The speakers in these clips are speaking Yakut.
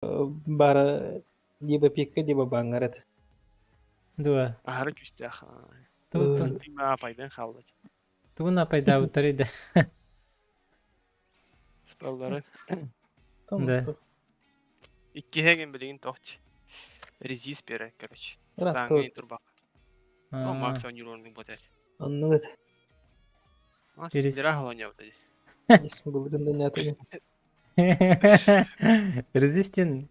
Баара либо пикка, либо баҥҥар этэ. Дуо? Аһара күүстээх. Ту ту Тыма апайдан хаалла. тугун апайдаабыттарый да? Спалларын. Да. Иккиһэҥин билигин тохч. Резист берет, короче. Стаңы турбак. О, Макс оонньуур бот эт. Оннук этэ. Сидера оонньообута. Былырын да нятыгын. Резистен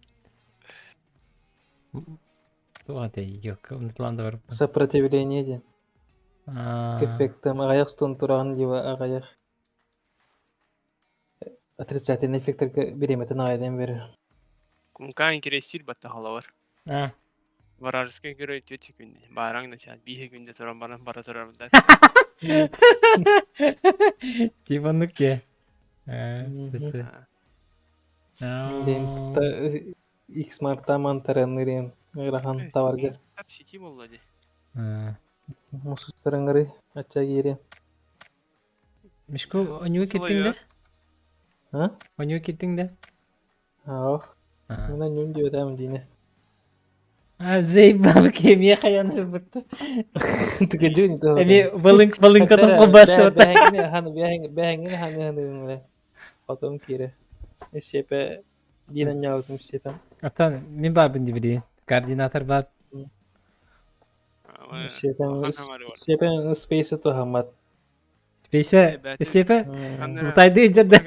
Туох этэй? Унутлаан да барбын. Сопротивление диэн. Эффектом аҕыйах стон тураҕын либо аҕыйах отрицательный эффектэргэ бириэмэтин аҕайдан берер. Кумкаан кирэссиир баттахалавар. Вражескай герой 4 секунды. Баараҥ начал 5 секунда туран баран бара турар да. Типа ну ке. Сысы. Лента X марта мантарынырын ырахан таварга. Сити болла ди. Мусустарыңыры ача киири. Мишко онюга киттиң да? А? Онюга киттиң да? Аа. Мына ньүн диэтээм дине. А заебал кемия хаяныр бутта. Тыкыдьын то. Эми балыҥ балыҥкатын кулбастыбыта. Бэһэҥҥин хан бэһэҥҥин ханы ханы Потом кире. Сепе диэн анньаабытым сепе. Аттан мин баарбын дибили. Координатор бар. Сепе сепе спейсе туһаммат. Спейсе Сепе Мутайды дьэрдэ.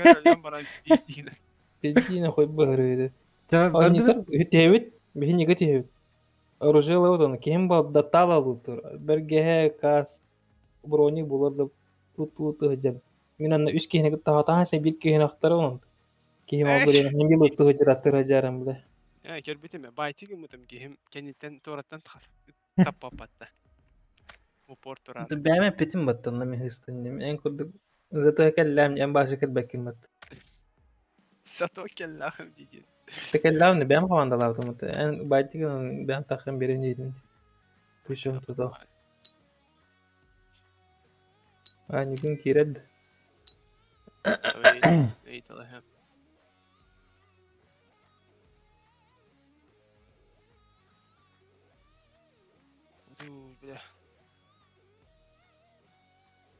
Педина хоть быһырыыды. Үтээбит, биһинигэ түһэбит. Оружие ылабыт киһим даттаал алыытыр. Бэргэһэ, каас, броник булар да тут сылдьабыт. Мин анна үс киһини кытта хатаан биир киһини ахтар онон. Киһим ол бырыан хинги лытты сылдьар аттыр биле. Көрбүтүм, байтик гыммытым киһим кэнниттэн туораттан таппаппатта. Упор турар. Бэйэм эппитим баттанна мин хыстынним. Эн курдук зато кэллэм эн башы кэлбэккин бат. Зато кэллэхим дии. Текеллэм бэйэм командалаабытым. Эн байтик бэйэм таххым берин диидин. Причем тут Аанньыгын киирэр да? Ыйыталаһыам. Бля.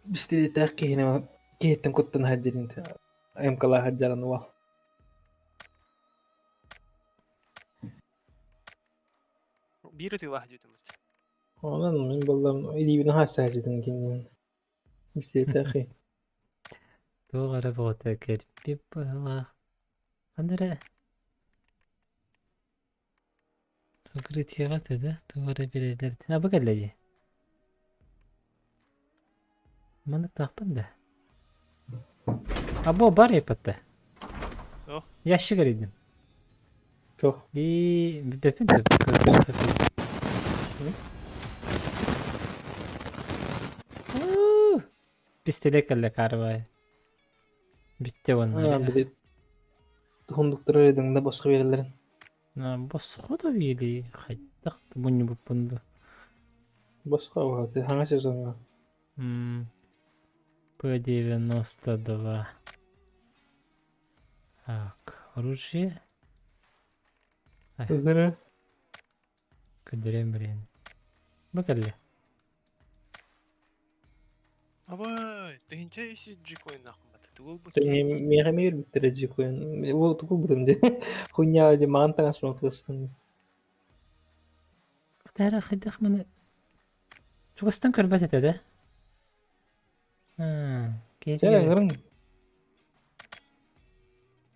Бистиритээх киһини киһиттэн куттана сылдьарын МК-лаах сылдьарын уол. Биир ытыылаах дьүтүмүт. Онон мин буллам илиибин хаасса сылдьытын кининэн. Бистиритээх Туох эрэ бөҕөтө кэлбит быһыылаах. Ханна эрэ Укрытиеҕа этэ да, туох эрэ биэрэллэр А бу кэллэ дии. Манныктаахпын да. А бу бар еппатта. Туох? Ящик эрийдим. Туох? И бүппэппин да Пистолет кэллэ карвай. Бүттэ уонна. Били туһундуктары эдиҥ да босхо биэрэллэрин. Босхо да биэрии хайдах да мунньубуппун да. Босхо уһаты хаҥа сезоҥҥа. П-92. Так, оружие. Ыгыры. Көрдөрөм блин. Бу кэллэ. Абай, тыһынча үс джикоин ахмат. Тугул бу Миэхэ эмиэ өлбүттэрэ джикоин. Ол тугул бутум дии. Хуйня дии маҕан таҥас тылыстын. Тара хайдах маны чугастан көрбөт этэ да? Чэ, ыҥырыҥ.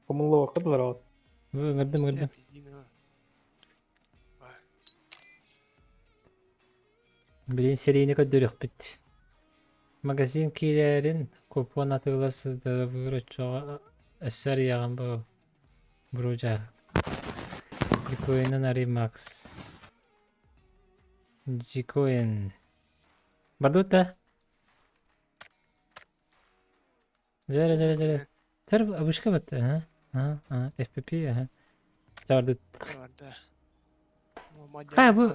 Хомуллубакка да бараҕыт. Ыҥырдым, ыҥырдым. Билигин сэриини көрдөрүөхпүт. Магазин киирэрин купон атыылас доробуур оччоҕо өссө арыйаҕын бу Брудьа. Дикоинан арый Макс. Дикоин. Бардут да? Дьэрэ, дьэрэ, дьэрэ. Тэр обычка бат. Ага, ага, ага. FPP, ага. Чардыт. Барда. Ха, бу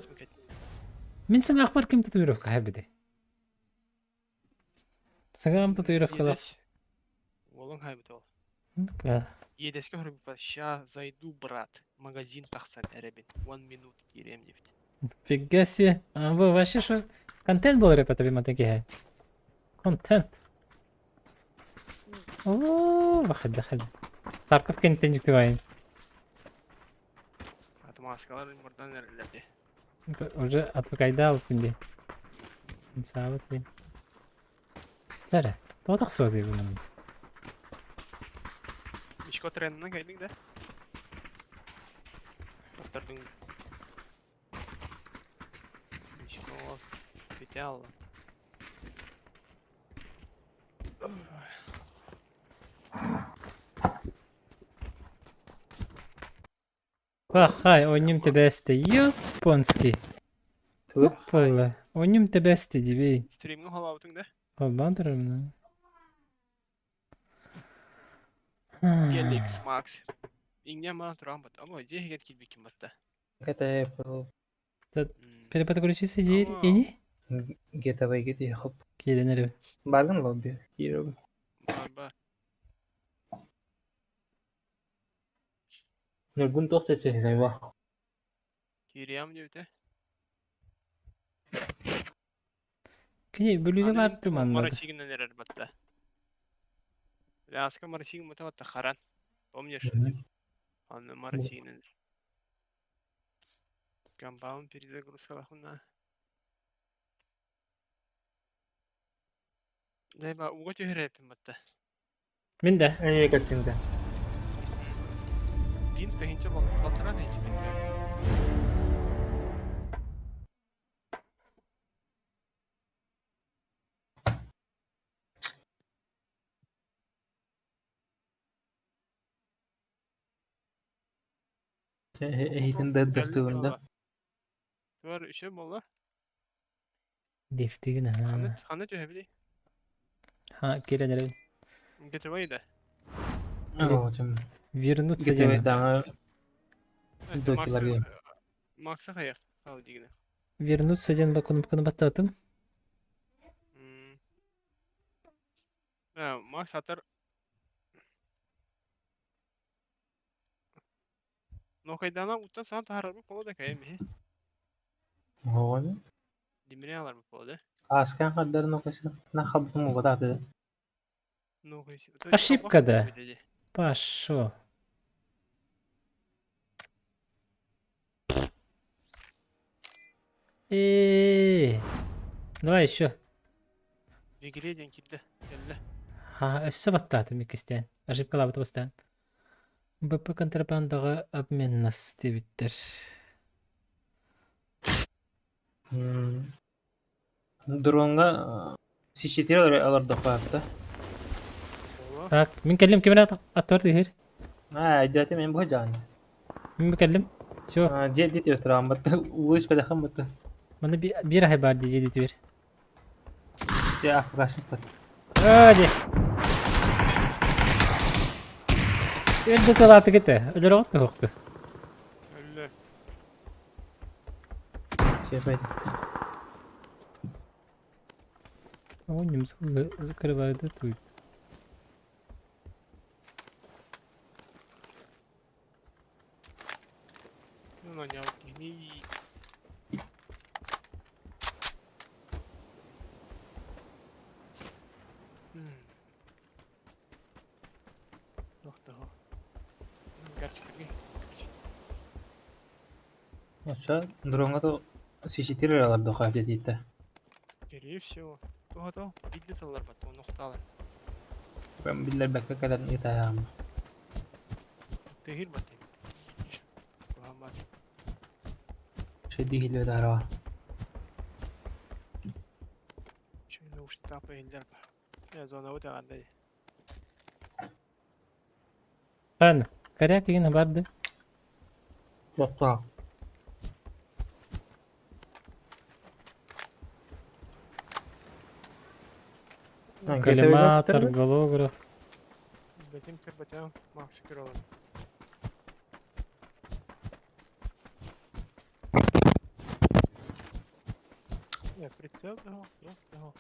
Мин сыҥаахпар ким татуировка хайбыты? Сыҥаам татуировкалар. Уолуҥ хайбыт ол. Иэдэскэ хоруйбуппар ща зайду, брат. Магазин тахсан эрэбин, 10 минут киириэм диэбит. Фига себе. А вы вообще что? Контент был репета бимата киһи. Контент. О, выходи, выходи. Тарков кентен жиктибайын. Отмазкалар мурдан эрэллэр дии. Уже отвыкайда алып дии. Саабыт дии. Сәрі, тоға тақсыба дей бұның. Мишко тренинен кайдың да? Оттардың. Мишко кете алла. Пахай, онньум тебесте, японский. Туппола. Онньум тебесте дибей. Стримҥэ холообутуҥ да? Холбоон турарым. Gelix Max. Иҥнэ маан туран бат. Ама дьиэ иһигэр киирбиккин батта. GTA Apple Переподключиться ини? GTA GTA хоп. Киирэн Баргын лобби. Киирөбүн. Барба. Ньургун туох да Киириэм диэбитэ. Кини бүлүүгэ баар туманнады. Марасигинэн эрэр батта. Ляска Марасигин бата батта харан. Помнишь? Анны Марасигинэн. Компаун перезагрузка лахуна. Дэба уга түһэрээппин батта. Мин да. Эмиэ кэттиҥ да. Бин тыһыынча балтараа тыһыынча биллэр. Эһитин да дыртыгын да. Туар үчө буолла. Дефтигин Ханна ha. ханна түһэбили? Ha киирэн эрэ. Getaway да. Вернуться GTA диэн. даҥа Докиларга. Макса хайах хал дигинэ. Вернуться диэн ба кнопканы баттаатым. Макс атар Нокайдана уттан саан таһарарбыт буолла да кэйэм иһи. Оҕону. Димире аларбыт буолла да. Ааскан хардарын окасы. На хабытым угатааты. Ошибка да. Пошел. Э, Давай еще. Бигире диэн киирдэ. Кэллэ. Ха, өссө баттаатым иккистээн. Ошибкалаабыт бастаан. БП контрабандаҕа обменнас диэбиттэр. Дронга сищетир алардохпаапта. Так, мин кэллим кимин аттыбар тыһыр. Аа, дьэ мен бу жаан. Мин кэллим. Все. Аа, дьэ дитир тураан батта. Уус бадахан батта. Маны биир аһай баар дии дьиэ Дьэ афгашник бат. Аа, дьэ. Өлдө тылааты кете. Өлөр оҕот туһукту. Өллө. Чепет. О, немцы закрывают эту. Ну, не кини. Тохтоо. Короче, короче. Оча дронга то сищетир алардохпаапта диитэ. Скорее всего. Того-того. Видно талар бат, он ухталар. Биллер бэккэ кэлэн ытаам. Тыһыр бат. Куһаммат. Шеди хиле дара. Чүнү уштапа хиллер ба. Я зона өтө кандай. Хан, коряк игин барды. Боппа. Коллиматор, голограф. Бэтим кырбатам, Макс көрөлөр. Я прицел того, я того.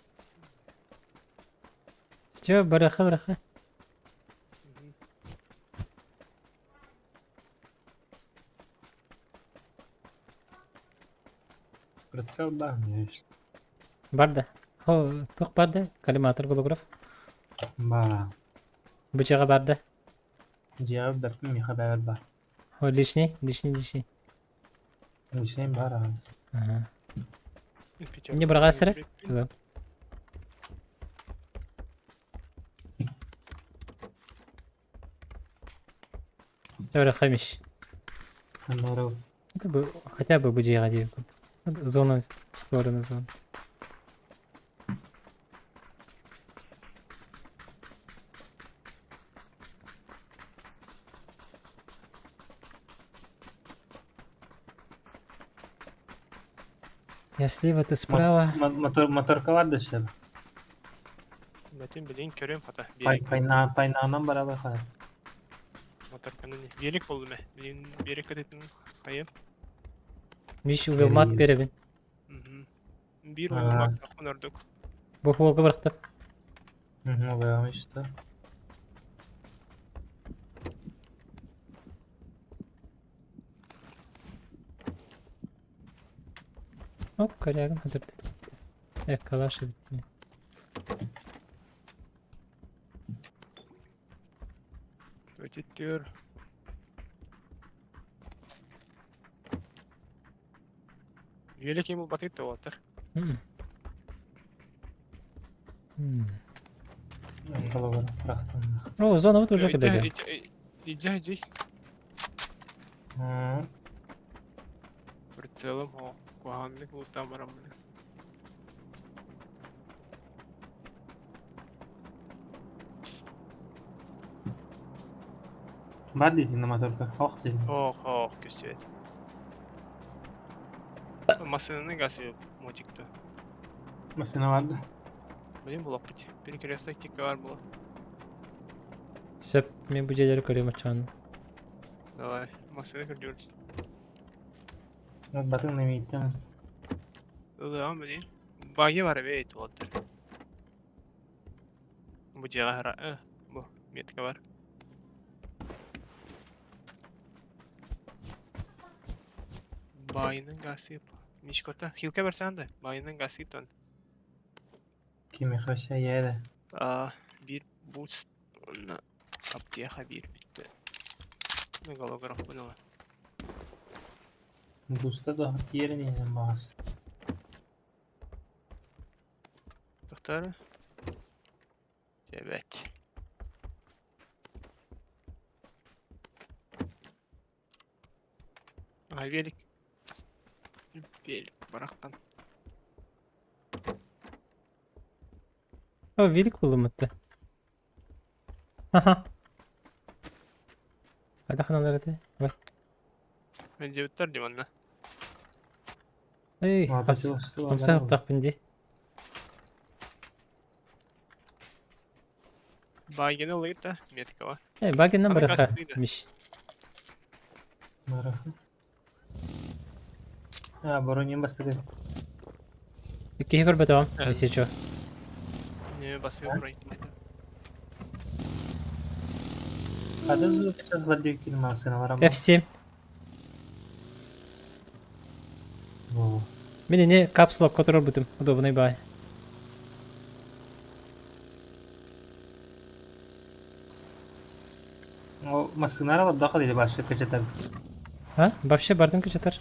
Все, бараха, бараха. Прицел баар не Бар да. Хо, туох бар да? Коллиматор голограф. Баар. Бу дьиэҕэ бар да? Дьиэҕэ бэрпин миэхэ бэйэбэр баар. О, лишний, лишний, лишний. Лишний баар аҕай. Ага. Не быраҕаас эрэ? Туга. Добре, хэмиш. Аннары Это бы хотя бы бу дьиэҕэ диир курдук. Зона створена зона. Я слева, ты справа. Мотор моторкалар да сөп. Бэтин билин көрөм хата. Пайна пайнаанан барабар хара. Моторканы велик болду ме. Билин берек кететин хайым. Миш угылмат беребин. Биир угылмат ордук. Бу хуолга барахтар. Угылмат işte. Оп, корягым хатырды. Э, калаш эбит. Өтүттүр. Үөлэ ким булбатыт туолаттар. О, зона вот уже кидали. Иди, иди. Прицелом, о, куһаҕаннык бултаан бараммын. Бар диэтин моторка, ох диэтин. Ох, ох, көстүбэт. Массыынаны гасыып мотикту. Массыына бар да. Блин, булаппыт. Перекресток тикка бар була. Сөп, мен бу дьиэлэри көрүөм оччоҕуна. Давай, массыына көрдүбүт. Батын намиттен. Ылыам блин. Баги бар эбит уолаттар. Бу дьиэҕэ хара бу метка бар. Баайынан гасып. Мишкота. Хилка берсең да. Баайынан гасып тон. Кимиэхэ сәйээрэ. А, биир бус уонна аптека биир бүттэ. Голограф буолла. Буста да тиэрин иһинэн баҕас. Тохтор. Эбэт. А велик. Велик бараххан. О, велик булуммут Аха. Хайдах ханалар этэй? Ой. Мэлдьибиттэр дии манна. Эй, хамсаныктаахпын дии. Багины ылыйт да, меткаҕа. Э, багиннан барыха, миш. Барыха. А, бронем бастыгы. Киһи көрбөтөҕүм, если чё. Не, бастыгы бронь. Хата звук массыналар. F7. Мин ини капсула которорбутум, удобный бай. Массыналар алабдаха или вообще качатар? А? Вообще бардым качатар.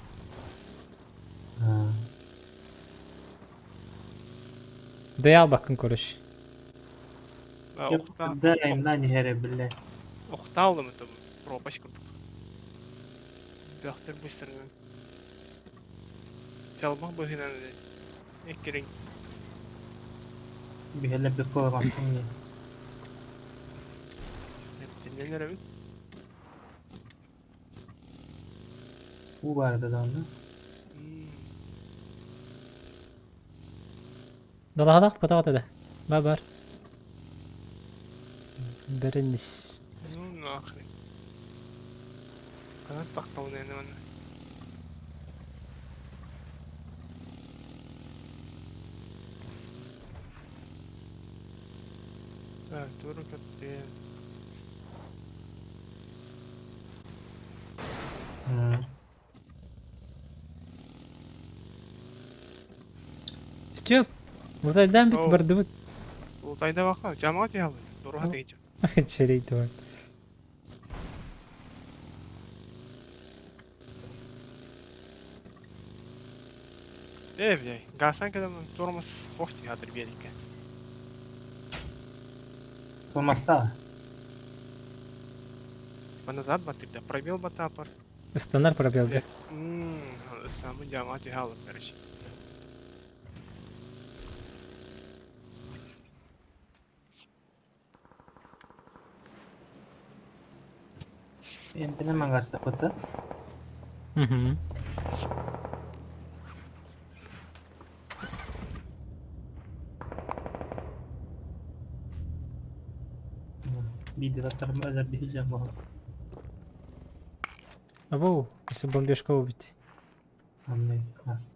Даял бакын көрүш. Да, имна не хере билле. Охтаалым это пропасть курдук. Бөхтөр быстрынан. Чалбах быһынан эккириң. Биһэлэр бөккө максим не. Тиннелер эбит. Уу баар да онно. Далаһалаах батаҕат этэ. Ба бар. Бэринис. Ну нахрен. Ханан тахталын эни манна. Так, тура көттүм. Чөп! Мутайдаан бит бардыбыт. Мутайда баха, жамаға түһәлі. Дуруха тегиче. Черей дуан. Э, бля, гасан кедем тормоз хохти хатыр берикке. Тормозда. Назад батып да пробел батапар. Станар пробел да. Самый жамаға түһәлі, короче. Эмтене маңгаста кута. Угу. Биди таттарым өлөр дихилжен болот. Абу, если бомбежка убить. Анны ас.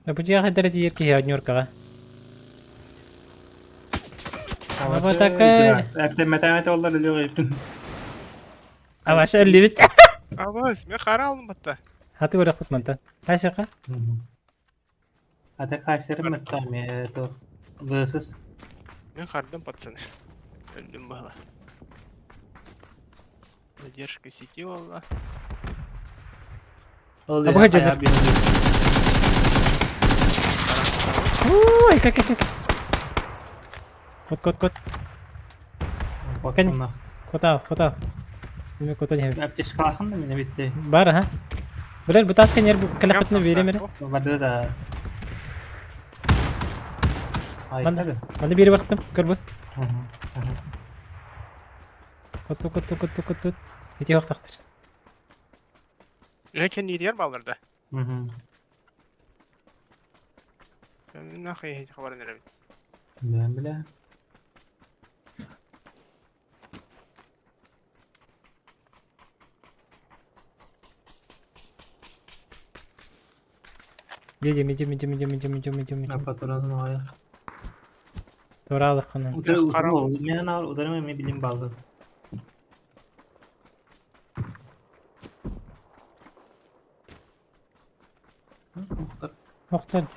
Бу дьиэҕэ дэрэ тиийэр киһи однеркаҕа. Аба такай. Эптемметемете олар өлүө Абаша өллүбүт. Абас, мен қара алдым батта. Хаты көрөкпүт мантан. Хасыка? Ата кайсерим меттами то высыс. Мен қардым, пацаны. Өлдім бала. Задержка сети болла. Ол Абы жада. Ой, как как как. Кот кот кот. Кани. Кота, кота. Неме кота не. Аптечкалахын да мене битте. Бар, ха. Билер бутаска нер калапытны беремер. Барды да. Манда манда бири бактым, көрбү. Котту котту котту котту. Ити хактактыр. Лекен нидер балырда. Нахуй хабарын берем. Мен биле. Едем, идем, идем, идем, идем, идем, идем, идем. Патронун оя. Туралык кына. Мен ал ударым мен билим балды. Охтар.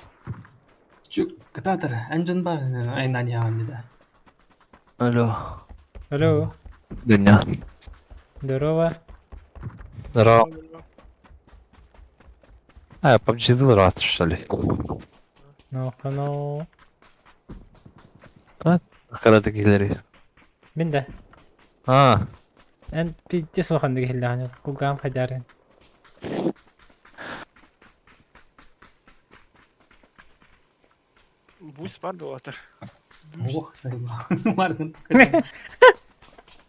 Чүк кытатыр. Анжын бар. Айнан яган да. Алло. Алло. Дуня. Здорово. Здорово. А, PUBG дурак, что ли? Ну, ну. Когда ты киллери? Мин да. А. Эн пиздец улахан киллааны. Кугам хадарын. Бусь бар долатыр. Ох, сайба. Маркын.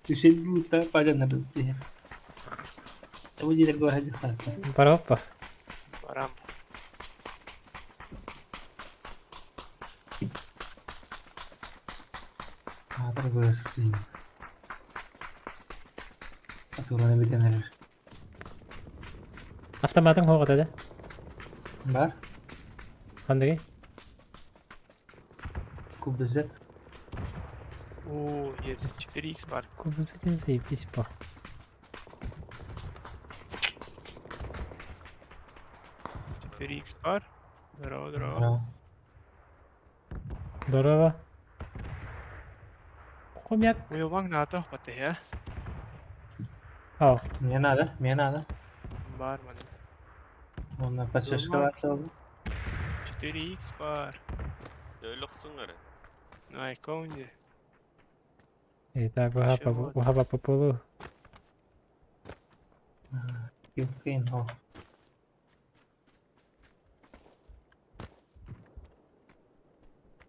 Түшелді пажанар. Бу дилер горһа саата. Бароппа. Барам. Аатар бысын. Атураны битенер. Автоматын хоғата да? Бар. Қандай? Кубызет. О, есть 4х бар. Кубызетен заебись по. 4х бар. Здорово, здорово. Здорово. Хомяк. Уйлвang НАТО баты, я? Ау. Мне надо, мне надо. Бар, мана. Онна подшишка бар. 4х бар. Өлөксүңөр. На иконе. Итак, ухаба по полу. Килкин, о.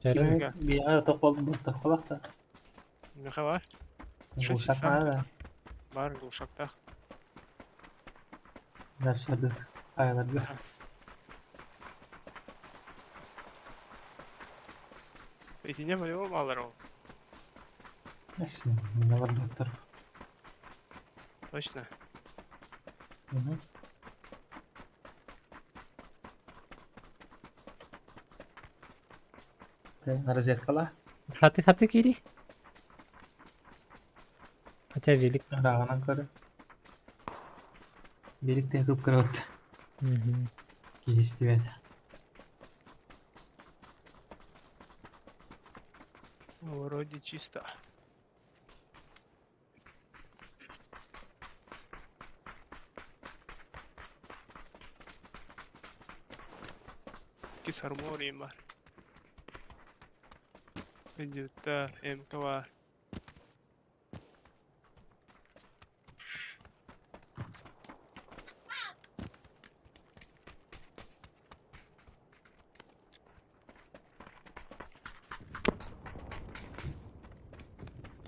Жарым. Бияга токол токолакта. Меха бар? Глушак надо. Бар, глушакта. Дальше Айларга. Итине болево балар ол. Не бар доктор. Точно. Угу. Розеткала. Хаты хаты кири. Хотя велик. Рағынан көрі. Бириктэ кып-кыра Киһи истибэт. Вроде чисто. Кис армория бар. Видеота МК бар.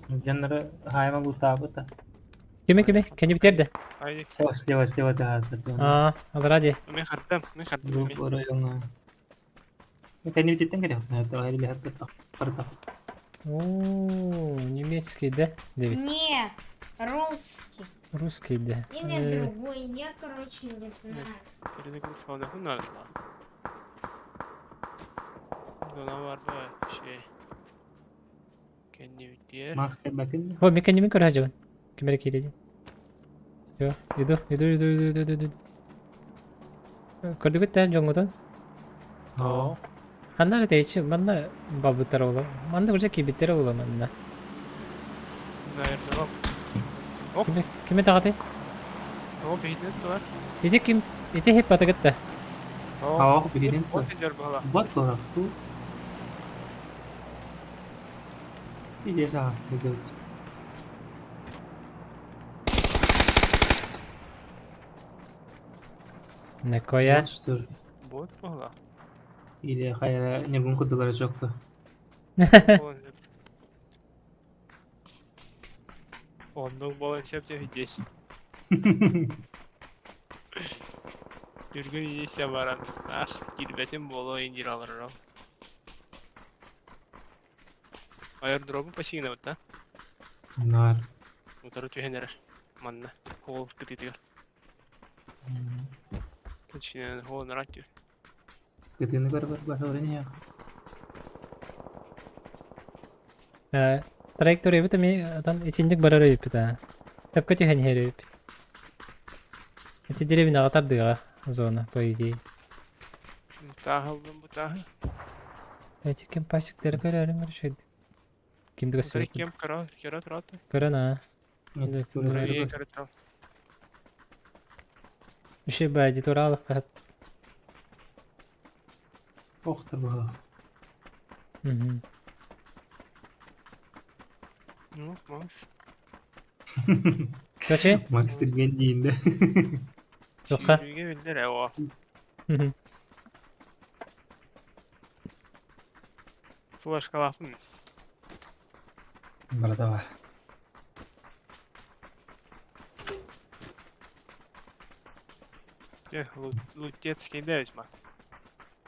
Дьоннору хаайма бултаабыта. Кими кими? Кини битэрдэ. Айдик. Слева, слева, слева тыһаатар. Аа, алара дии. Мен хардым, мен хардым. Группа райоҥҥа. Кэннибититтэн кэлиэхтэн барыта. Оо, немецкий да, Дэвид? Не, русский. Русский да. Или другой, я, короче, не знаю. Макс кэлбэтин. О, мен кэннибин көрө сылдьабын. Ким эрэ киирэ дии. Все, иду, иду, иду, иду, иду, иду. Көрдүгүт да дьоҥҥутун? Оо. Ханна эрэ тэйиччи манна барбыттара буолуо. Манна уже киирбиттэрэ буолуо манна. Кими, кими таҕатай? О, биһитин туар. Ити ким? Ити хиппатыгыт да. Оо, биһитин Вот идер была. Бот буолар. Иде саҕастыгыт. Некоя. Что Бот была. Или хайа нервун курдугара чокто. Оннук буолан сөп здесь. Түргэн инисэ баран, ах, киирбэтим буолуо индир аларырам. Аэродромы пассивно да? Нар. Утары түһэн эрэр. Манна. Холл кытыытыгар. Точнее, холл нарат түр. Кытыыны көрөр баһыларын иһэ. Траектория эми атан итинник барар эбиппит аа. Сөпкө түһэн иһэр эбиппит. Ити деревняҕа тардыаҕа зона, по идее. Тааһыллым бу тааһы. Эти ким пасиктары көрөрүм көрүшөйдү. Кимди Утары көстүбэт. кем кара, кера тураты. Көрөн аа. Правее кара турат. Үше бади туралык кат. Охтор баһа. Мгм. Ну, Макс. Короче, Макс түргэн диинде. Тоққа. Сүүрүүгэ биллэр ээ Мгм. Флешкалаахпын. Барата бар. Дьэ, лутецкий дэвич ма.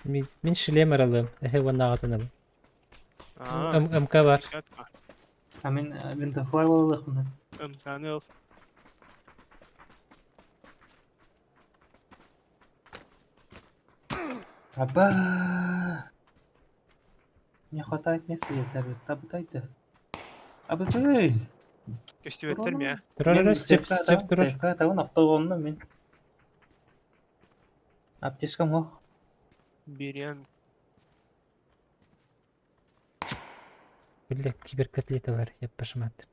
Мин мин шлем аралым. Эхе уоннааҕытын МК бар. А мин винтофлай буолуохпун. МКны ыл. Аба. Не хватает места где-то. Табытайды. Абытай. Көстүбэттэр миэ. Турар степ степ турар. Сепка табын автогонно мин. Аптечкам ох. Бириэн. Бля, киберкотлеталар, я пошмат.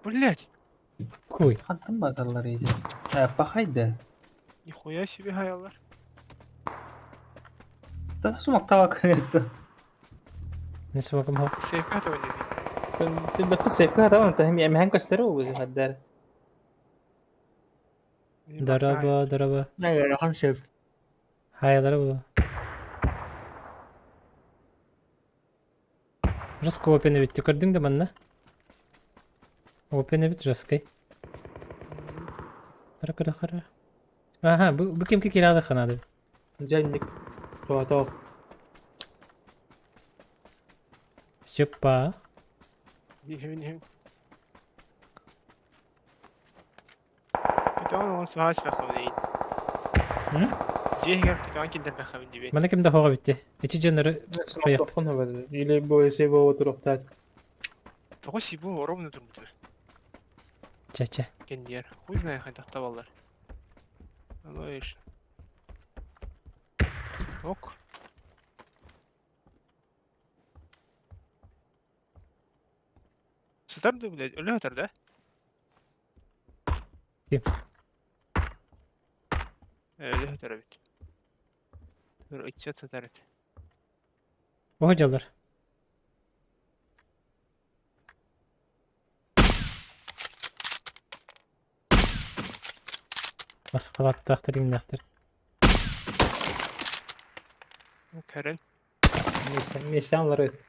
Блять! Куй. Хантан баталлар иди. Пахайды. Нихуя себе хаялар. Та сумак табак это. Не смогу. Сепка того не Бэппит сепка табан таһым эмэһэн көстөрө улуус хаддар. Дороба, дороба. Нагарахан шеф. Хаялары бу. Жестко опен бит көрдүң да манна. Опен бит жесткий. Хара хара хара. Аха, бу бу кимки кирады ханады. Жанник. Туата. Степа. Нихем нихем. Күтөөн он саас бахабын. Жиһигэр күтөөн килдер бахабын дибет. Мана ким да хога битти. Ичи жоннору Смактохун хабады. Или бойсы бо туруктат. Тоҕо сибу оромну турбутуна. ча-ча. Кендиэр. Хуй знает хайдах табаллар. Логично. Ок. Сытар да, блядь, өлө сытар да? Ким? Өлө сытар эбит. Ыччат сытар эт. Оһо дьаллар. Маскалааттаахтар иҥнэхтэр. Кэрэн. Миэстэ алары.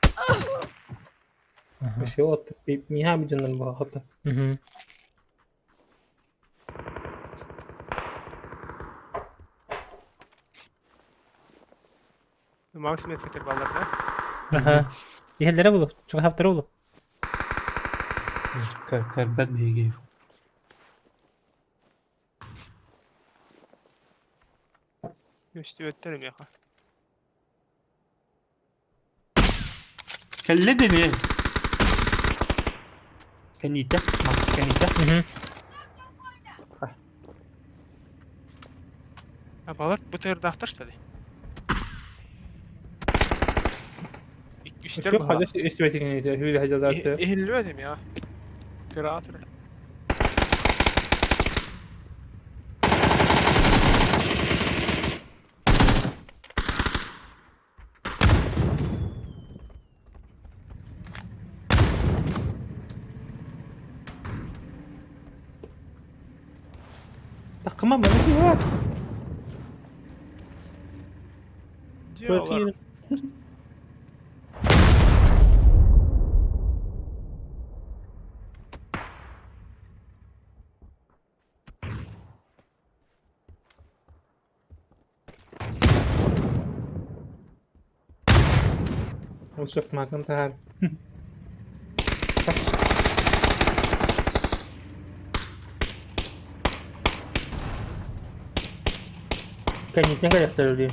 Еще от миха бидьоннор баҕата. Макс меткетер баллар да? Аха. Иһэллэрэ булу, чугаһаптара булу. Көрбөт биһиги. Көстүбэттэр миэхэ. Кэллэ дени. Кэнниитэ, кэнниитэ. А балар бытырдаахтар что ли? Үстер Хадыс үстүбэтигин хүлэ хадаларты. Иһиллибэтим я. Кыраатыр. Такыма маны бар. Дьэ, وشفت ما كنت عارف. Кэнниттэн кэлэхтэр дии.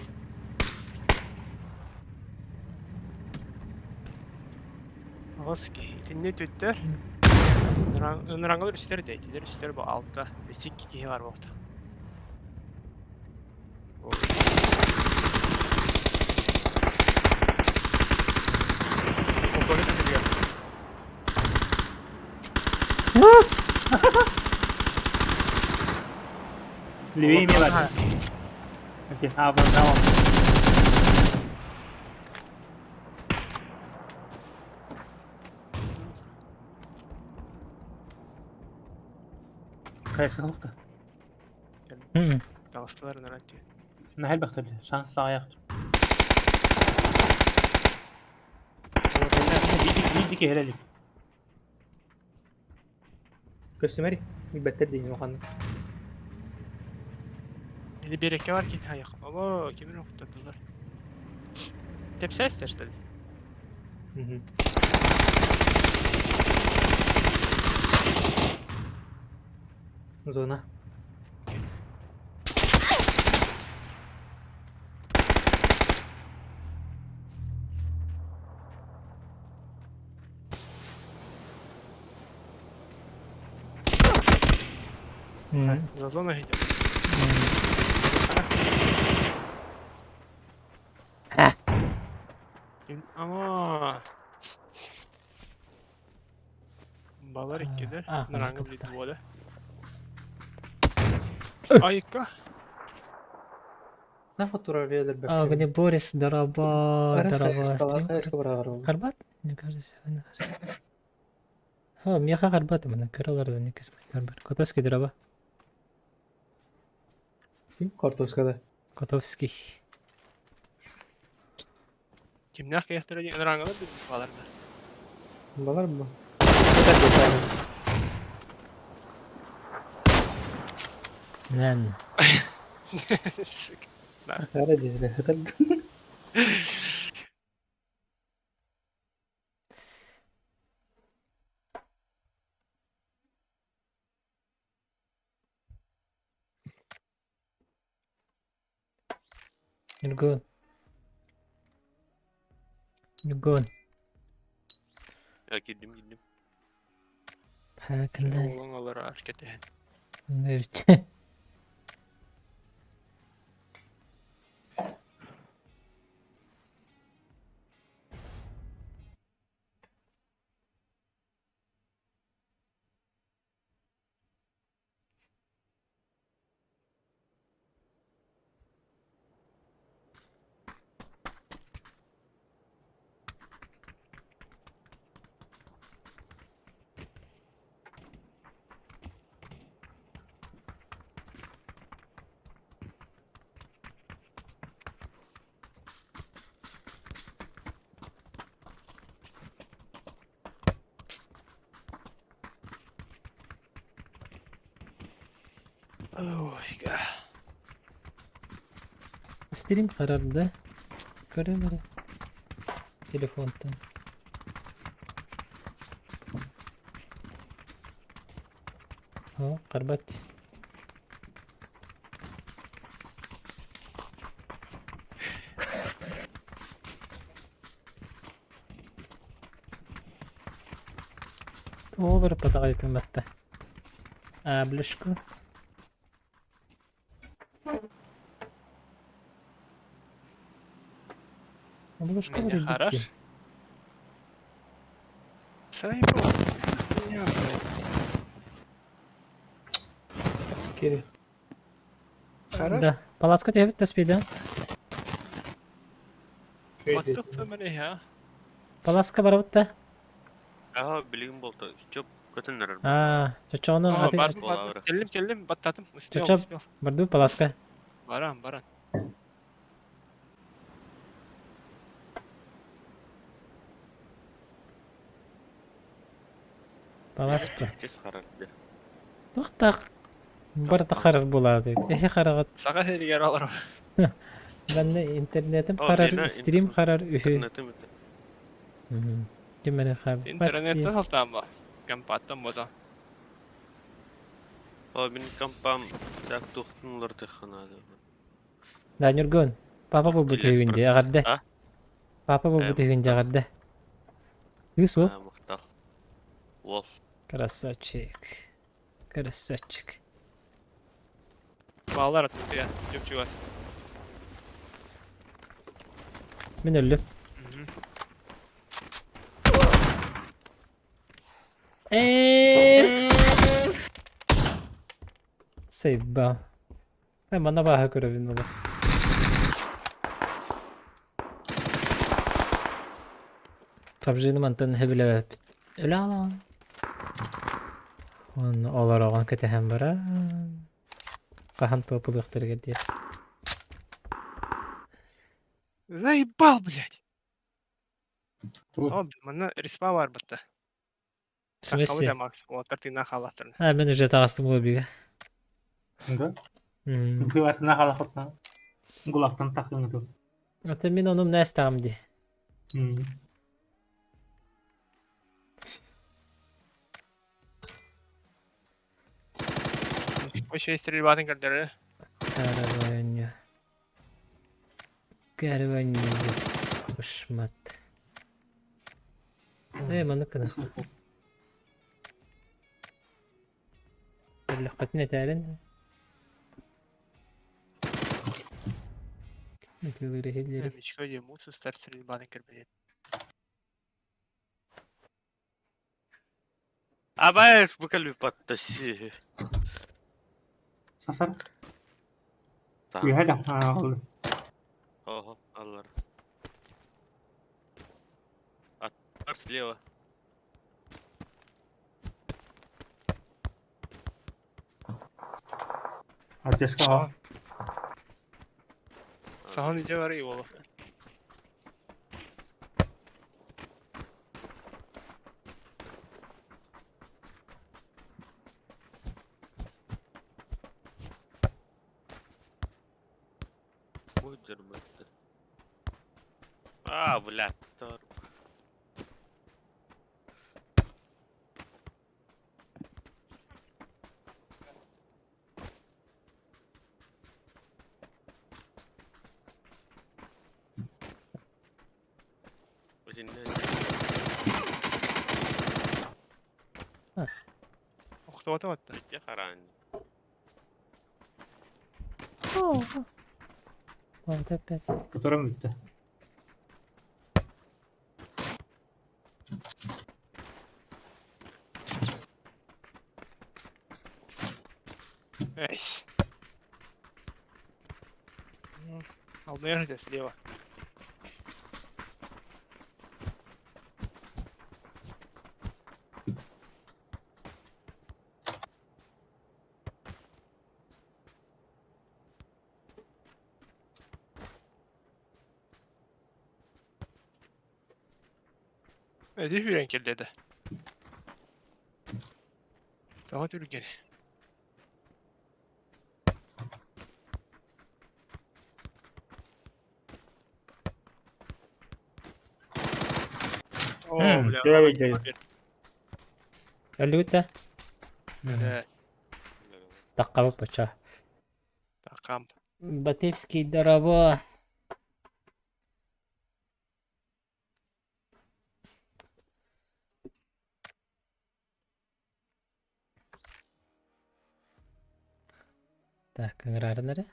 Аҕыс киһи. Итиннэ түттэр. Ыныраңылар үстэр да, итилер үстэр бу алта. Өссө икки киһи бар буолта. Полковник этигэр. Левее ми бар. Окей, а, вон, да, он. Кайсы хылықты. Таҕыстылар ыныран дии. Нахал бахтар. Шанс сағаяқ. Биди кehelelik. Көстүмэри билбэттэр диин улаханнык. Или биэрэккэ бар киһи айах. Обо, кимин охтодулар. Тэпсээстэр что ли? Зона. За зону идем. Ама. Балар иккидер. Нараңы билит буола. Айыкка. А, где Борис, Дороба, Дороба, стрим. Карбат? Мне кажется, мне кажется. О, меха Карбат, мына көрөлөр не кисметтер бар. Котовский дороба. Картошкада. Котовский. Кимнәх каяхтара диэн ыраңылар билит баларда. Балар бу. Нэн. Хара дии. You're good. You're good. Я киирдим киирдим. Пакла. Уолуҥ олорор кэтэһэн. Ой, га. Стрим харарда. Көрөм эрэ. Телефонтан. О, харбат. Олор патаҕай гымматта. Аблешку. Облушка Меня вроде хорош. битти. Заебал. Хуйня, блядь. Кири. Хорош. Да. Паласка тебе таспида. Оттук мені, а? Паласка барабытта. Ага, билигин болта. Чоп көтөннөр. А, чочону О, аты бар, Буолабыра. бар. Келлим, келлим, баттатым. Успел, Чочоп. успел. барду паласка. Баран, баран. Паласпа. Тез харар. Тохтак. Бар тахарар булады. Эхе харагат. Саға херигер алар. Бәнне интернетим О, харар, мені стрим харар үхү. Интернетим Ким мене хаб. Интернеттен салтам ба. Компаттан бода. О, мин компам так тухтунлар тыханады. Да, Нюргон. Папа был Билет бутыгынде, агадда. А? Папа был Эм, бутыгынде, агадда. Кыз ол. Мактал. Вол. Красавчик. Красавчик. Балалар атты я. Жөп чугас. Мин өллүм. Эээ. Сейба. Э, мана баха көрөбүн була. PUBG-ны мантан хэбиле өлө ала. Он олар оған кэтэхэн бара. Кахан топулуктарга диye. Заебал, блядь. Тугу. О, мана респа бар бітті. В Саққалы смысле? да Макс. Олар тыйна халаттырны. А, мен уже тағастым лоббиге. Да? М. Быватына халахотна. Гулактан тахын Ата мен оным нәстағым ди. Ошо стрельбатын көрдөрү. Караваню. Караваню. Ушмат. Э, маны кына. Лөхқатын әтәрін. Мичко же мусустар стрельбатын көрбөйт. Абайш букалю паттаси. Сасар. Та. Үйәдә. А, Ого, аллар. Аттар слева. Артеска. Сахан ije бар и болу. Ой, дербетте. А, блядь. Тор. Охтоото батта. Я харани. Вот опять. Которым битте. Эйс. Алдын слева. Эди хүрен келдеди. Тага түрген. О, бля. Дьэ, Өлүгүт да? Бля, Таққабы поча. такам. Батевский дорово. Так, ыҥыраарынары.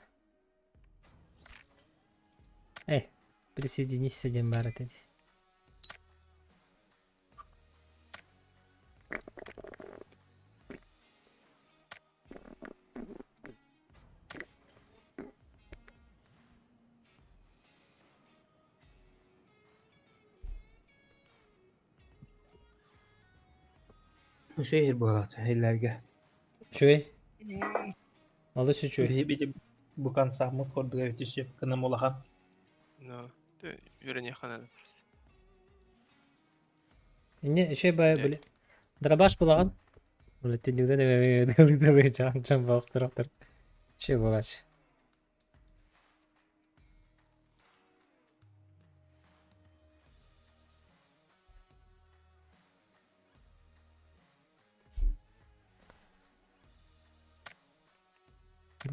Эй, присоединись диэн баар этэ дии. Үчүгэй буолааччы иһиллэргэ. Үчүгэй. Олус үчүгэй. Биһи ити букан сааммыт курдук эбит үсү гынан улахан. Ну, үөрэниэххэ наада просто. Инне үчүгэй бай били. Дробаш булаҕын. Били түннүгүнэн чам чам боохтор Үчүгэй буолааччы.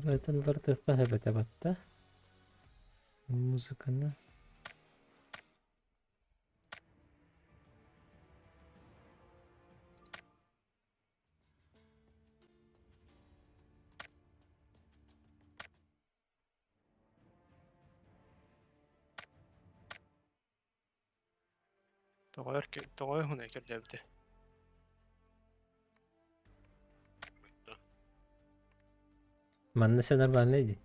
Бырайтан бардыахха эбэтэ батта. Музыканы. Тоҕо өр тоҕо уһунай көрдөөбүтэ. Манна все нормально иди.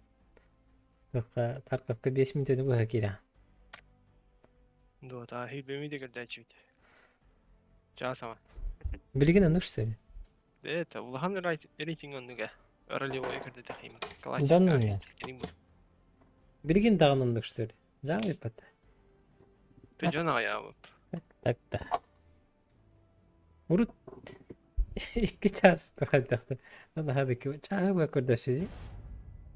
Только Тарковка 5 минутаны быһа киирэ. Дуо, таа хилбэми да көрдөөччүбүт. Чаас ама. Билигин оннук что ли? Это улахан рейтинг оннуга. Ролевой көрдөтөх им. Да ну Классика. нет. Билигин даҕаны оннук что ли? Жаабыппат. Ты дьон аҕайаабып. Так да. Урут икки час тухайдахта. Наһаа да чааһы быа көрдөшү.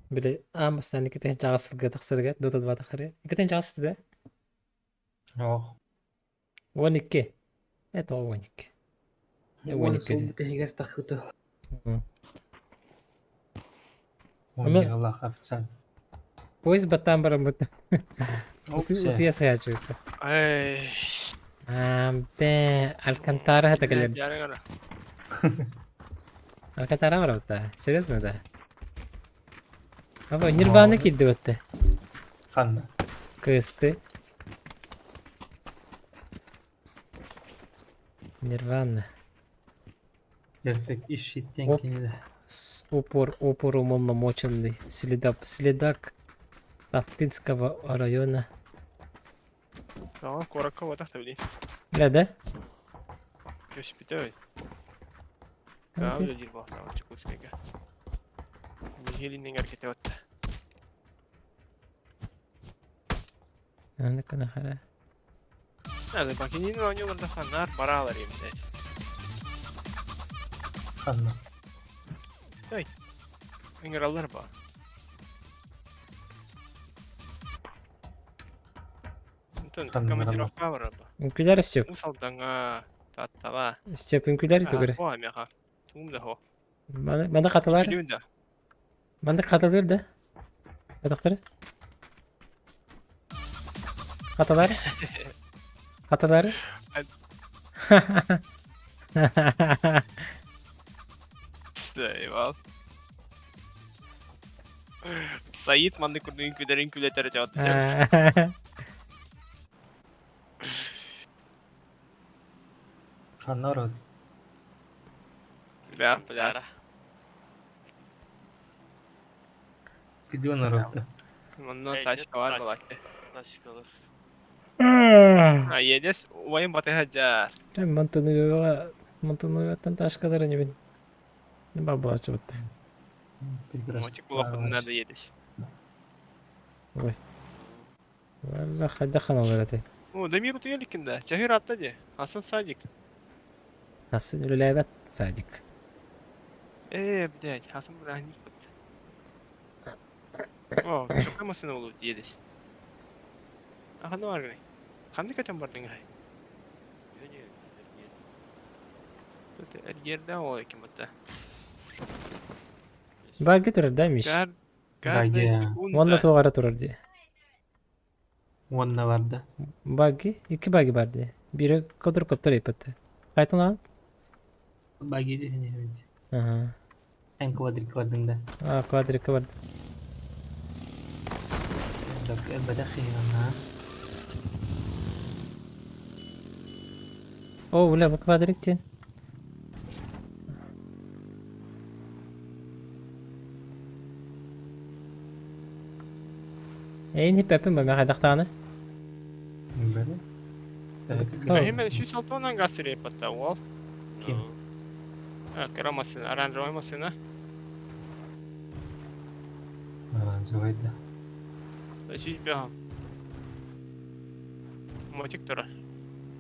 Били аан бастаан иккитин чаҕас сылга тахсарыгар дота два тахары. Иккитин чаҕас да? Оо. 12. Это 12. Уон 12 сыл дии. бүтэһигэр таххыта. Аны- Аллах официально. Поезд баттаан бараммыт. Опция. Утуйа саячыыта. Эй, Бе, Алькантара это кэлэр. Жарыгара. Алькантара барабыта. Серьезно да? Аба, Нирвана киирди батта. Ханна. Кысты. Нирвана. Эрфек ишиттен Оп. киниле. С упор, упор уполномоченный. Следак, следак Таттинского района. Тоҕо куоракка уотах да билин. Да, да? Көспүтэ. Окей. Каабы диир буолсаҕын Чекутскайга. Михилиннин эргите отта. А, ну-ка, нахара. Надо бакинин оонньууларда ханнаар бараалар эбит. Ханна. Ыҥыраллар ба. Онтон Ханна командировка барар ба. Үҥкүүлэр Степ. Уус Алдаҥҥа, Тааттаҕа. Степ үҥкүүлэр түгүрэ. Оо, миэхэ. Тугум да хо. Маны маны хатылар. Күлүүм да. Маны хатылыр да. Атахтары. Хатылар. Хатылар. Eyvallah. Саид маннык курдук үҥкүүлэрин күлэтэр этэ оттон. Ханна ород. Бля, бля. Где народ? Манна Эй, тачка бар тачка. балакка. Тачкалар. А едес убайым батыха дьаар. Монтануга Монтанугаттан ташкалары не бин. Не бабылачы бытты. Прекрасно. Мотик булаппын надо едес. Ой. Валла хайдахан олар эти. О, Дамир утуйа да. Чахыр атта де. Асан садик. Асын үлеләбәт садик. Э, блядь, Хасан браник. О, чокамасын олу едес. Аха ну аргы. Ханды качан бардың ай? Yönüyor. Эргиэрдээх уол ким это? Баги турар да Миш? Кар... Каждая Баги. Уонна секунда. туох эрэ турар дии. Уонна барда. Баги? Икки баги бар дии. Биирэ квадрокоптер ыйппыт. Хайтан аҕан? Баги диэн Аха. Эн квадрик бардыҥ да. А, квадрикка барды. Элбэтэх киһи манна. О, бля, бу квадрик диэн. Эйин хиппэппин бу мэ хайдахтааны? Били. Эһимен 106 газ репата уол. Ким? Кыра массыына, оранжевай массыына. Оранжевай да. 105. Мотик турар.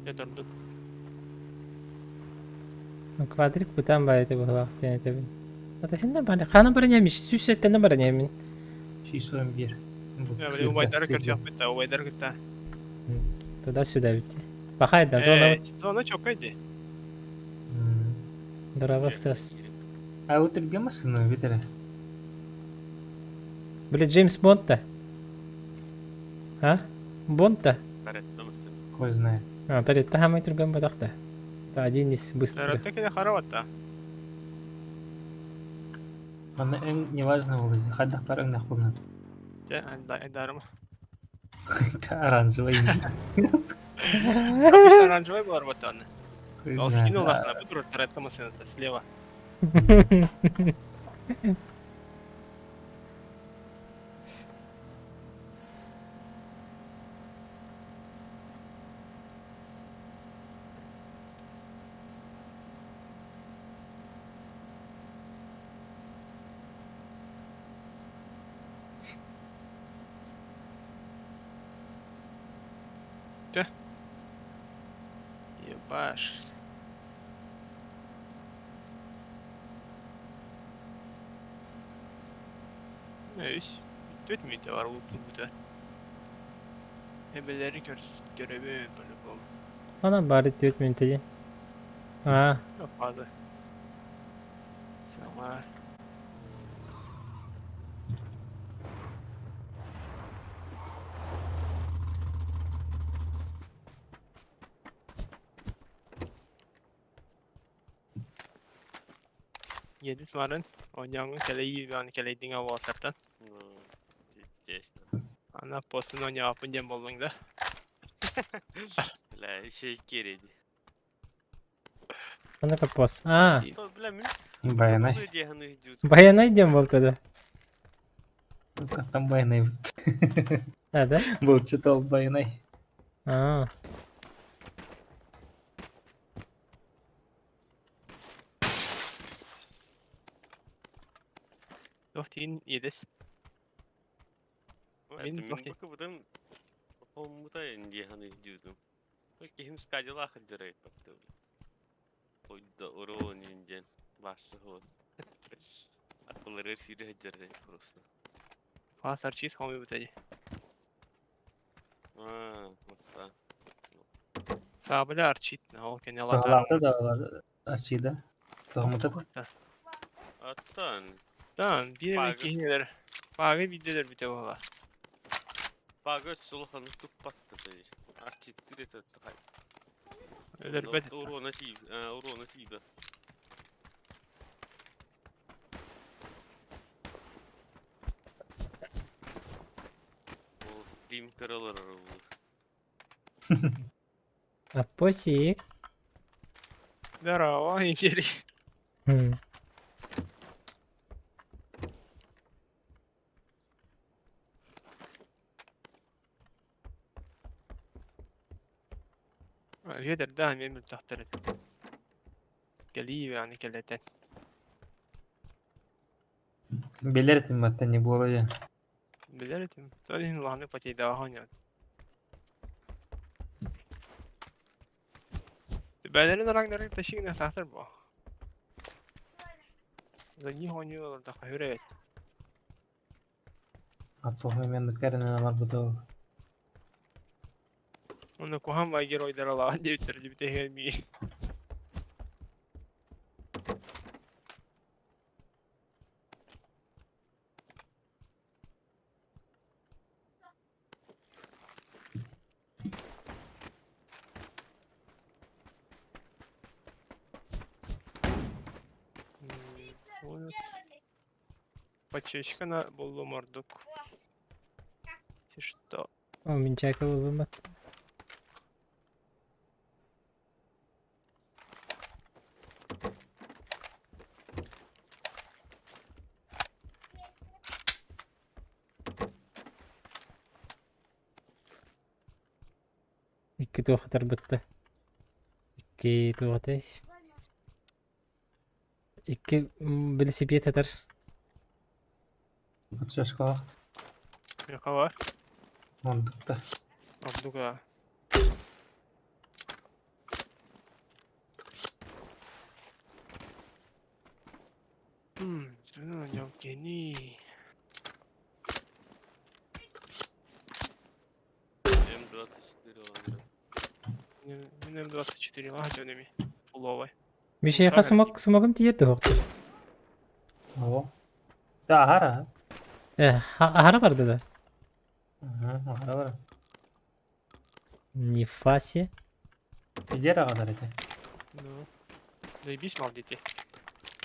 Дьэ турдун. Квадрик бытаан баайыта быһылаах диэн этэбин. Ата хиннэ бары хаана бары ньэмиш сүүс сэттэнэ бары ньэмин. 141. Били убайдары көрсүөхпүт да, убайдары кытта. Туда-сюда ведь. Пахай да, зона. Зона чоккай ди. Здорово, Стас. А вот түргэн массыына бит эрэ. Били Джеймс Бонд-то? А? Бонд-то? Хуй знает. А, Таретта хамай түргэн батахта. Это один из быстрых. Таретта кини хараватта. Манна өҥ неважно буолуо, хайдах баар өҥнөөх буоллун. Дьэ, айдарым. Оранжевый. Обычно оранжевый буолар буолтаҕына. Ол скин улаатына бу турар Таретта массыыната слева. Чэ. Ебаш. Үс. Бүттүт мүтэ бар луптун бүтэ. Эбэлэри көрөбүн по-любому. Онон бары 4 мүнүүтэ дии. А, Фаза. Сама. Yedis марын, оняңы кэлэйи аны кэлэйдиҥ авуотартан. Честно. Ана постун оняапын диэн буоллуҥ да. Бля, еще и кереди. Аны капос. А, Бля, мин Баянай. Баянай диэн буолта да. Там баянай. А, да? Был читал баянай. А. Туох тиин иэдэс. Мин Мин туох тиин. бакыбытым хоммута индиаханы дьуутум. Кихим скадила хаддырайт бакты. Ойда урон индиан башсы хот. Атылары сири хаддырайт просто. Фас арчис хоми бутади. А, вот Саабыля арчит, ол кене латар. Туһалаата да арчида. Туһаммыта да. Аттан. Дан, биир эмэ Пагы. киһинилэр. Пагы биирдэлэр бүтэ буола. Пага сулаханы туппатты. Арчиттыр это хай. Өлөрбөт. Урона тиип, урона тиип. Ол стрим көрөлөр ол. Апосик. Здорово, Игорь. Хм. Үөдэр да эмиэ мөлтөхтөр этэ. Кэлии аны кэлэтэн. Билэр этим баттан не буола диэн. Билэр этим. Ол иһин улаханнык потейдааҕа оонньоон. Бээлэрин араҥнарын ташыгыныахтаахтар буо. За них оонньуу олордоххо сүр эбит. Аппоһу мен кэрэнэн барбыта ол. Онно куһаҕан баай геройдар алааһын диэбиттэр дии бүтэһигэр миигин. Почечкана буллум ордук. Ты что? О, мин чайка буллум бат. Икки туох хатарбытта. Икки туох этэй? Икки велосипед атар. Подсвескалаах. Миэхэ бар. Ордук да. Ордук аа. Евгений. М24 ылан. Мин М24 лаһа дьонеми. Пуловай. Мишеха сумок сумогум тиийэр дуһуктур. Оо. Да аһара. Э, аһара барда да. Аһара бар. Не фасе. Идер аҕалар этэ. Ну. Заебись мал дети.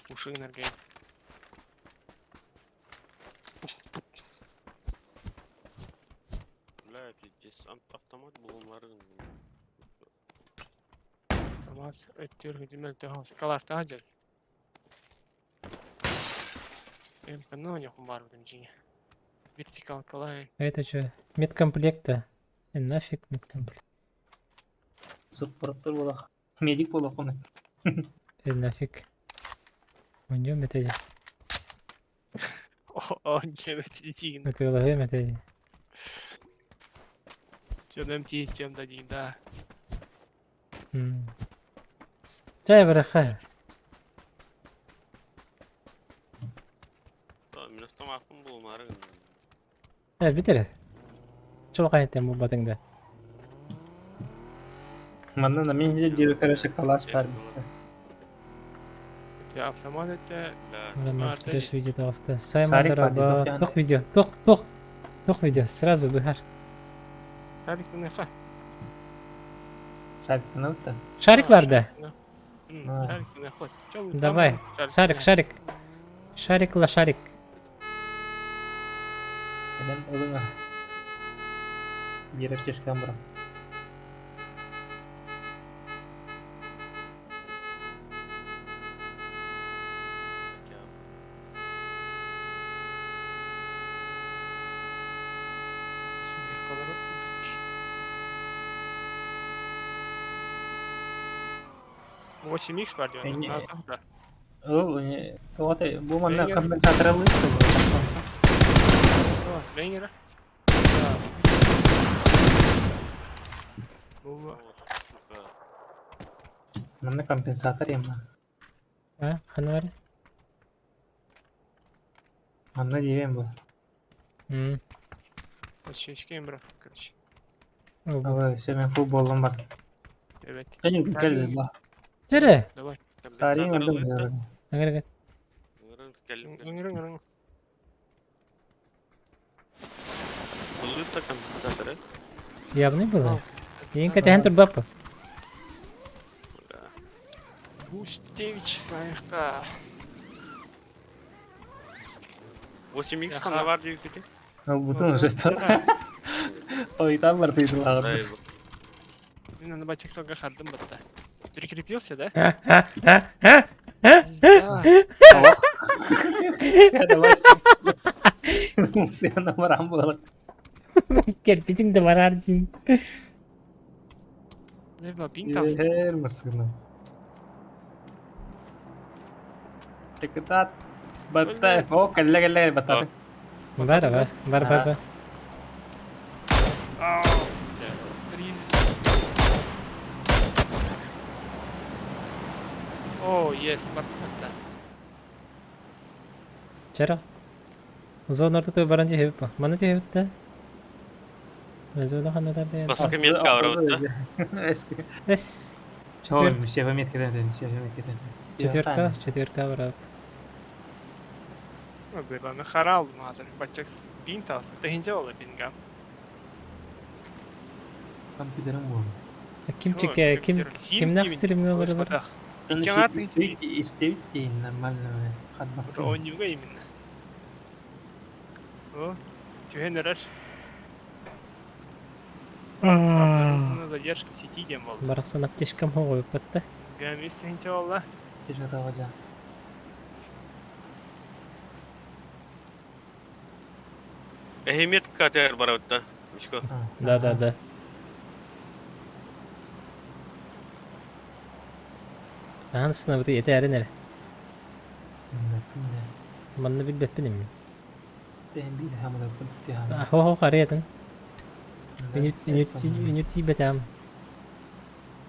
Уши энергия. Бля, пиздец, автомат булумары. Автомат өттүр хүдүмэл төһөн калартаha дьэл. МП-ну ньохун баар будем дьиҥэ. Вертикалкалай. Это что? Медкомплекта. Э, нафиг медкомплект. Суппортор буолах. Медик буолах оны. Э, нафиг. Уйдем это. О, дьэбэт итигин. Это ловим это. Чөдөм тиичем да дии да. Чай бараха. Мин автоматым булумары. Э, битер. Чолкан этем бу батыңда. Манна на мин дьиэ короче калаш бар. Я автомат это Мына стресс видео таҕыста. Саймон Шарик бар дии, Дараба. тох Тох видео. Тох, тох. Тох видео. Сразу быһар. Шарик нехэ. Шариктан да. Шарик бар да? Шарик нехэ. Давай. Шарик, шарик. Шарик лошарик. Кэлэн ылыҥа. Биэрэр кескан баран. 8 х бар диэн. Э, Ол тоҕо бу манна компенсатор ылыыр Венгера. Бу Манна компенсатор има. А, ханна бар? Манна диэбин бу. Очечки брат, короче. Ой, все мен футболум бар. Evet. Кэл кэл ба. Жере. Давай. Сарин ордук. Аңырга. Ыңырың ыңырың. Булута компенсаторы. Явный было. Ең кәтәһен турбаппа. Густевич сайыққа. 8 х ханна бар дип кете. Бутун уже Ой, там бар тыйдылар. Мен аны батиктокка хардым батта. Прикрепился, да? Да. Сена барам буолар. Керпитиң да барар дин. Леба пинг Эр масына. Чекытат. Батта, о, кэллэ кэллэ батта. Бар, бар, бар, бар, бар. О, yes, батта. Чара. Зона ортото баран жеп. Мана жеп та. Зона ханна тарды. Басқа метка бар да. Эс. Ой, Четверка, все метки да, все метки да. четверка, четверка бар. Быбаны харал мазыр. Батчак пинг таусы. Тыгынча олы пинга. Компьютерим бу. Ким чеке, ким кимнак стримне олар бар. Жаңа Истебит дейин нормально. Онюга именно. О, түһэн эрэр. Задержка сети диэн буолла. Барахсан аптечкам хоҕуйуппатта. Гамис тыһынча буолла. Эхимет катер барабытта. Мишко. Да, да, да. Ахан сынабыты этээрин эрэ. Манна билбэппин эмин. Хо-хо харыятын. Үнүт тиийбэтээм.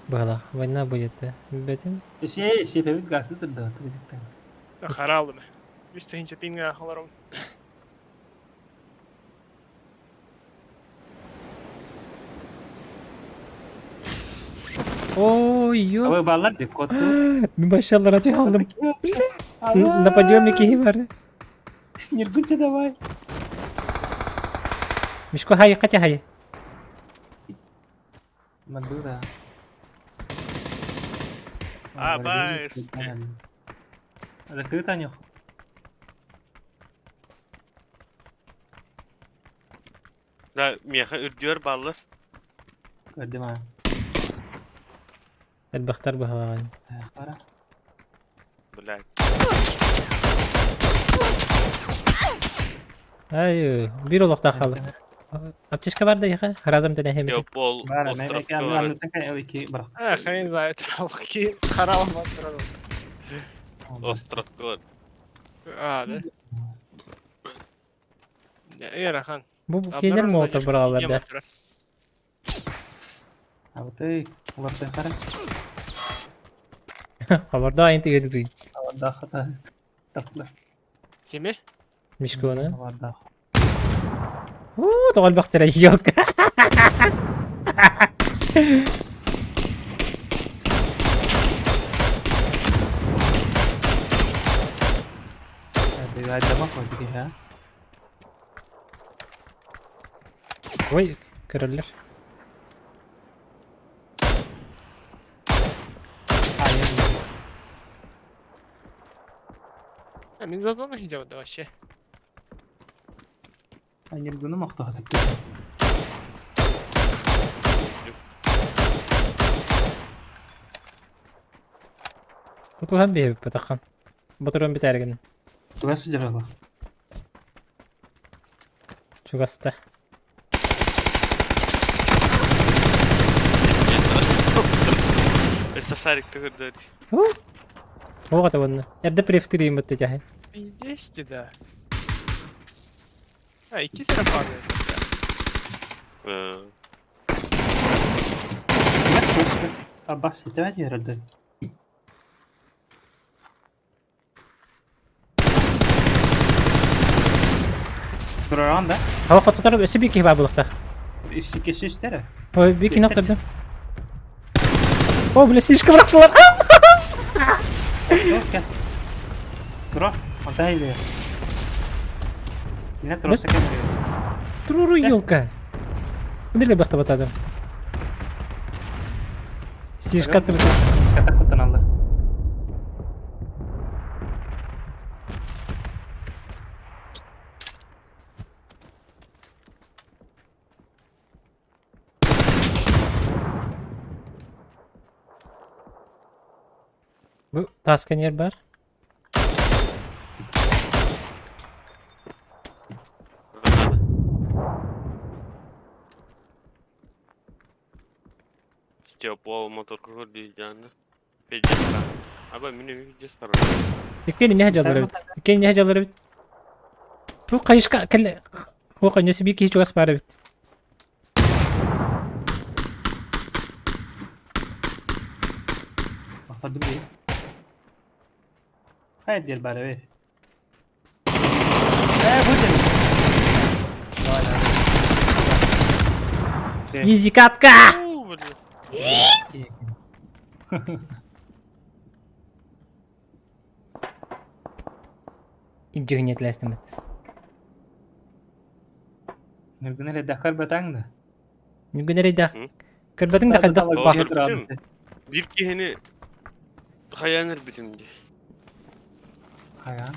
Быһалаах. Война будет. Билбэтим. Сие, сиэпэбит газты турда, тыгыжыктан. Хараалым. Үс тыһынча пинга олором. Ой, ё. Абы баллар деп котту. Мин башаллара түһалдым. На подъеме киһи бар. Сниргуча давай. Мишко хай, катя хай. Мандура. А, бай, Закрыто нюх. Да, меха үрдүөр баллар. Көрдүм а. Элбэхтэр быһалаҕын. Хара. Блядь. Ай, биир олохтоох хаалла. Аптечка бар да яха, разом тэнэһэмит. Yo, пол Бара, мен островка экен бар. аннытан кай ики бар. А, хрен знает. Ки харалым турар. Островка бар. А, да. Эрахан. Бу кинер молотов быралар да. А вот эй, улардан кара. Хабарда айын тигedi дуй. Аварда хата. Таптылар. Кими? Мишконы. Аварда. Уу, тоҕо элбэхтэрэ елка. Дыгайдама койду ха. Ой, көрөллөр. А, мин зазон хиджаб да вообще. Аниргуну мактаатык. Тутуһан биһэбит батахан. Ботурун бүтээргин. Тугасы жабала. Чугаста. Өссө шарикты көрдөр. Уу. Оҕата уонна. Эрдэ префтириим бытты дьаһай. Здесь да. А, икки сарафаны. Э, Абас, давай ярды. Тураран да? Хава хоттору өссө биир киһи баар буолуохтаах. Иши кесиштере. Ой, биир киһини охтордум. О, бля, слишком бырахтылар. Yok Тура, онта или. Мина тура сакен. Туруру елка. Үндүр бахта батадым. Слишком турду. Шата кутаналды. Бу тасканер бар. Надо. Степол мотор көрдü Пиздец. Аба мини пиздец хорош. Иккени не жалар бит. Иккени не жалар бит. Бу кайышка кел. Хо кайнеси бир киһи чугас бар бит. Бахтарды бир. Хайд дел бары бе. Э, бу дел. Давай, давай. Изи катка! Уу, блин. Инженер лестемет. Нүргүнер дахар батаңды. Нүгүнер да. М? Көрбөтүң да хайдах О, бах. көрбүтүм. Бир киһини хаяныр битим ди. Хая.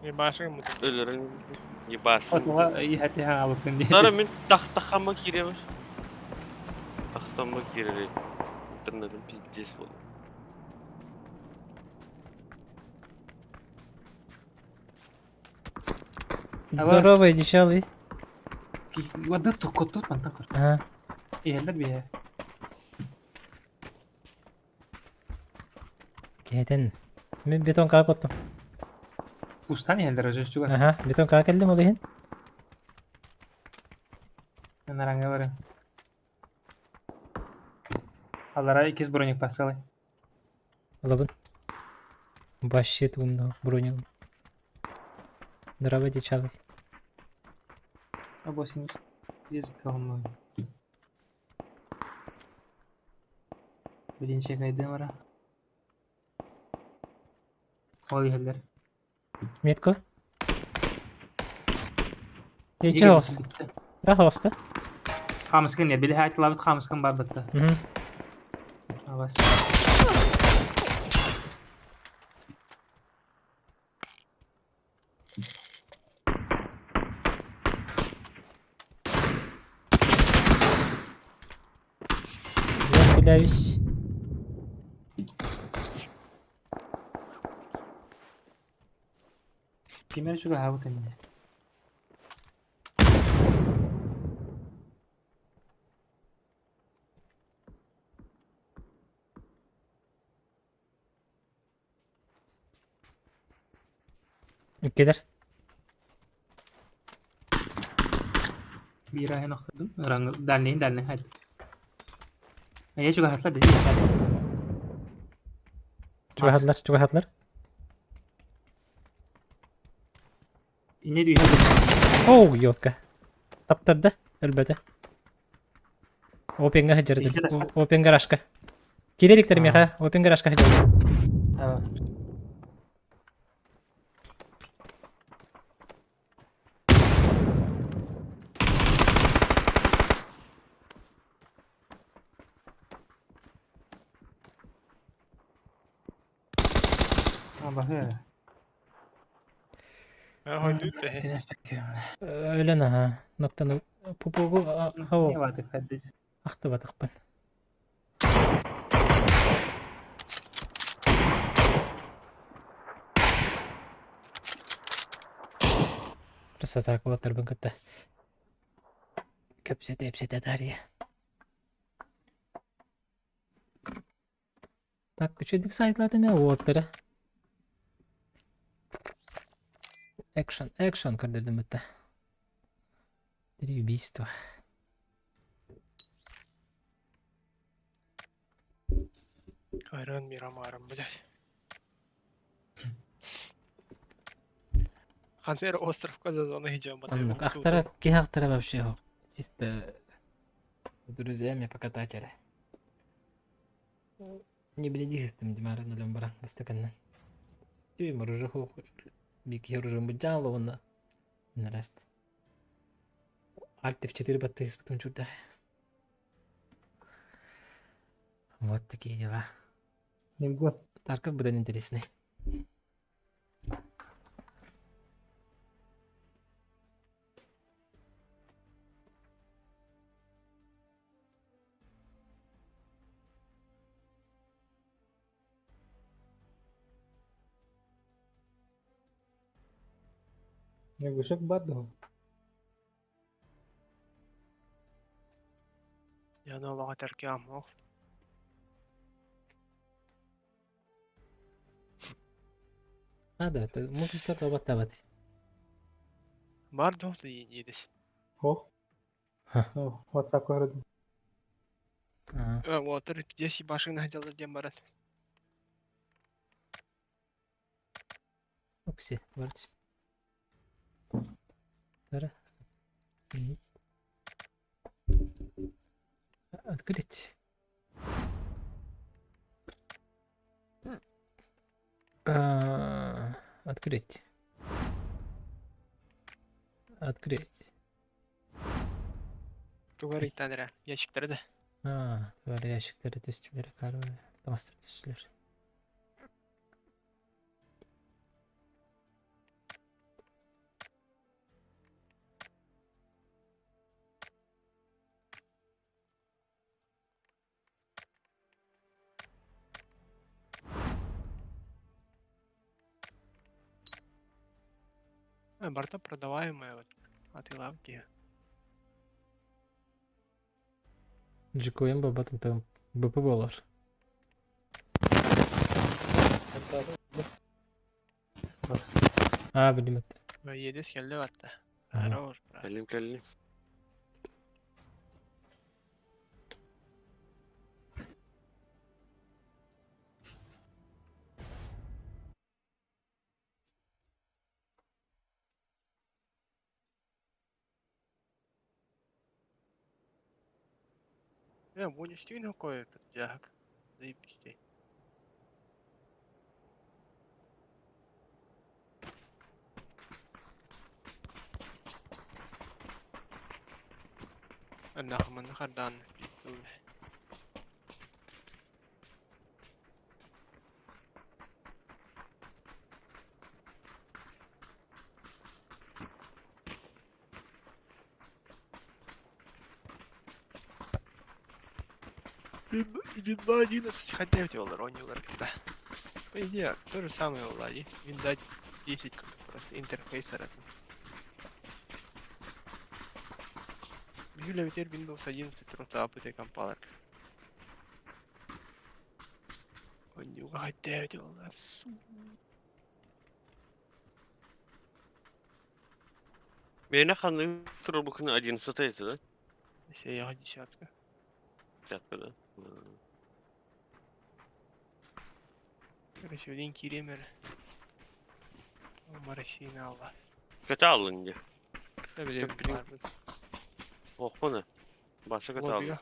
Ебашың мутун. Өлөрүн ебашың. Отуга иһати хаҥалыккын дии. Тара мин тахтахама кииребин. Тахсамма киирери. Интернетим пиздец болду. Здорово, дичалый. Вады туккоттут мантан көр. Ага. Иһэллэр биһэ. Киһитин. Мин бетон каа коттум. Устан иһэллэр өсөс чугас. Аха, бетон каа кэллим ол иһин. Наранга бары. Аллара иккис броник пасылай. Ылабын. Вообще умного броню. Здорово, дичалый. Абосин язык говно. Билинче кайдым ара. Ол иһэллэр. Метко. Ече хос. Ра хоста. Хамыскын не били хайтылабыт хамыскын бар бытта. Мгм. Абас. Я пуляюсь. Кимер чуга хабыт эмне. Иккилер. Биир айан охтодум. Ыраңы дальний дальний хайт. Эйе чуга хатла деди. Чугахатлар, чугахатлар. Инне дүйһэ. Оу, ёлка. Таптарды, өлбөтө. Опенга хыдьырды. Икки таска. Опен гаражка. Киреликтер меха, опен гаражка хыдьырды. Абаһы. Хойдут да. Тинес пекке. Өлөн аха. Ноктаны пупугу Не хау ваты хадды. ахтыбатахпын. Просто так уолаттарбын кытта кэпсэтэ эпсэтэ таарыйа. Так, үчүгдүк сайдлаатым ээ уолаттары. Экшен, экшен көрдөрдүм бытта. Три убийства. Айран Мирамаром, блядь. Хантер островка за зону идем. Оннук ахтара, киһи ахтара вообще суох. Чисто с друзьями покатать эрэ. Не билидиһиттим димары өлөн баран бастаканнан. Түй морожуху бики оружием быдьаала уонна нараст. Альт F4 баттыһыспытым чурда. Вот такие дела. Ньургун. Тарков быдан интересный. Ньургушек бар дуо? Я на латерке амох. А, да, это мультистар табат. Бар дос едес. О. Ха. О, WhatsApp көрдүм. А, Уолаттар пиздец ебашың хотел дем барат. Окси, барт. Тара. Мгм. Открыть. А, Открыть. Открыть. Тугар иттанра. Ящиктары да. А, бар ящиктары түстүлэр, карвы, таҥастар түстүлэр. Барыта продаваемая вот атыылаабыт киһи. Джикуем бабатын там БП буолар. Аа, билим этте. Едес кэллэ батта. Ага. Хорош, брат. Кэллим кэллим. Вонючтин какой этот дяк. Заебись ты. Нахман Хардан. Пизду. Винда 11 хотя у тебя Ронни да. По идее, то же самое у Лади. Винда 10 как-то просто интерфейс это. Юля, теперь Windows 11 просто апыты компалер. Хотя у тебя су. Миэнэ ханнык турбукун 11 этэ да? Если десятка. Десятка да? Короче, один киремер. Марасина Алла. Көтө аллын дии. Да, биле Билин- Охпуна. Баса көтө аллын.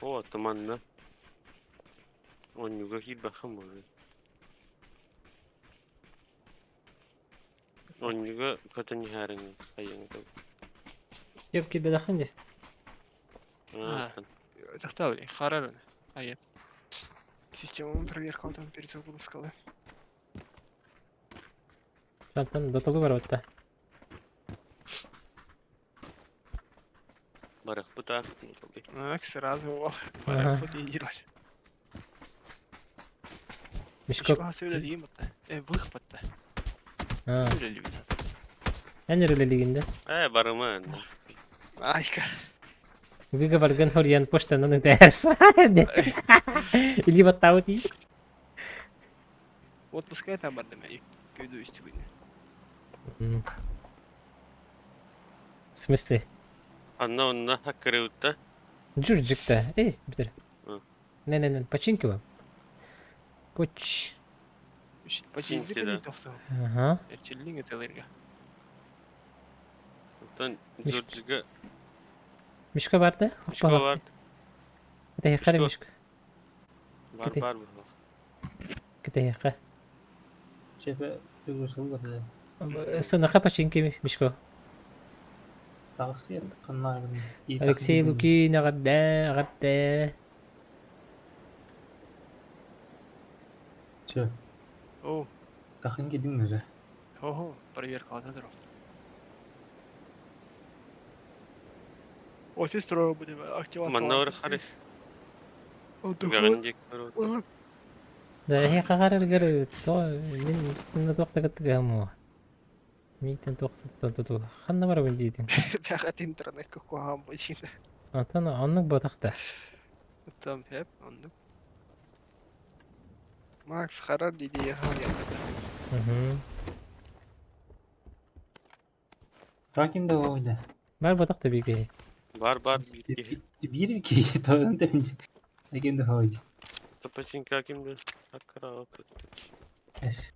О, туманна. Онньуга киирбэххин буолуо. Онньуга көтөн иһээриҥ хайыаҥ этэ. Кеп кибедахын дес. А. Тахтал, харар. А я. Систему проверка там перед загрузкой. Шантан дотолу бар батта. Барыхпыт аа. Так, сразу вол. Ага. Фотоидировать. Мишко. Выхпатта. Аа. Үлэлиибин. Эн эрэлэлигинде. Ээ барыма. Айка. Выга барган хорьян почтанан ытаарс. Или баттаути. Отпускай там бардым я. Көйдө үстүгүнэ. В смысле? Анна онно хаккырыбытта. Джурджикта. Эй, битер. А. Не-не-не, починки вам. Поч. Починки да. Ага. Эрчиллиң этелерге. Оттон Миш- Джорджига Мишка барды? Мишка бар. Это хары Мишко. мишка. Бар Кете. бар буолла. Кете Чепе тугусул бар. Сынака починки мишко. Тагысы каннагын. Алексей Лукин агадда, агадда. Чө, О, тахын кидин уже. ого, проверка алда Офис строил будем активация. Манна бар хары. Түгэҕин диэки барыбыт. Да, хе кагарыр то мин мин тоқтагыттыгаму. Митен тоқтаттан туту. Ханна барабын дейтин. Бәхәт интернет кухам бочина. Атана аннык батақта. Там хеп, онды. Макс харар диди я. Угу. Таким да ойда. Бар батақта биге. Бар бар биир киһи. Бир ки тоон тенди. Таким да ойда. Починка кимде хаккыраабыт. Эс.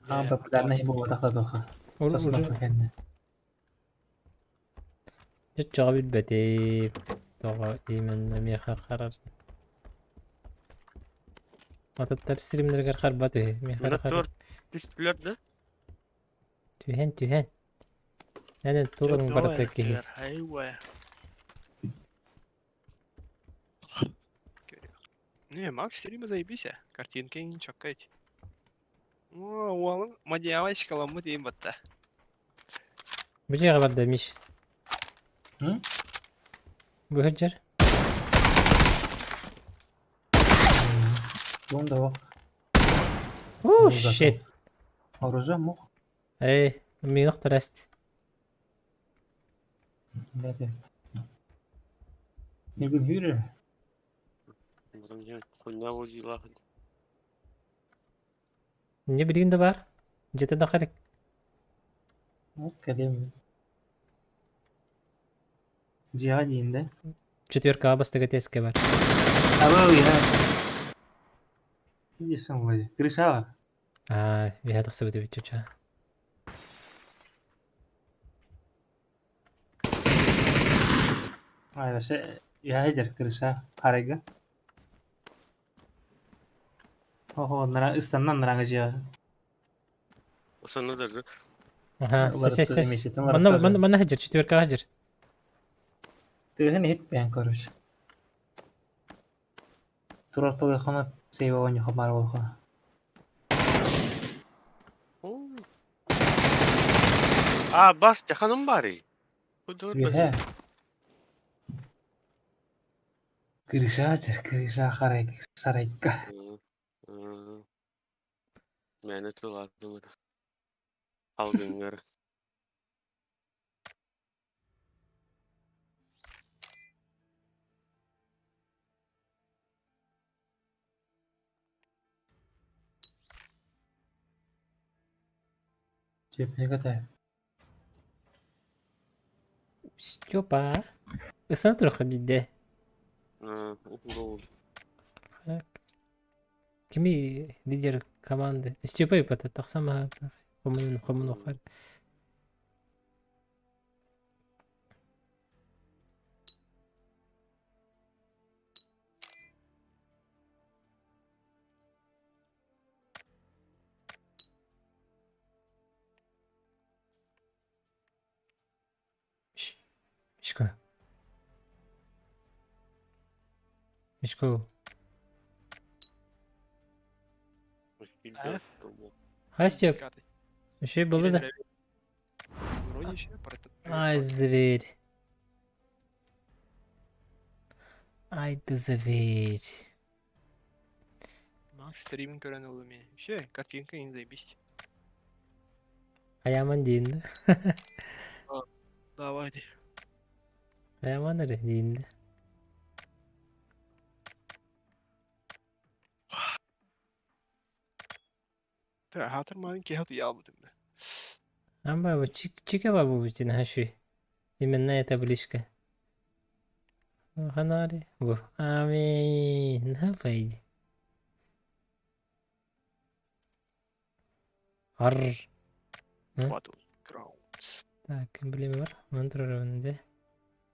А популярный бу тахта тоха. Уже Сосно кенне. жа билбети. Тоға именно меха харар. Ататтар стримлергер харбат үһү. Меха Мына харар. туор түстүлэр да? Түһэн түһэн. Нәнен турун барата киһи. Айва. Не, Макс стрима заебись. Картинки не чокать. О, уолун мадиалочка ламы дейм батта. Бу жеге барда миш. М? Бу хеджер. Бун да О, Ну, shit. Оружие мох. Эй, минох траст. Ньургун үүрэр. Хуйня возила. Не билигин да бар. Дьиэтэ да харик. Кэлиэм. Дьиэҕэ диин да. Четверкаҕа бастакы тиэскэ бар. Аба уйа. Иесен вроде. Крысава. Аа, үһэ тахсыбыт эбит чуча. Ай, вообще, я эдер крыша. Харайга. Охо, нара ыстаннан нараҥа дьиэҕэ. Осанна да Аха, Уларытты сес сес. эмиэ Манна уларытта. манна манна хадьыр, четверкаҕа хадьыр. Тыаһын иһит бэйэн короче. Турар тылыхана сейва оонньуха баар буолха. А, бас, таханым барый. Кудур Үөһэ. Крыша дьэр, крыша харай сарайка. Мэне тылаатым. Алгыңыр. Чепнеге та. Степа. Ыстана туруха бидде. Угол. Кими лидер команды? Степа ипата тахсама хомун хомун охар. Мишка. Мишко. Хай, Степ. Еще было да? Вроде еще про Ай, зверь. Ай, ты зверь. Макс стриминг көрөн ылым. Вообще, картинка не заебись. Аяман дейін да. Давайте. Аяман эрэ дейін да. Так, хатыр маленький кехат уялбытым да. Амба, чика бабу бутин хаши. Именно эта близко. Ханари. Бу. Аминь. Давай. Ар. М? Battlegrounds. Так, эмблема бар. Мантра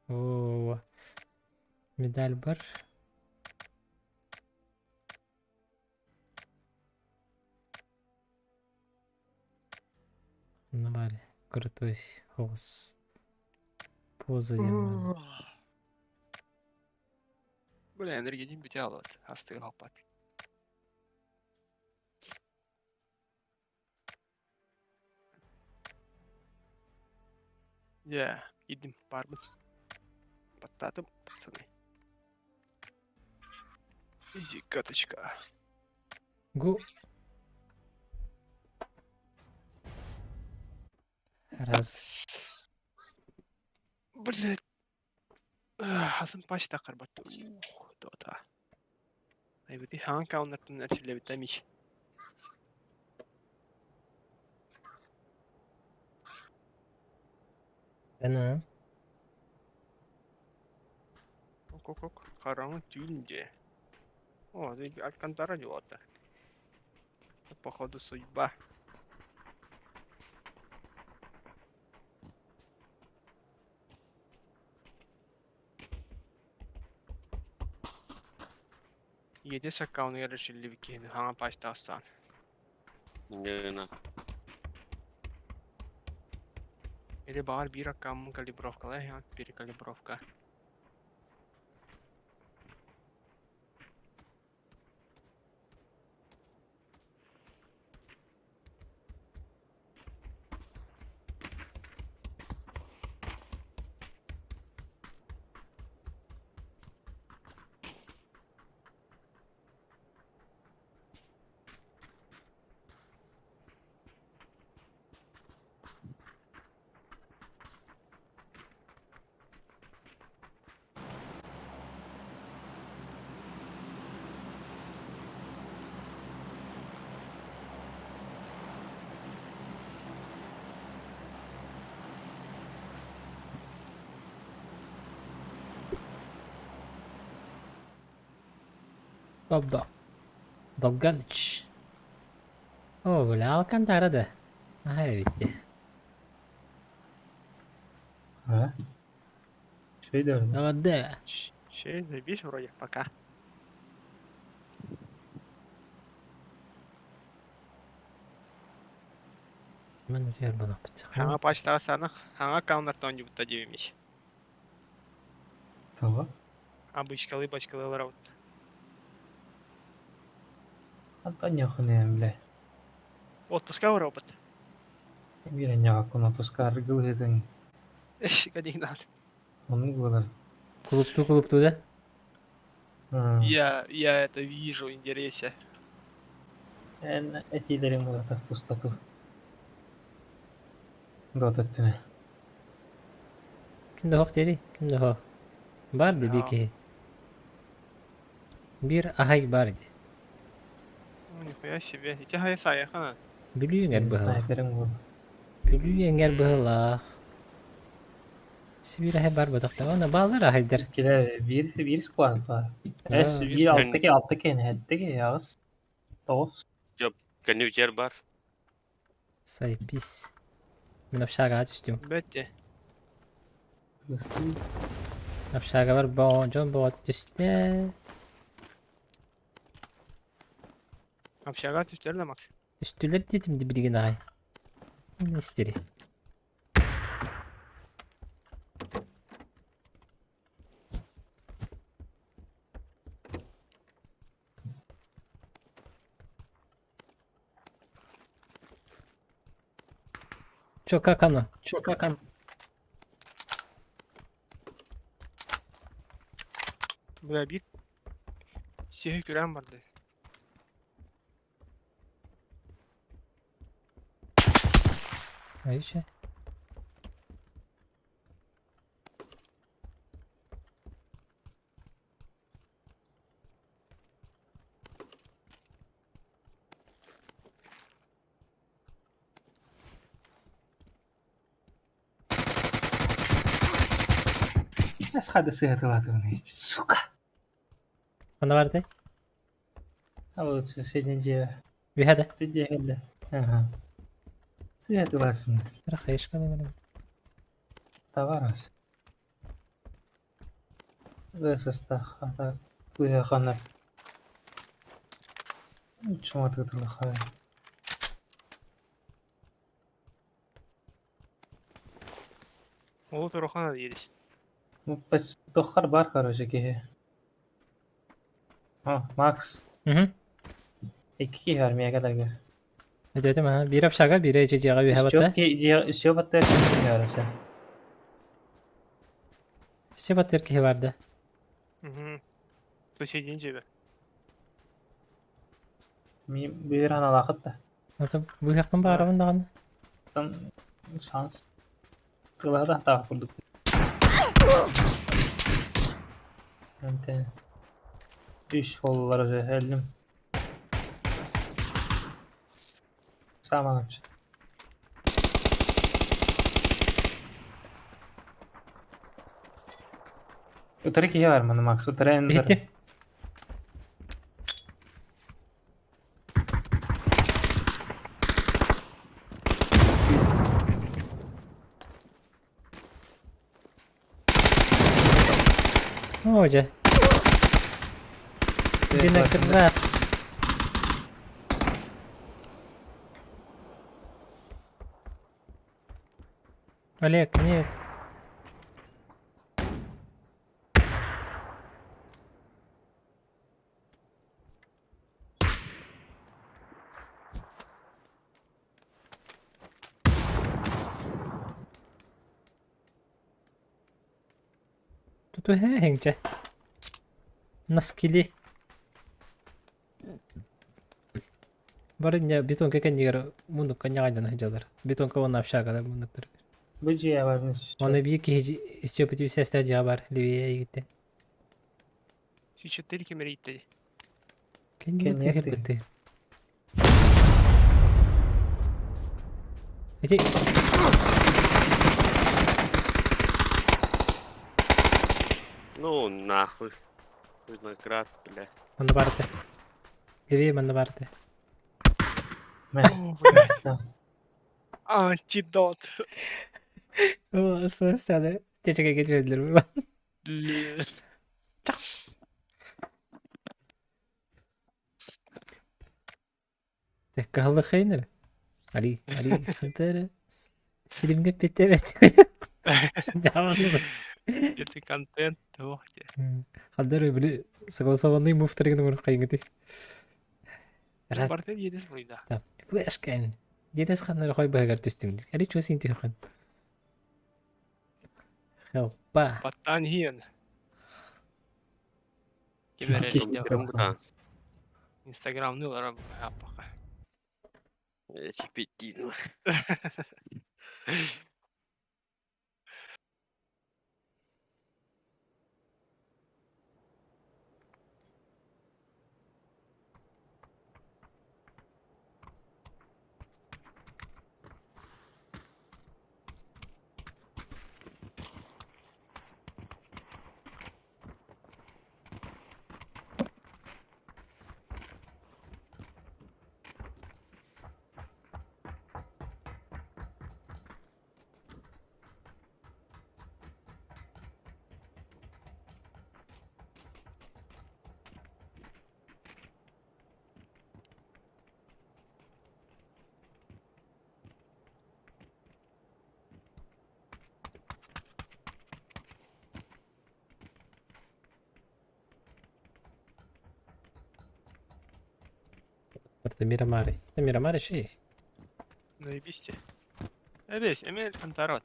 О, медаль бар. Навали. Крутой хос. Поза диэн. Бля, энергетик битялот. Астыга хоппат. Я, идем барбын. Баттатым, пацаны. Изи, каточка. Гу. Раз. Блять. Хасан пачта карбат. Ух, дота. Айбити хан кауннартын әрчилебитамич. Ана. Ок, ок, ок. Қараңы түйінде. О, Алькантара дело-то. Это, походу, судьба. Еде аккаунт решили викини, хана пачта астан. Гена. Или бар бир аккаунт калибровка, лэ, перекалибровка. Бобдо. Долганыч. О, бля, Алкантара да. Аһа эбит дии. А? Швейдер. Давай. Че, заебись вроде, пока. Мен утуйар буолуохпут. Хаҥа пачтаҕа санах, хаҥа аккауннартан оонньуубута диэбимич. Того. Обычкалыы бачкалыы олоробут. Антон ньохунуйан бля. Отпуска барабыт. Биир ньаҕаккын отпуска аргылыһытыҥ. Кадигнат. Оннук буолар. Кулуптуу кулуптуу да? Я это вижу, интересе. Эн этиилэриҥ буолата в пустоту. Дота өттүнэ. Ким да оһох диэри, ким да оһох. Баар дии биир киһи. Биир аһай баар ди. Нихуя себе. Ити хайа саайахана. Бүлүү эҥэр быһылаах. Снайпериҥ буолар. Бүлүү эҥэр быһылаах. Сибиир аһай бар батахта. Онно бааллар аһайдар. Иккилэр биир биир склад баар. Эс биир алта ки алта киһини сэттэ киһи аҕыс тоҕус. Кэнники бар. Сайпис. Мин общагаҕа түстүм. Бетте. Общагабар дьон боҕото түстэ. Общага түстэр да Макс? Түстүлэр диэтим ди билигин аҕай. Не истери. Чё, как оно? Чё, как оно? Бля, биир сиһи күрээн барды. А еще? Эс хада сыһытылаатыгын сука. Ханна баардай? А вот соседний дьиэ. Үһэ да. Дьиэ кэллэ. Ага. Сыһытылаасың. Рахаешка да Товарос. Состах, ата куйаханар. Чуматыгытылахай. Ол турухана диирис. Ну, тоххар бар, короче, киһи. А, Макс. Угу. Икки киһи бар миэхэ кэлэргэ. Этэтим аха. Биир общага, биир эчи дьиэҕэ үһэ батта. Все батта киһи бараса. Все баттыр киһи бар да. Угу. Соседний дьиэбэ. Ми биир аналаахыт да. Ото быһахпын баарабын даҕаны. Там шанс. Тылаһа таах курдук. Антен. Үс боллар уже өлдүм. Саманымчы. Утары киһи бар маны Макс, утары эн Иһиттим. Оо дьэ. Виноград. Олег, нет. Тут үһэ Наскили. Бары не бетонка кэннигэр муннукка ньаҕайдан сылдьаллар. Бетонка уонна общагада муннуктар. Бу дьиэ бар. Оны биир киһи Степа сестра дьиэ бар левее игиттен. Си-четыре кемерийттэ. Кэннигэр кэлбитти. Ити Ну нахуй. Виноград, бля. Манна баар этэ. Левее манна баар этэ. Мэ. О, блядь. Антидот. О, саны. Чечеге кетпедилер. Бля. Каһылыхайныр. Али, али, хантары. Силимге питебет. Это контент, ох, де. Хандары били согласованный муфтарыгын оҥор хайыҥыты. Раз Барта едес буйда. да. Флешкэн. Едес ханнары хой быһыгар түстүм. Али чуо син түһүхэн. Хелпа. Баттаан иһиэн. Ким эрэ Ким бутаан? Инстаграмны ылара аппаха. Чипиттиин. Барта Мирамари. Мирамари шей. Наебисте. Эбес, эмел конторот.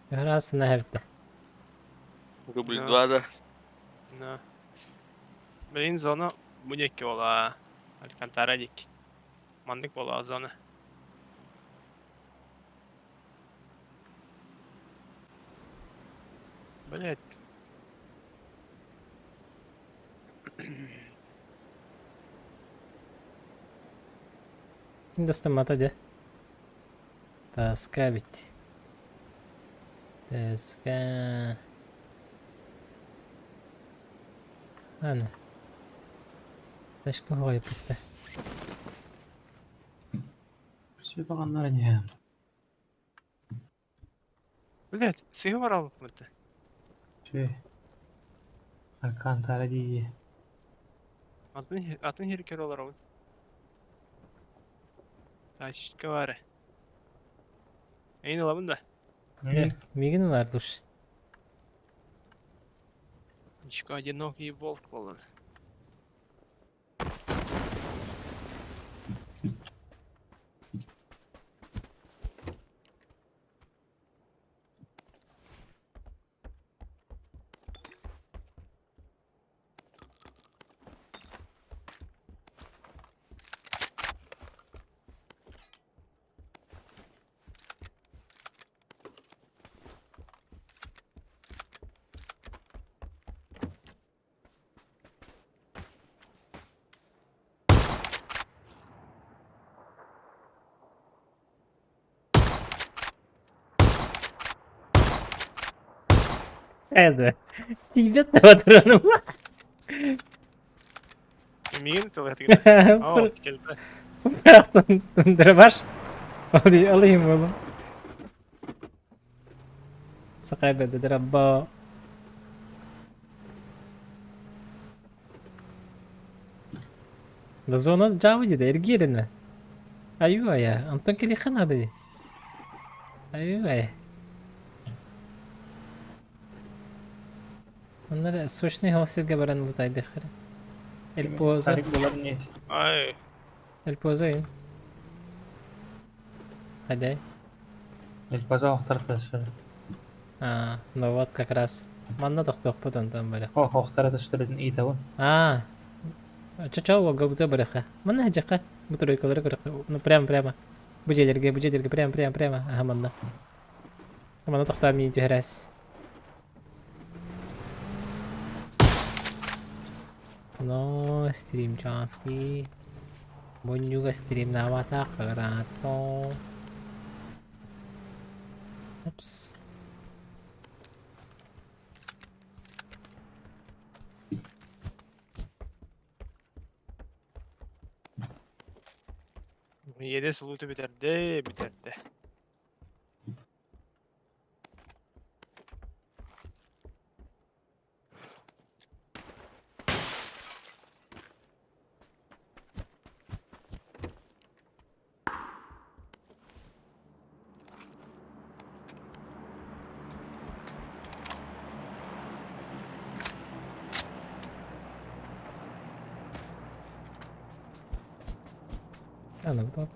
Раз на херте. Рубль Да. 2, да. На. Блин, зона будет ола. Алькантара дик. Мандык бола зона. Блять. Достамата де. Таска бит. Таска. Ана. Ташка хоy битте. Все бағаннар не. Блять, сыгы бар алып мыты. Че. Алькантара дии. Атын атын херкер олар ол. Тачка бар. Эйн алабын да. Не. Мигин бар душ. Ничего, одинокий волк болан. Это. Тебе патроном. Мигин тылы О, келді. Дробаш. Алайым болу. Сақай беді дробба. Да зона жабы деді, эргеріне. Аю ая, Антон келихан ады. Аю ая. Оннар сочный хосерге баран лутайды хыры. Эль поза. Тарик болар не. Ай, Эль поза ин. Хайдай. Эльпаза охтар ташыр. А, ну вот как раз. Манна тохтоохпут онтон бары. О, охтар ташырын итабын. А, чо-чо гобзо барыха. Манна жака. Бу тройкалары көрөхө. Ну прямо прямо. Бу жерлерге, бу жерлерге прямо прямо прямо. Аха манна. Манна тохтоо мин түһэрээс. Но стрим чански. Боннюга стрим навата карато. Упс. Иэдэс улуута бүтэрдэ, бүтэрдэ. Аны бу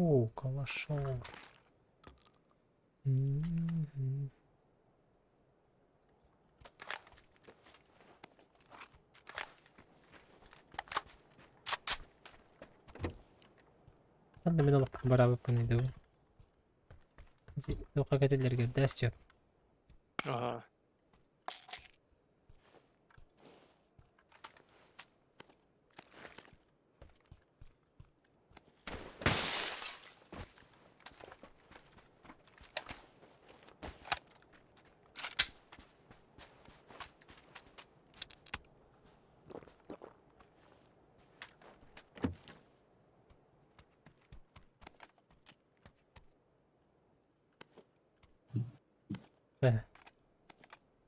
О, калашов. М-м-м. Ханна мин олохпун бараабыппын ыйдыбын. Туохха кэтиллэргэ дэс сөп. Ага.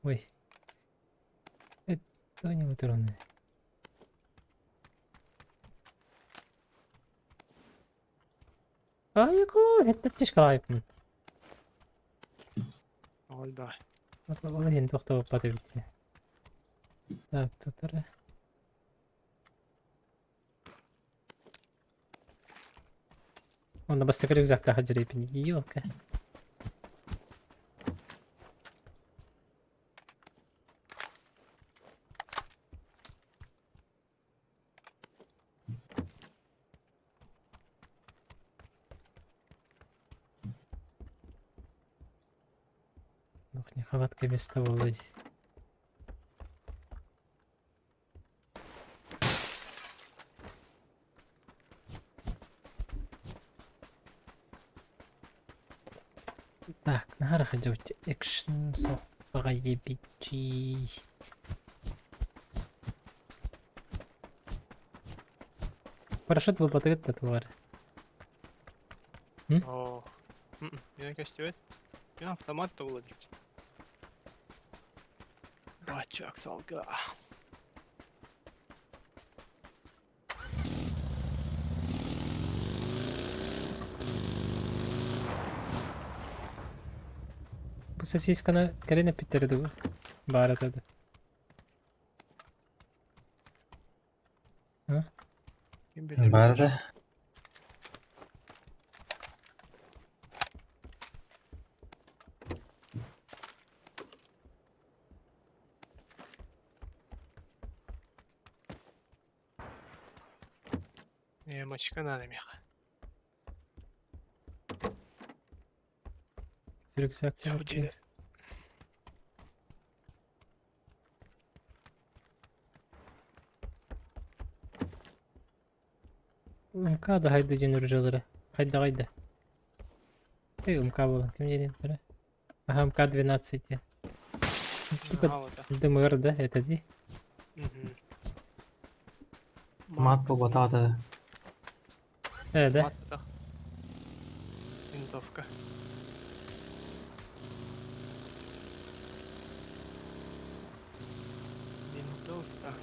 Ой. Это не утронный. Айко, это птичка лайпын. Ол да. Ол иһин тохтобоппат эбит. Так, тут эрэ. Онно бастакы рюкзактаах дьирэйпин ёлка. Ох, нехватка места, Володь. Так, нахара ходить экшн соппаҕайебичи. Парашют буолбатыгыт да тугар. Оо. Мен көстүбэт. Мен автомат да була диир. Бачак салга. Бу сосисканы кэлин эппиттэрэ дуу? Баар этэ да. А? Ким билэр Баар билэр. да. Мочка надо меха. Рюкзак. Я окей. уделя. МК да хайда диэн үрдьэлэрэ. Хайда хайда. Эй, МК буолан ким диэн этэрэ? Ага, МК-12 диэн. Типа Ага, вот так. ДМР, да, это ди? Мгм. Мат буолбатаҕа да. Да. Мат да. Винтовка. Винтовка.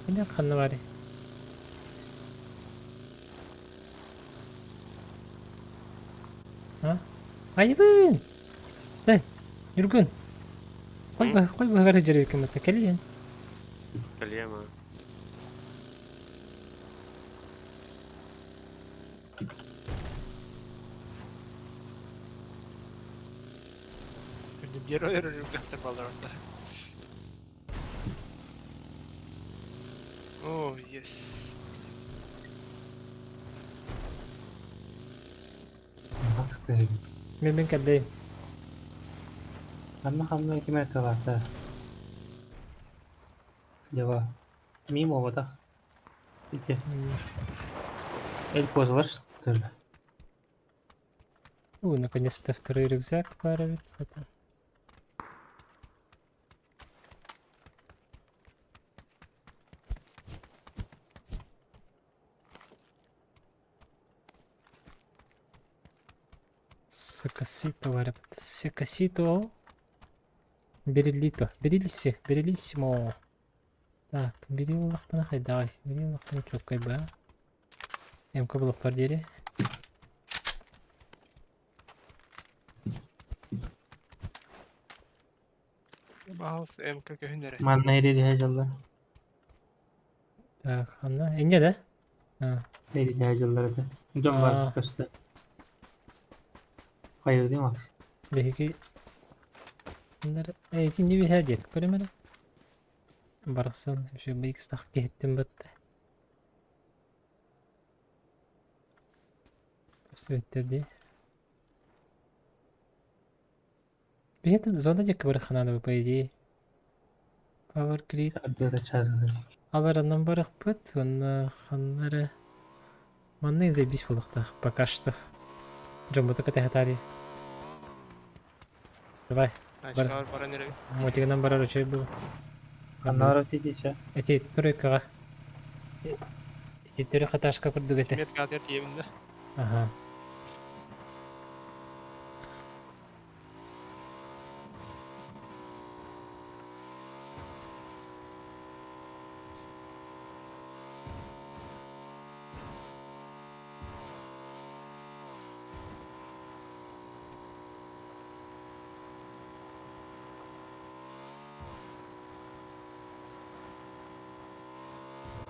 Кини ханна баарый? А? Айбын! Дай, Юргун. Қой қой баҕара дьэрэ кэмэтэ кэлиэн. Кэлиэм аа. Биир рюкзактар баллар орто. О, yes. Макс тыһыгын. Мин мин кэллэйим. Ханна ханна ким эрэ тылаата. Дьоҕо. Мимо буолбатах. Ити. Эль козалар что ли? О, наконец-то второй рюкзак пара ведь. Это. Сакасито, ребята. Сакасито. Бериллито. Бериллиси. Бериллиссимо. Так, бериллахпына хайдаҕай. Бериллахпына чуоккай ба. МК булуохпар диэри. Баһалыс МК көһүн эрэ. Манна иририһэ дьыллар. Так, ханна? Инньэ да? А. Иририһэ дьыллар этэ. Дьон бар көстө. Хайыы Макс. Биһиги Эй, итинни биһэ диэт көрүм эрэ. Барахсан, вообще быйыкстах киһиттин бытта. Көстүбүттэр дии. Биһи зона диэки барыхханааны по идее. Power Grid. Аларанан барыхпыт уонна ханна эрэ манна заебись буолуохтаах пока что. Дьоммуту кэтэһэ Давай. Бар. Баран эрэ. Мотигынан барар үчүгэй буолуо. Ханна барар тиийдичэ? Эти тройкаҕа. Ити трехэтажка курдук этэ. Метка тиийэбин да. Ага.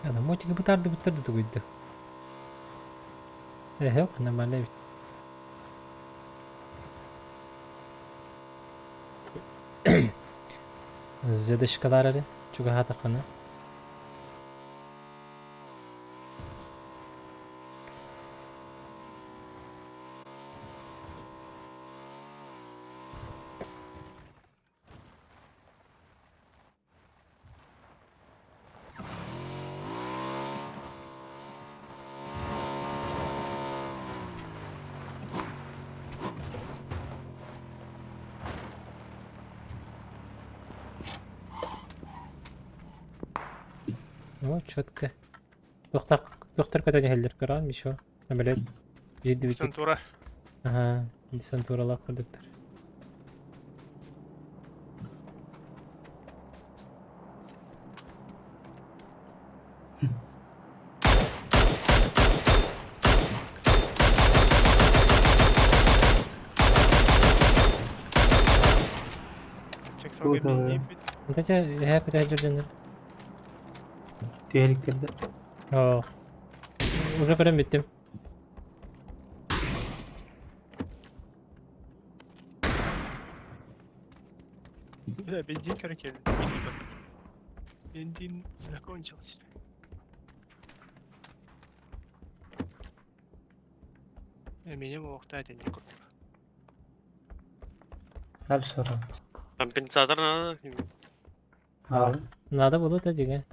Ана мотига бытарды быттарды тугуйду. Эһэ, нормально эбит. Зедочкалар эрэ чугаһаатаххына. Ну, четко. Туохтар туохтар көтөн иһэллэр көрөҕүн еще. Самолет биирдибит. Десантура. Аха, десантуралаах курдуктар. Чек салгы Антача эһээ көтө дьөрдөнөр. Түһэликтэрдэ. Оо. Уже көрөн бүттүм. Бля, бензин, короче, Бензин закончился. Меня мог дать не куртка. Дальше сорок. Компенсатор надо. А, Надо было да дигэ.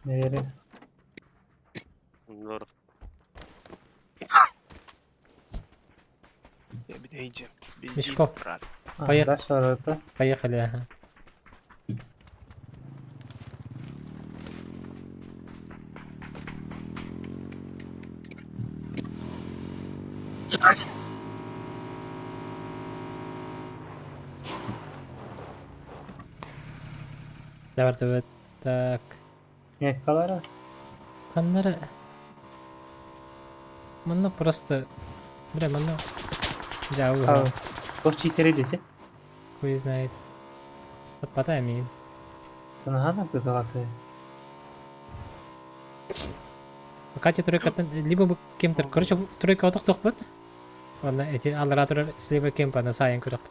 наверное. Здорово. Мешко. Брат. Поехали. Дальше сорок. Поехали, ага. Давай, давай, так. Меккалара. Ханнары. Манна просто... Бля, манна... Дьэ, Туох читерей дете? Хуй знает. Подпатай миин. Наһаа кыталаты. Пока те тройка либо бы кем-то... Короче, тройка отох тохпут. Ладно, эти алларатор слева кемпа на сайын көрөк.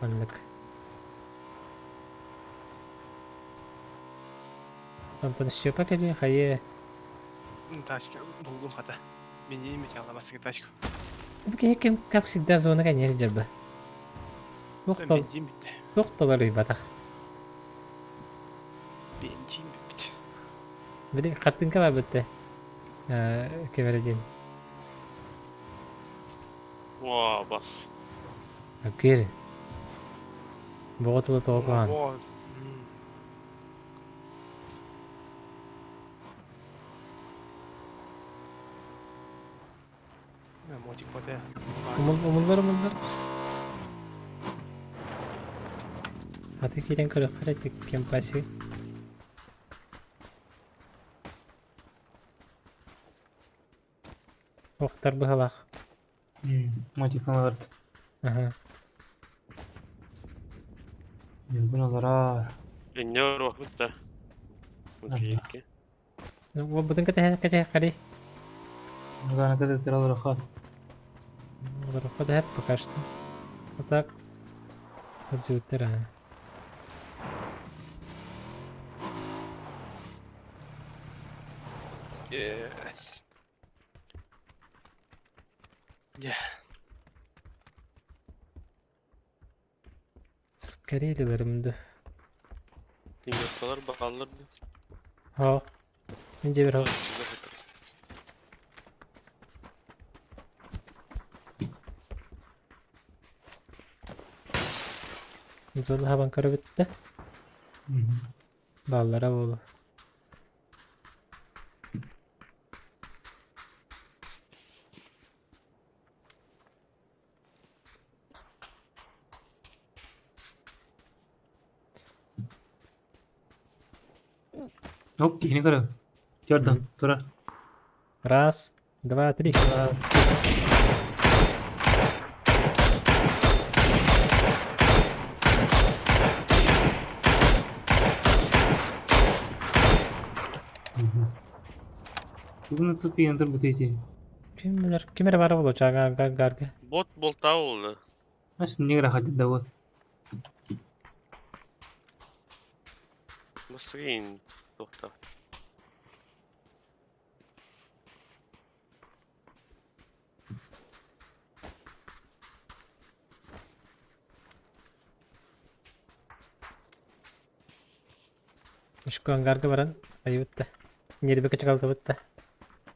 Маннык. Онтон Степа кэлиэ хайыа. Тачка булдум хата. Бензин металла тачку. Бу киһи ким как всегда зона конечно дьарба. Туох тол Бензин бүттэ. туох толоруйбатах. Бензин бүппүт. Били хартыҥка бар бытта. Кэбэрэ диэн. Уа, бас. Кир. Боҕо тыла тоҕо куһаҕан. Во. Мотик поте. Умуллар умуллар. Аты киирэн көрөххө эрэ тик кемпаси. Охтар быһалаах. Мотик алард. Аха. Бүгүн олорор. Инне оруохпут да. Окей. Уолбутун кэтэһэ кэтэһэ хари. Нуганы кытыттыр олорохо. Олороххо да пока что. Вот так. Отзывыттар а. Yes. Yeah. Скорее да. Yumurtalar bağlar. Хоох. Мин дьиэбэр хоох. Зона хабан көрөбүттэ. Баллара буолу. Оп, киһини көрө. Jordan, тура. Раз, два, три. Бүгүн тут пиэн тур бутейти. Ким билэр, ким эрэ бара буолуо чаага гарга. Бот болта oldu. Ас негра ходит да вот. Басырын тоқта. Үшкө ангарга баран айыбытта. Нербе кычыкалтыбытта.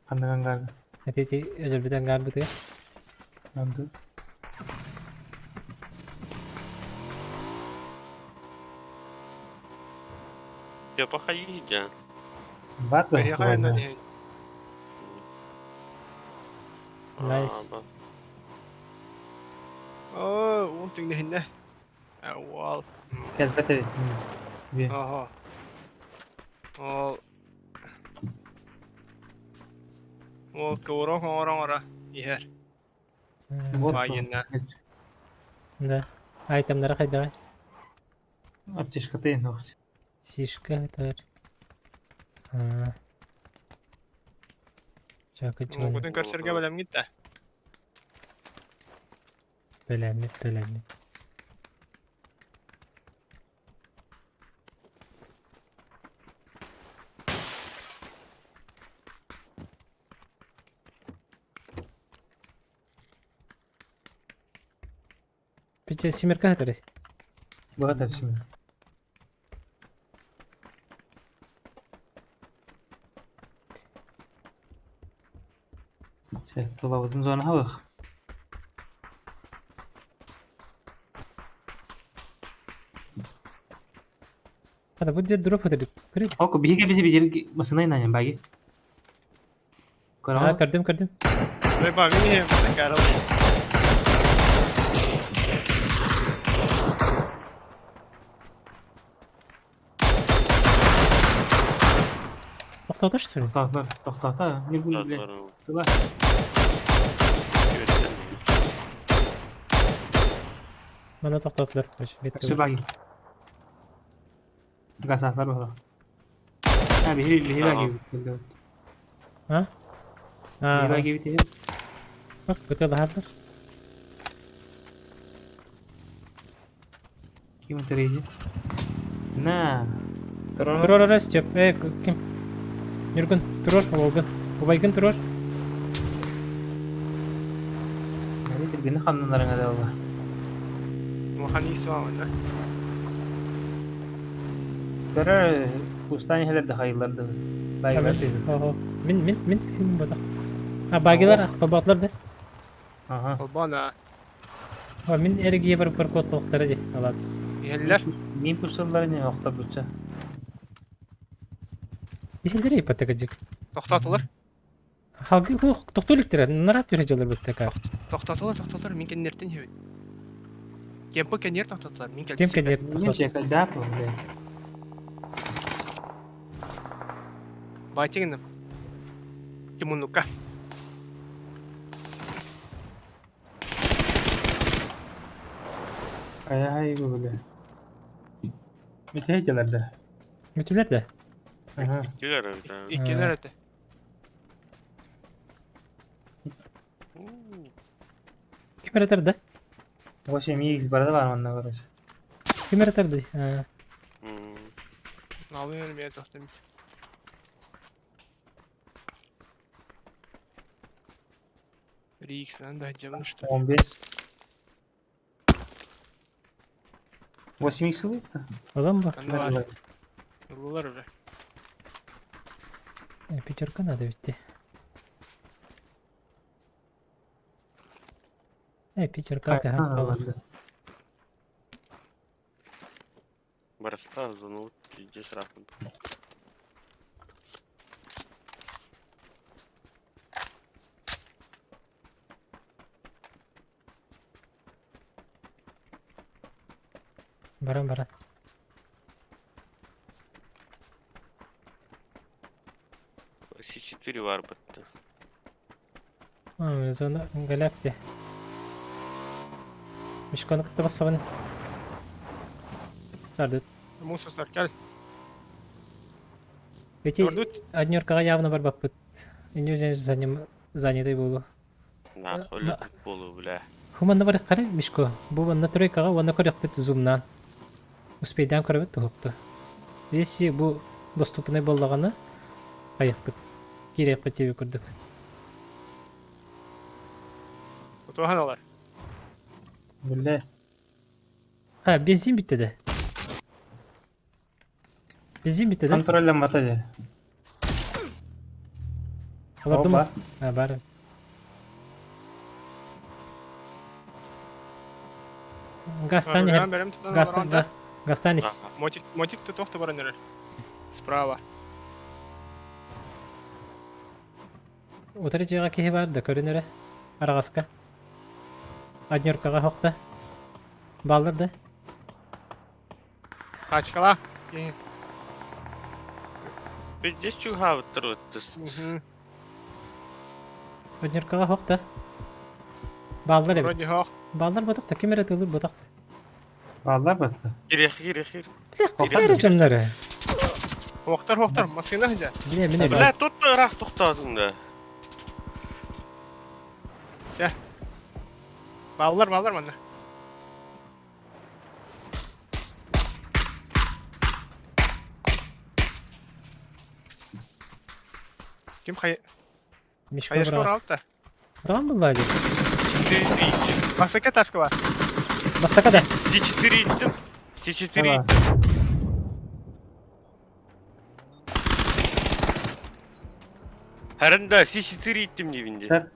Ханныган гарга. Эти өлөрбүт ангарбытыга. Анды. Я походи, Бар да. Поехали на день. Найс. О, ол түҥнэһиннэ. Уол. Кэлбэт эбит. Ага. Ол. Ол курок оҥорон ора иһэр. Вот. Вайна. Да. Айтемнара хайдавай. Аптечка ты нохт. Сишка это. А. Чакы чуган. Оҕотун көрсөргө бэлэм гитта. Бэлэммит, бэлэммит. Пиче семерка хатары. Бага тачым. Чэ, тулабытын зона хабых. Хата бу дер дроп хатары. Көрү. Око биһиге биси бидер масына инанyan баги. А, Көрө. көрдүм, көрдүм. Ой, ба, мин иһэм Карл. Токтото что ли? Токтотор, токтото. Не буду, блядь. Тыла. Мана токтотулар. Өссө баги. Гасатлар бала. Ha биһи биһи баги бит. А? Биһи А, баги бит. бак, быты лахалар. Ким утарыйды? На. Турар. Турар эрэ Степ. Э, ким? Ньургун, туруор, уолгун. Убайгын туруор. Мэри түргэнник хамнанарыҥа да буолла. Улахан иис суоҕа Көрөр кустаан иһэлэр да хайыллар да. Байгылар түһү. Ого. Мин мин мин тиһим ботах. А багилар холботлар да. Ага. Холбоон аа. О, мин эргийэ барыппар куотталыктара дии алаат. Иһэллэр. Мин кусталларын не охторбучча. Иһэллэр ипотекадьык. Тохтоотулар. Халгы тохтуу иликтэрэ, нараат түһэ дьаллар бүттэ Тохтоотулар, тохтоотулар, мин кэннилэриттэн иһэбин. Кемпо кэнниэр тохтоотулар, мин Ким кэлбит кэнниэр Мин тохтоот? чекайдаап, блядь. Баайтыгыным. Тимуннукка. Ай-ай, бля. Митей дьалар да. Бүтүлэр да? Ага. Иккилэр эбит аа. Иккилэр этэ. Ким эрэ да? 8 икс барда бар манна короче. Ким эрэ да? Аа. М. Налын өлмөйө тохтомит. Рикс, надо делать что ли? 15. 8 икс ылыпты. Olan бар. Аны бар. Ыллылар уже. Пятерка надо ведь. Пятерка, ага. Барыста зону пиздец рахман. Баран баран. С4 бар бытты. А, зона галякти. Мишканы кытта бассабын. Тардыт. Мусор кел. Эти Көрдүт. однеркаға явно бар баппыт. Инюзен за ним занятый болу. Нахуй Ма- летит полу, бля. Хуманна бар қара Мишко. Бу ванна тройкаға ванна көрөкпүт зумнан. Успейдан көрөбүт тухукту. Если бу доступный боллаганы айыкпыт. Кирекпит тебе көрдүк. Отухан алар. Бля. Ha, бензин битти де. Бензин битти де. Контроллен бата де. Олордум. Опа. Ha, бар. Гастан Берем, берем, тутан Гастан, да. Гастанис. Мотик, мотик тут охта баран Справа. Утары жига киһи бар да көрүнөрө. Арагаска. Однеркаға хокта. Баллар да. Тачкала. Пиздец чугавыттыр өттүс. Однеркаға хокта. Баллар эбит. Вроде хох. Баллар батакта ким эрэ тылыр батакта. Баллар батты. Кире кире кире. Бля, жоннары. Хохтар, хохтар. Машина где? Бля, мине Бля, тут ырах тоқтадың да. Баллар, баллар манна. Ким хай... Мишка Хаешка бра. уралта? Там была ли? Басака ташка бар. Бастака да. С4 иттим. С4 Давай. иттим. Харында С4 иттим дебинде. Сәп.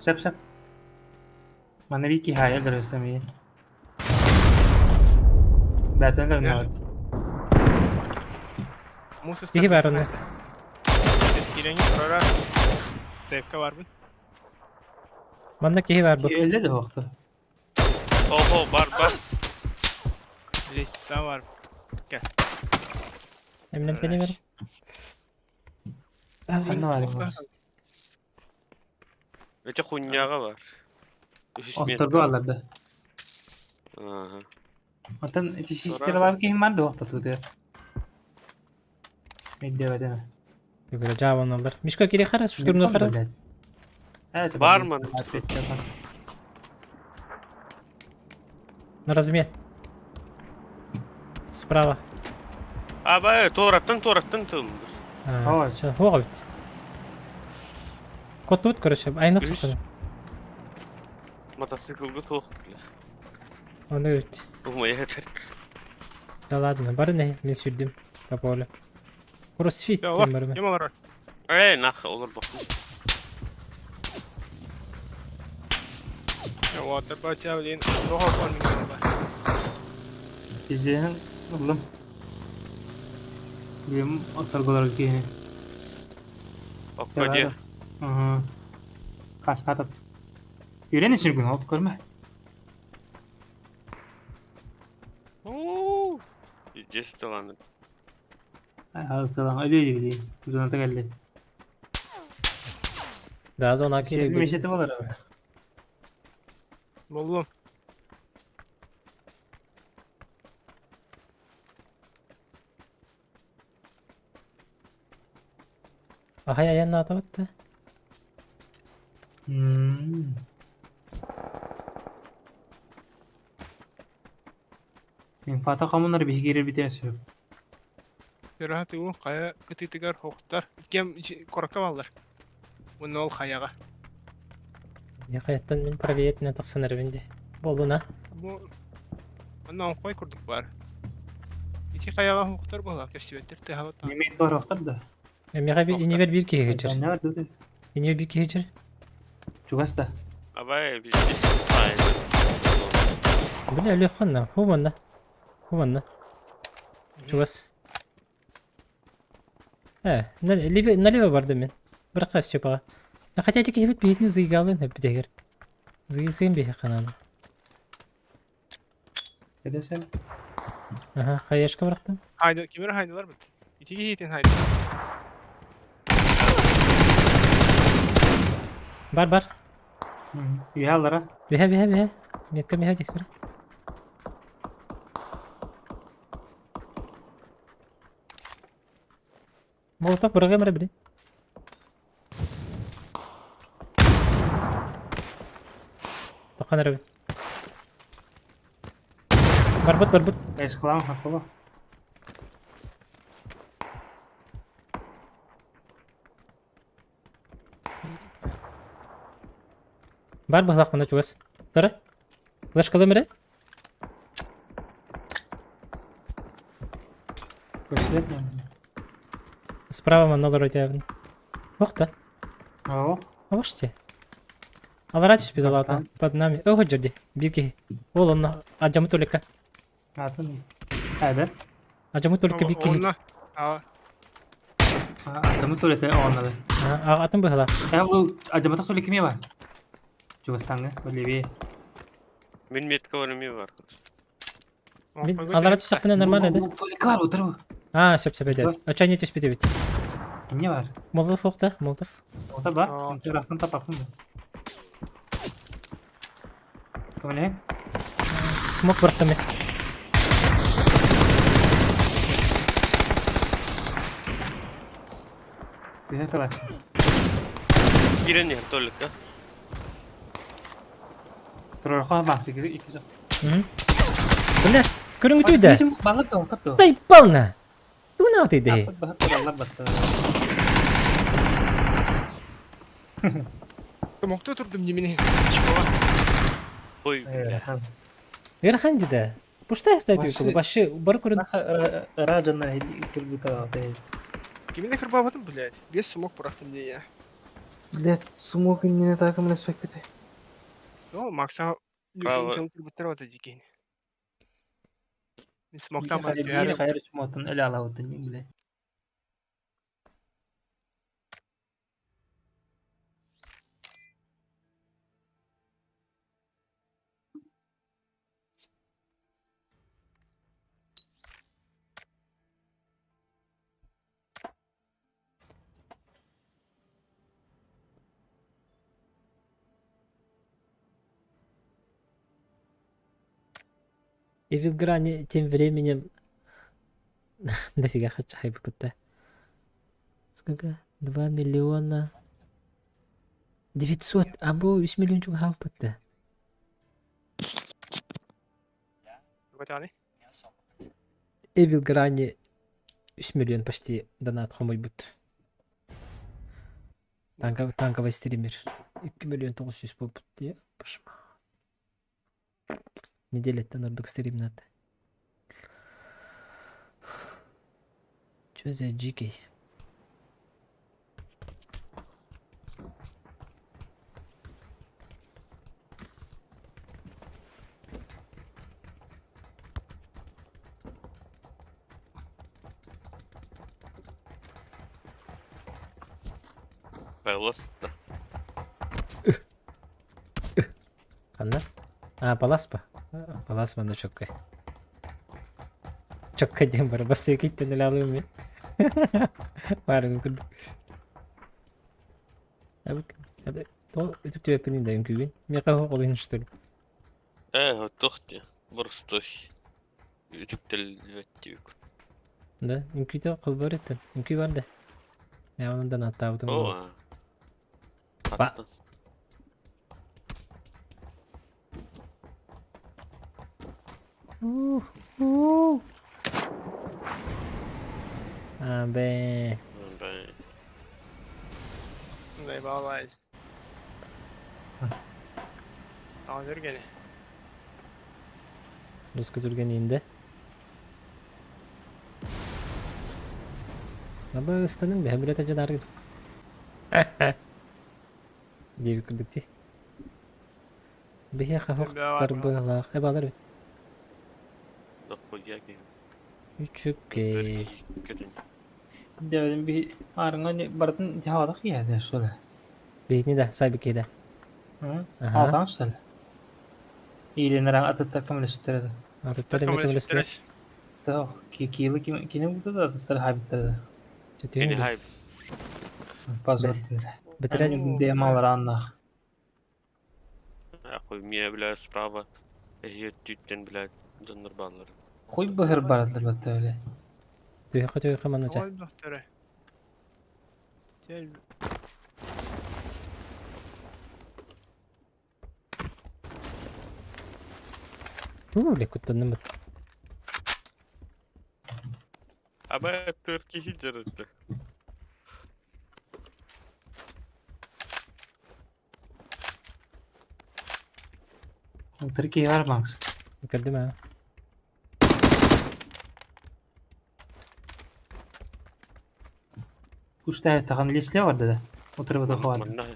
Сәп, сәп. Мана бики хая көрөсөм ии. Бәтен көрнө. Мусор. Киһи бар онно. Киреңи турара. Сейфка бар бу. Манна киһи бар бу. Өлле де хохту. Охо, бар бар. Лестница бар. Эмнем тени бер. Ханна бар эми. Өте хуйняға бар. Үш метр. Отторду аларды. Ага. Онтон ити систер бар кихим бар да хохту туту. Медде бәтен. Бля, жабан алар. Мишка кире хара, штурмну хара. Бар ман. На размен. Справа. Аба, туораттан туораттан тыллыр. Аа, Хуох эбит. Котут, короче, айнах Үс. сохтон. Мотоциклга туох бile. Оны эбит. Умайа этер. Да ладно, бары не, мен сүрдүм. По полю. Кроссфит Я диэн барым. Ким олорор? Э, нах, олор бакын. Я вот, бача, блин. Рохо он меня бар. Излэһэн ыллым. Билим отторголорго киһини. Окко дии. Аһа. Хаскатат. Үрэн исүргүн ол көрмө. Уу. Пиздец талант. Алтылаң өлүү дии. Зоната кэлли. Да, зона киирик. Мешети болар. Боллум. Ахай аян атабытта. Мин фата хамынар биһи киирэр битэ сөп. Ыраат уу хайа кытыытыгар хоқтар. Кем коракка баллар. Уонна ол хайаҕа. Я хайаттан мин проверять тахсан эребин ди. Боллуна. Бу онно оҥхой курдук баар. Ити хайаҕа хоқтар буолла көстүбэттэр тыаһабат. Немет барахтар да. Эмиэхэ би инибер биир киһи кэчэр. Не бар да. Инибер биир киһи кэчэр. Чугас да. Абай, пиздец. Бля, өлүөххүн Ху манна. Ху манна. Чугас. Э, налево, налево бардым мен. Быракка Степаға. Я хотя эти киһибит биһитин зыйгаалын эппитегер. Зыйсыын биһи ханан. Кэдэсэ. Аха, хаешка бырахтым. Хайда кимер хайдылар бит. Ити киһитин хайды. Бар бар. Үһэ аллара. Биһэ биһэ биһэ. Метка биһэ дикер. Молотов бырагым эрэ били. Тохан эрэ Барбыт барбыт. Эсклам хакыла. Бар быһлах мына чугас. Тара. Флешкалым эрэ. Көстүбэт. Справа манна олорор диэбин. Ох да. Оо. Обоште. Алара түспүт олаата. Под нами. Ого дьорди. Биир киһи. Ол онно адьамы толика. Атын. Эдер. Адьамы толика биир киһи. Онно. Аа. Атымы төлөтө ооннады. Атын быһала. Э бу ажабатак төлө кими бар? Чугастаңы, Оливия. Мин метка бар, ми бар. Мин алара түстөхпүнэ нормально да. Төлө бар, утыр. А, сөп сөп эдэр. Оча не түспүт эбит. Эмне бар? Молотов охта, Молотов. Ота бар. Турактан тапаппын. Көмөле. Смок бырахтым мен. Сине талаш. Киирэн иһэр туалекка. Турарха баксы ики жок. Бля, көрүҥүтүй да. Балар да отап да. Заебал Туна ты да. Балар батты. Мокто турдум немени. Чикова. Ой, бля. Ыарахан да. Пушта яхтай Башы бар көрүн. Ражана кирбита. Кимини кырбабатым, блядь. Без смок бырахтым дии я. Блядь, смог не так мы спекте. Ну, Макса Право. Интел кырбыттар бата дикин. Смоктан бар Бир түһэр. хайыр чумотун эле алабытын биле. Evil Granny тем временем дофига хочу хайпа Сколько? 2 миллиона 900. Або 3 миллион чуга хайпытта. Батаны. Evil Granny 3 миллион почти донат хомуйбут. Танковый стример. 2 миллион 900 буолбут дии. Пошма. Неделяттан ордук стримнат. Чё за дикий? Паласта. Ханна? А, паласпа. Палас манна чоккай. Чоккай диэн бары бастыйа киттен ылаалыым мин. Баарыгын курдук. То үтүктүбэппин да үҥкүүбүн. Миэхэ оҕолуйун что ли? Э, туох дии, боростуой. Үтүктэллибэт диэбит. Да, үҥкүүтэ холбоор иттэн. Үҥкүү бар да. Я онон донаттаабытым О, Ба. А, бэ. Заебал. Aa, gene. Русский түрген енді. Аба ыстаның да билет ажанаргын. Диэби курдук дии. Биһиэхэ Эбэ бар тарбыалаах эбалар бит. Дохуя киһи. Үчүгэй. Көтөн. Дэвидин би арыңа бартын жаадак иэдэ шуле. Биһини да сайбы да. Аха. Аатаң шуле. Иленер атыттар көмөлөстөрөдө. Атыттар эме көмөлөстөр. Тоо киилы кини буту да атыттар хайбыттар. Кини хайп. Позор. Бетере Демалар аннах. Ахуй мия бля справа. Эһиэ түттен бля дьоннор бааллар. Хуй быһыр баратлар баттабыле. Түйхэ түйхэ манача. Ой, доктор. Gel. Туу бля куттанным. Аба төрт киһи жарытты. Түркия бар Макс. Көрдүм а. Куштай таган лесле бар да. Отырып да хавар. Манна.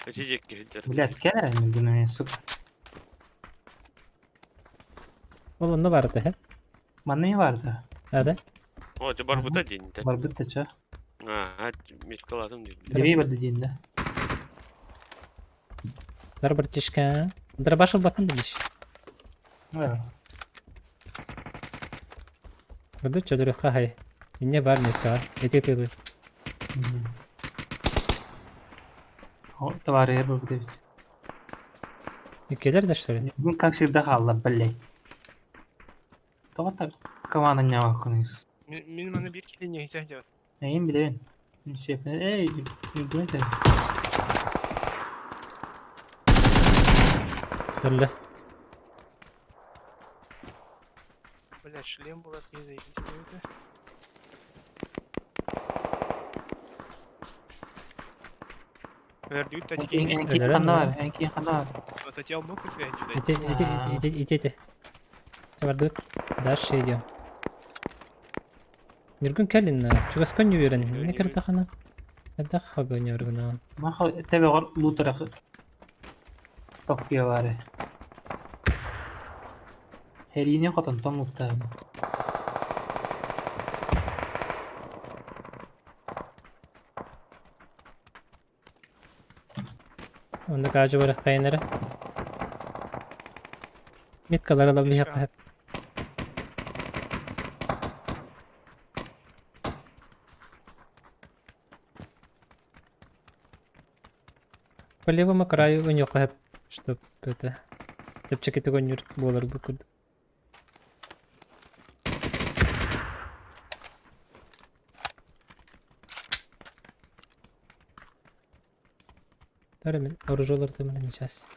Эти жекки жарытты. Блядь, кэлэр мен гына мен сука. Ол онно барыта хэ. Манна не бар да. Ада. О, те бар бута день да. Бар битте ча. А, меткаладым дейм. Дебей бар дедин да. Бар братишка. Дробашыл бакын дебиш. Да. Буду чөдөрөххө хай. Инне бар метка. Эти тылы. О, товары бар бит. Иккелер да что ли? Бүгүн как всегда халла, блядь. Тоҕо так команда ньаҕаккыныыс. Мин маны bir килини хисах жабат. Эйин билэбин. Шеф, эй, билбэт. Төрлө. Бля, шлем булат не заебись это. Вердют тачки. Эн киин ханна бар, эн киин ханна бар. Вот эти алмы күтү Ити ити ити ити ити. Чабардыт. Дальше идем. Нүргүн кэлин чугаскон юрен. Не картахана. Это хагын юргына. Маха тебеҕэр луутарах токкуйа баары. Хэриини хотонтон луттаабын. Онда кажы бар кайнара. Меткалар ала биле хап. По левому краю у него хап, чтоб это Тепчеки гонюр болар бу курдук. Тары мен оружолорду менен сейчас.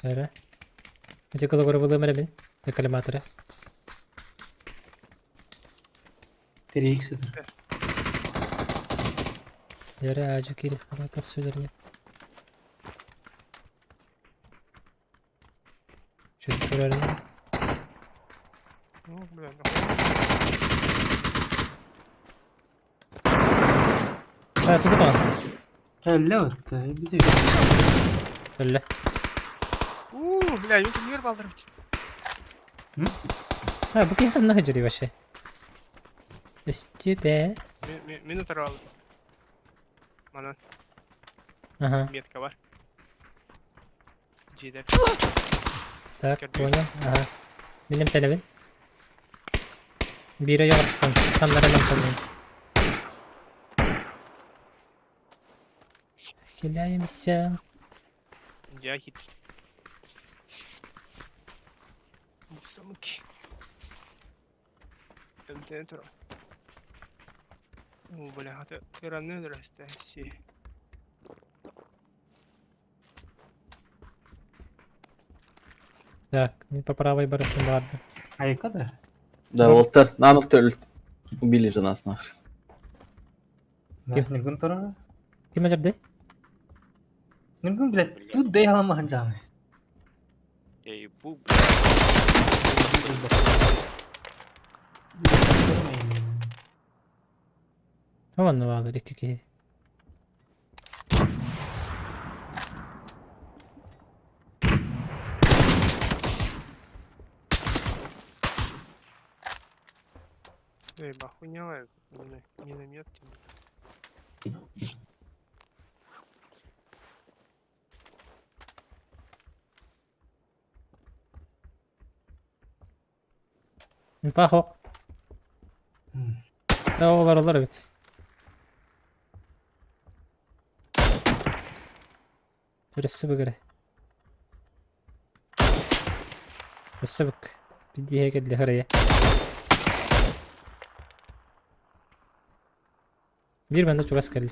Эрэ. Ити кылыгырыбылыым эрэ мин. Коллиматоры. 3 сытар. Эрэ аадьу киириэххэ көрсүлэргэ. Чуть көрөрүн. Ну, бля, А, тугу даҕаны? Өллө отто, бүтү. Өллө. Уу, бля, мен кимдер балдырып. А, бу киһи ханна сылдьарый вообще? Өстүбэ. Мен утарал. Манан Ага. метка бар. Дьиэлэр. Так, Көрдүгүт? понял. Ага. Мин эмтэнэбин. Биирэ ойоҕостон, ханнаран эмтэнэбин. Хиляемся. Дьэ хит. Самыки. Эмтэнэ турар. О, бля, хата кыранны өлөрөстө. Си. Так, мин по правой барыттым барды. Айка да. Да, Волтер, на нах Убили же нас нахрен. Ким? Нүргүн турар. Ким өлөрдө? Нүргүн, блядь, тут дей аламахан жаамы. Я ебу, блядь. Онно баалар икки киһи. Эй, бахуйня, миномет. Пахок. Да, олар олар эбит. Өссө бүгэрэ. Өссө бүк. Бидиһэ кэллэ харайа. Биир манна чугас кэллэ.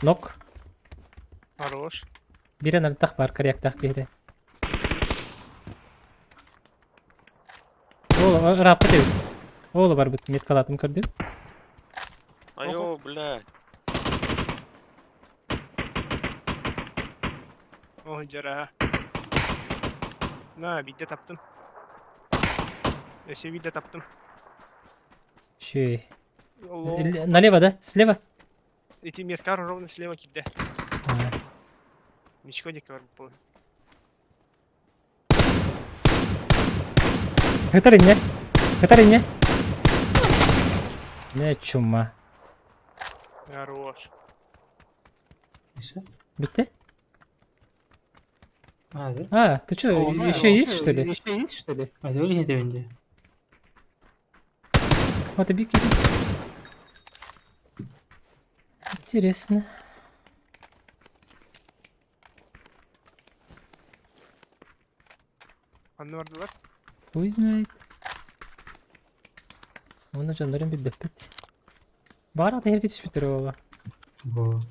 Нок. Хорош. Биир ыныртах баар корректах киһитэ. Ол ырааппыт эбит. Ол барбыт меткалаатым көрдүм. Айо, блядь. О, жара. На, биирдэ таптым. Өссө биирдэ таптым. Шүй. Алло. Налево, да? Слева? Эти метка ровно слева киирдэ. А, Мичко диэки бар буолла. Сытар инньэ. Сытар инньэ. Не чума. Хорош. Еще? Бүттэ? А, да? А, ты что, еще есть, что ли? Еще есть, что ли? А, да, или это Вот и бики. Интересно. Ханна бардылар? Хуй знает. Оны дьоннорун билбэппит. Баар ата иһэргэ түспүттэр буолла. Бу.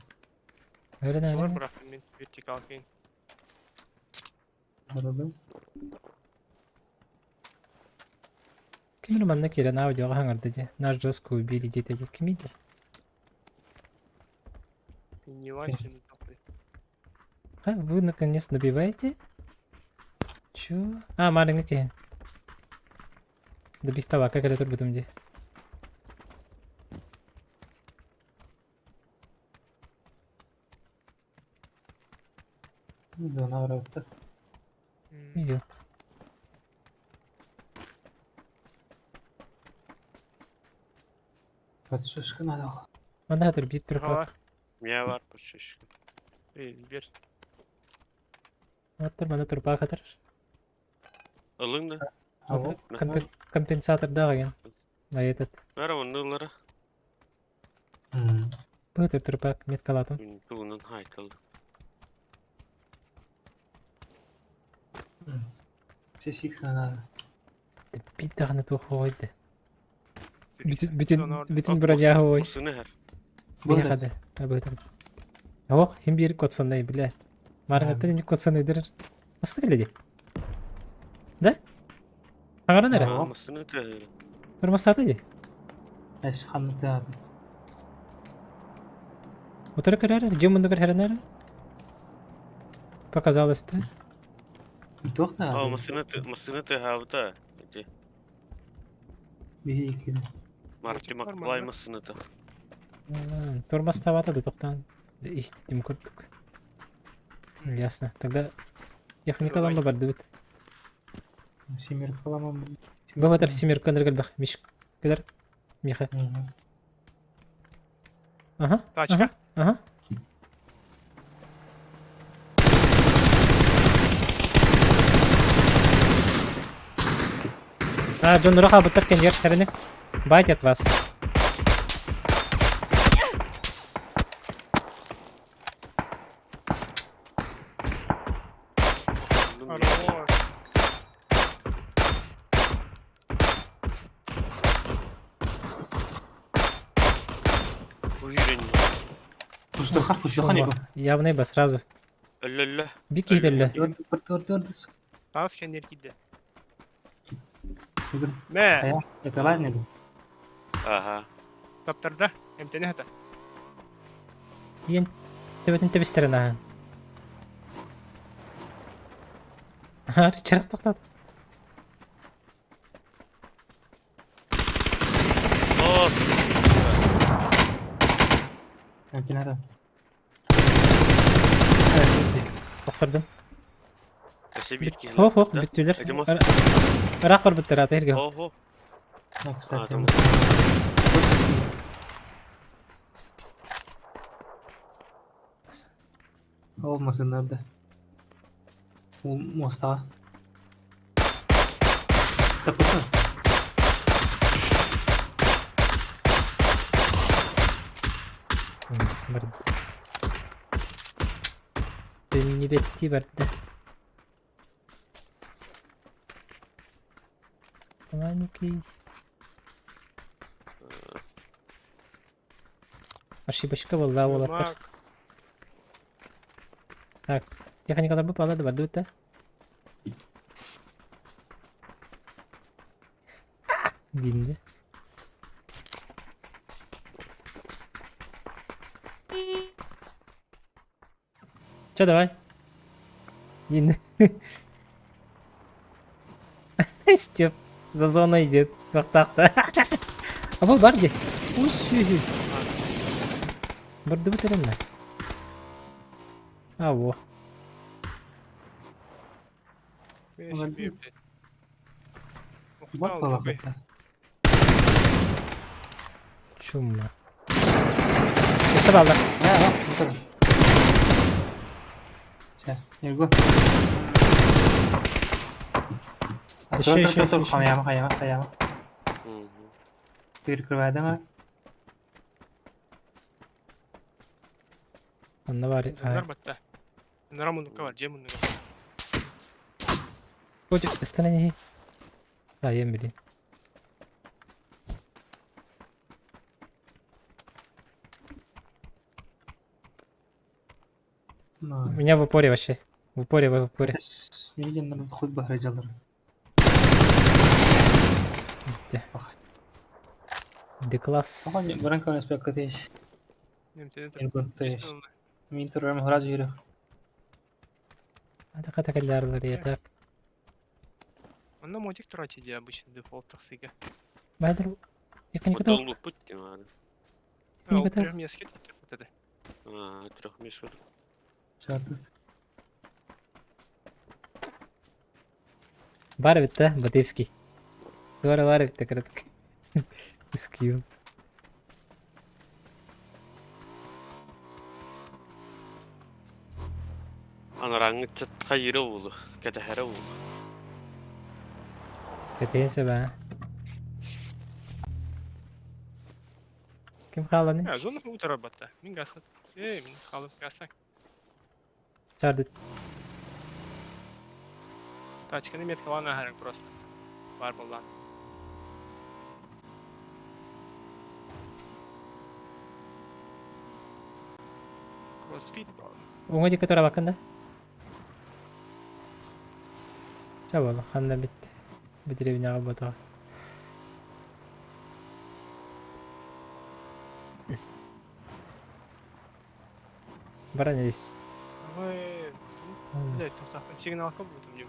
Өрен Солар өрен. бырахтым мин вертикалкин. Арабын. Ким эрэ манна киирэн аудиоҕа хаҥарда дии. Наш жестко убили диэтэ дии. Кимий да? Не лазь, А, вы наконец добиваете? Чё? А, маленький. Добить табака, как это турбутум дии. Дона арабыта. Идёт. Подсушка надо. Манна хатыр биир Ага. турпак. Меня бар подшишка. Эй, бер. Оттор манна турпак хатыр. Ылың да. А вот. Компенсатор даҕан. А этот. Бары онны ылара. Бу турпак меткалатым. Мин тугунан хайталды. Все сикс надо. Биир даҕаны туох оҕойда. Бүтүн бүтүн бүтүн броняга ой. Осыны хэр. Биһиэхэ да. Ох, ким биир котсоннай бля. Марыҥаттан инник котсоннайдыр. Маскы кэллэ дии. Да? Хаҥаран эрэ. Массыына тыаһыыр. Тормозтаата дии. Эс ханна тыаһаата. Утары көрөр, дьиэ муннугар хэрэнэр. Показалось-то. Туох Аа, тыаһаата? массыына массыына тыаһаабыта. Ити. Биһи иккини. Марти Макплай массыыната. Тормозтаабата да тохтоон иһиттим курдук. Ясно. Тогда техникалан бардыбыт. Семеркаламам. Бабатар семерка ныргальбах миш кедер Миха. Ага. Тачка. Ага. А, Джон Руха бутар кеньер шарыны. Бать от вас. Хорош. Уверен. Пуштаха, пуштаха не Явный бы сразу. Өллө-өллө. Бики хителле. Таас кеннер киирдэ. Бүгүн. Мэ, Хайа, это не Ага. таптарда. Эмтэни хата. Иен төбөтүн тэбистерин ахан. Чырак токтот. О, Это Тохтордум. өсө биир киһи. Хоп хоп Да? бүттүлэр. Эдимос. Ыраах барбыттар ата эрге. Ого. Ну, кстати. там- Ол машинада. Ол моста. Тапыты. Барды. Төннүбэтти барды. Маленький. Ошибочка была, олаттар. Мак. Так, техникалар бу палады барды бітті. Динді. Че, давай. Динді. Степ, за зоной идет. Так-так-то. А бұл бар де. Усюхи. Барды бітірімді. А, во. Мен себе, блядь. Вот Ухтал, была такой. хата. Чумно. Өсіп алды. Да, вот, смотри. Сейчас, не го. Еще, еще, еще. Хаяма, хаяма, хаяма. Мгм. Перекрывай, да? Онна бар. Донор батта. Донор муннукка бар, дьиэ муннуга. Котик, ыстана не. А, ем били. Ну, Меня в упоре вообще. В упоре, в упоре. Мигин хоть бы грыжалар. Де. Де класс. Баранка у нас пекатись. Эмтэни Не го, то есть. Мин турам град юрих. Атака такаллар я так. Онно мотик турачы дии обычно дефолт тахсыга. Байдыр. Техника то. Долгу путь тимары. Техника то. Трех мест вот это. А, трех месяцев. Сейчас тут. Бар бит да, Батыевский. Бар бар бит кырдык. Скилл. Анараңы чатка йыры улу, кәтәһәрә улу. Кәтенсе ба. Ким халаны? А, зона утара батта. Мин гасат. Эй, мин халып гасак. Чарды. Тачканы меткалан ахарың просто. Бар болан. Кроссфит баар. Уҥа диэки турабаккын да? Чэ буолла, ханна бит бу деревняҕа буотаҕа. Баран ис. Ой, блядь, тоқтап, сигналка будем дим.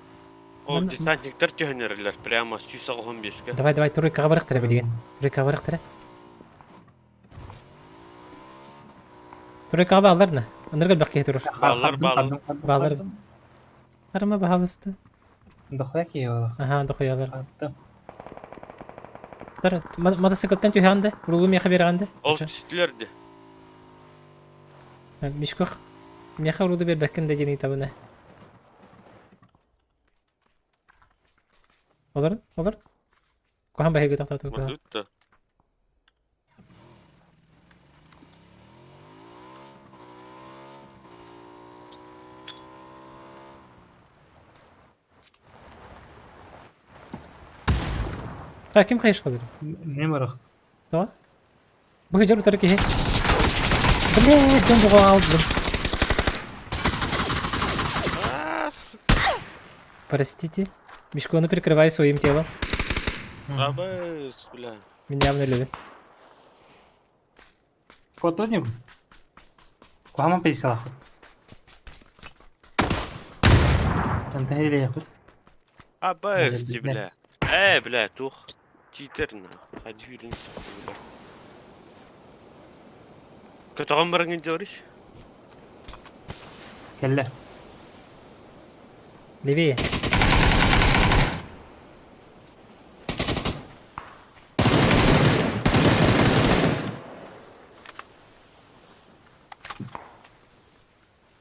Ол десантниктар түһэнэрилэр прямо 185-ке. Давай, давай, тройкаҕа барыахтара билигин. Тройкаҕа барыахтара. Тройкаҕа бааллар на. Ынырык элбэх киһи турар. Бааллар, бааллар. Бааллар. Харама баһалысты. Дохуя киһи ол. Аха, дохуялар. Хаттым. Тар, мотоциклтан түһэҕин да, рулу миэхэ биэрэҕин да. Ол түстүлэр де. Мишкох, миэхэ рулу биэрбэккин да диэн ыйытабын ээ. Олорун, олор. Куһаҕан баһыйга тохтооту. Модут да. Так, ким хайышкалыр? Не барах. Тоҕо? Бу дьон утары киһи. Блядь, дьон тоҕо аалдым. Простите. Мешкону прикрываю своим телом. Абыс, бля. Мин явно өлөбүн. Котоним. Куһаҕан пейсалаах. Тантаһы илиэхпит. Абыс, бля. Э, бля, тух. Читер нахуй. Хадюрин, бля. Көтөҕөн бараҥын дьориш? Кэллэ. Левее.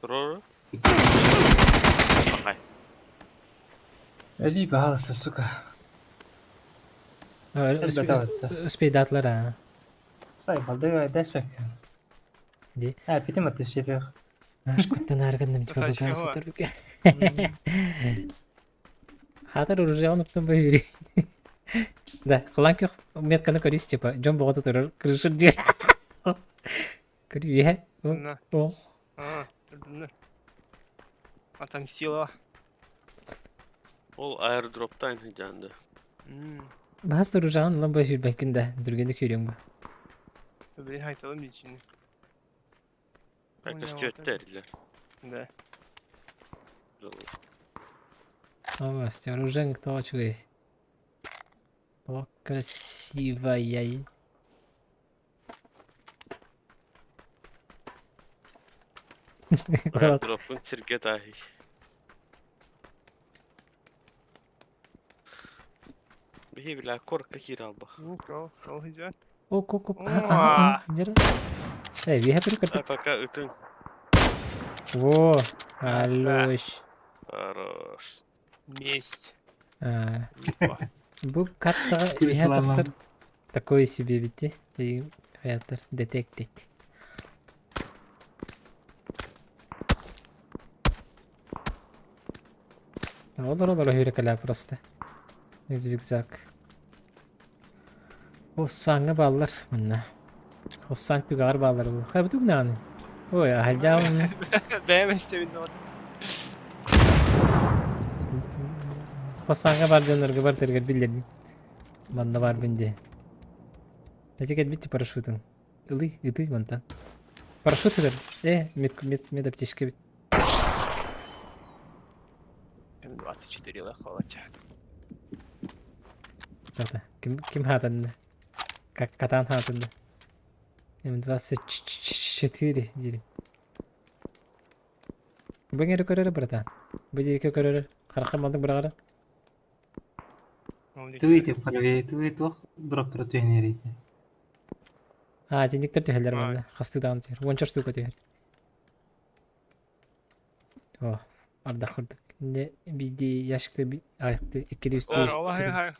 Турор. Бакай. Өлүү баһалыста, сука. Успейдатлар а. Сайбалды дэспек. Ди. А, питим атты шефех. Аш куттан аргынным типа Тачка буган бар. сатырбыка. Хатар оружие оныптан бөйүри. Да, хылан көх метканы көрүс типа дьон боҕото турар крышыр диэр. Көрүө. На. О. А, на. Отомстила. Ол аэродроптан сылдьаанды. Баһас оружаҕын ылан бөйүрбэккин да, түргэнник сүүрүөҥ бу. Блин, айталым дичини. Көстүөттэрилэр. Да. О, оружиеҥ тоҕо үчүгэй. Тоҕо красивая. Аэродроппун сиргэ тааһый. Биһи бля корка киирэ албах. Ну, кол, кол идет. Ок, ок, ок. Ага, ага, Эй, виһэ туру А көрдүк. пока ытын. Во, аллош. Хорош. Месть. А, Опа. Бу картаҕа Күлүс виһэ ылаамам. тахсар такой себе бити. Хаятар детектит. Олор олор өһүрэ просто. В зигзаг. Оссааҥҥа бааллар манна. Оссаан түгэҕэр бааллар бу. Хайа бу тугнааны? Ой, аһалдьаам. Бэйэм истэбин доҕор. Оссааҥҥа бар дьоннорго бартарыгар биллэрдим. Манна баарбын дии. Эти кэлбит парашютун. Ылый, ытый мантан. Парашют сытар. Э, мед, мед, мед аптечка бит. М24 лохолочат. Тата, ким, ким хаатанна? Как катаан хаатанна? М24 дири. Бу эҥэри көрөрө братан. Бу диэки көрөрө. Харахха мандык быраҕара. Тыый тип правее, тыый туох дроптара түһэнэрийdi. Аа, итинниктэр түһэллэр манна. Хастыы даҕаны түһэр. Уонча штука түһэр. О, ардах курдук. Не биирдии ящикты аайыкты иккилии үстүү.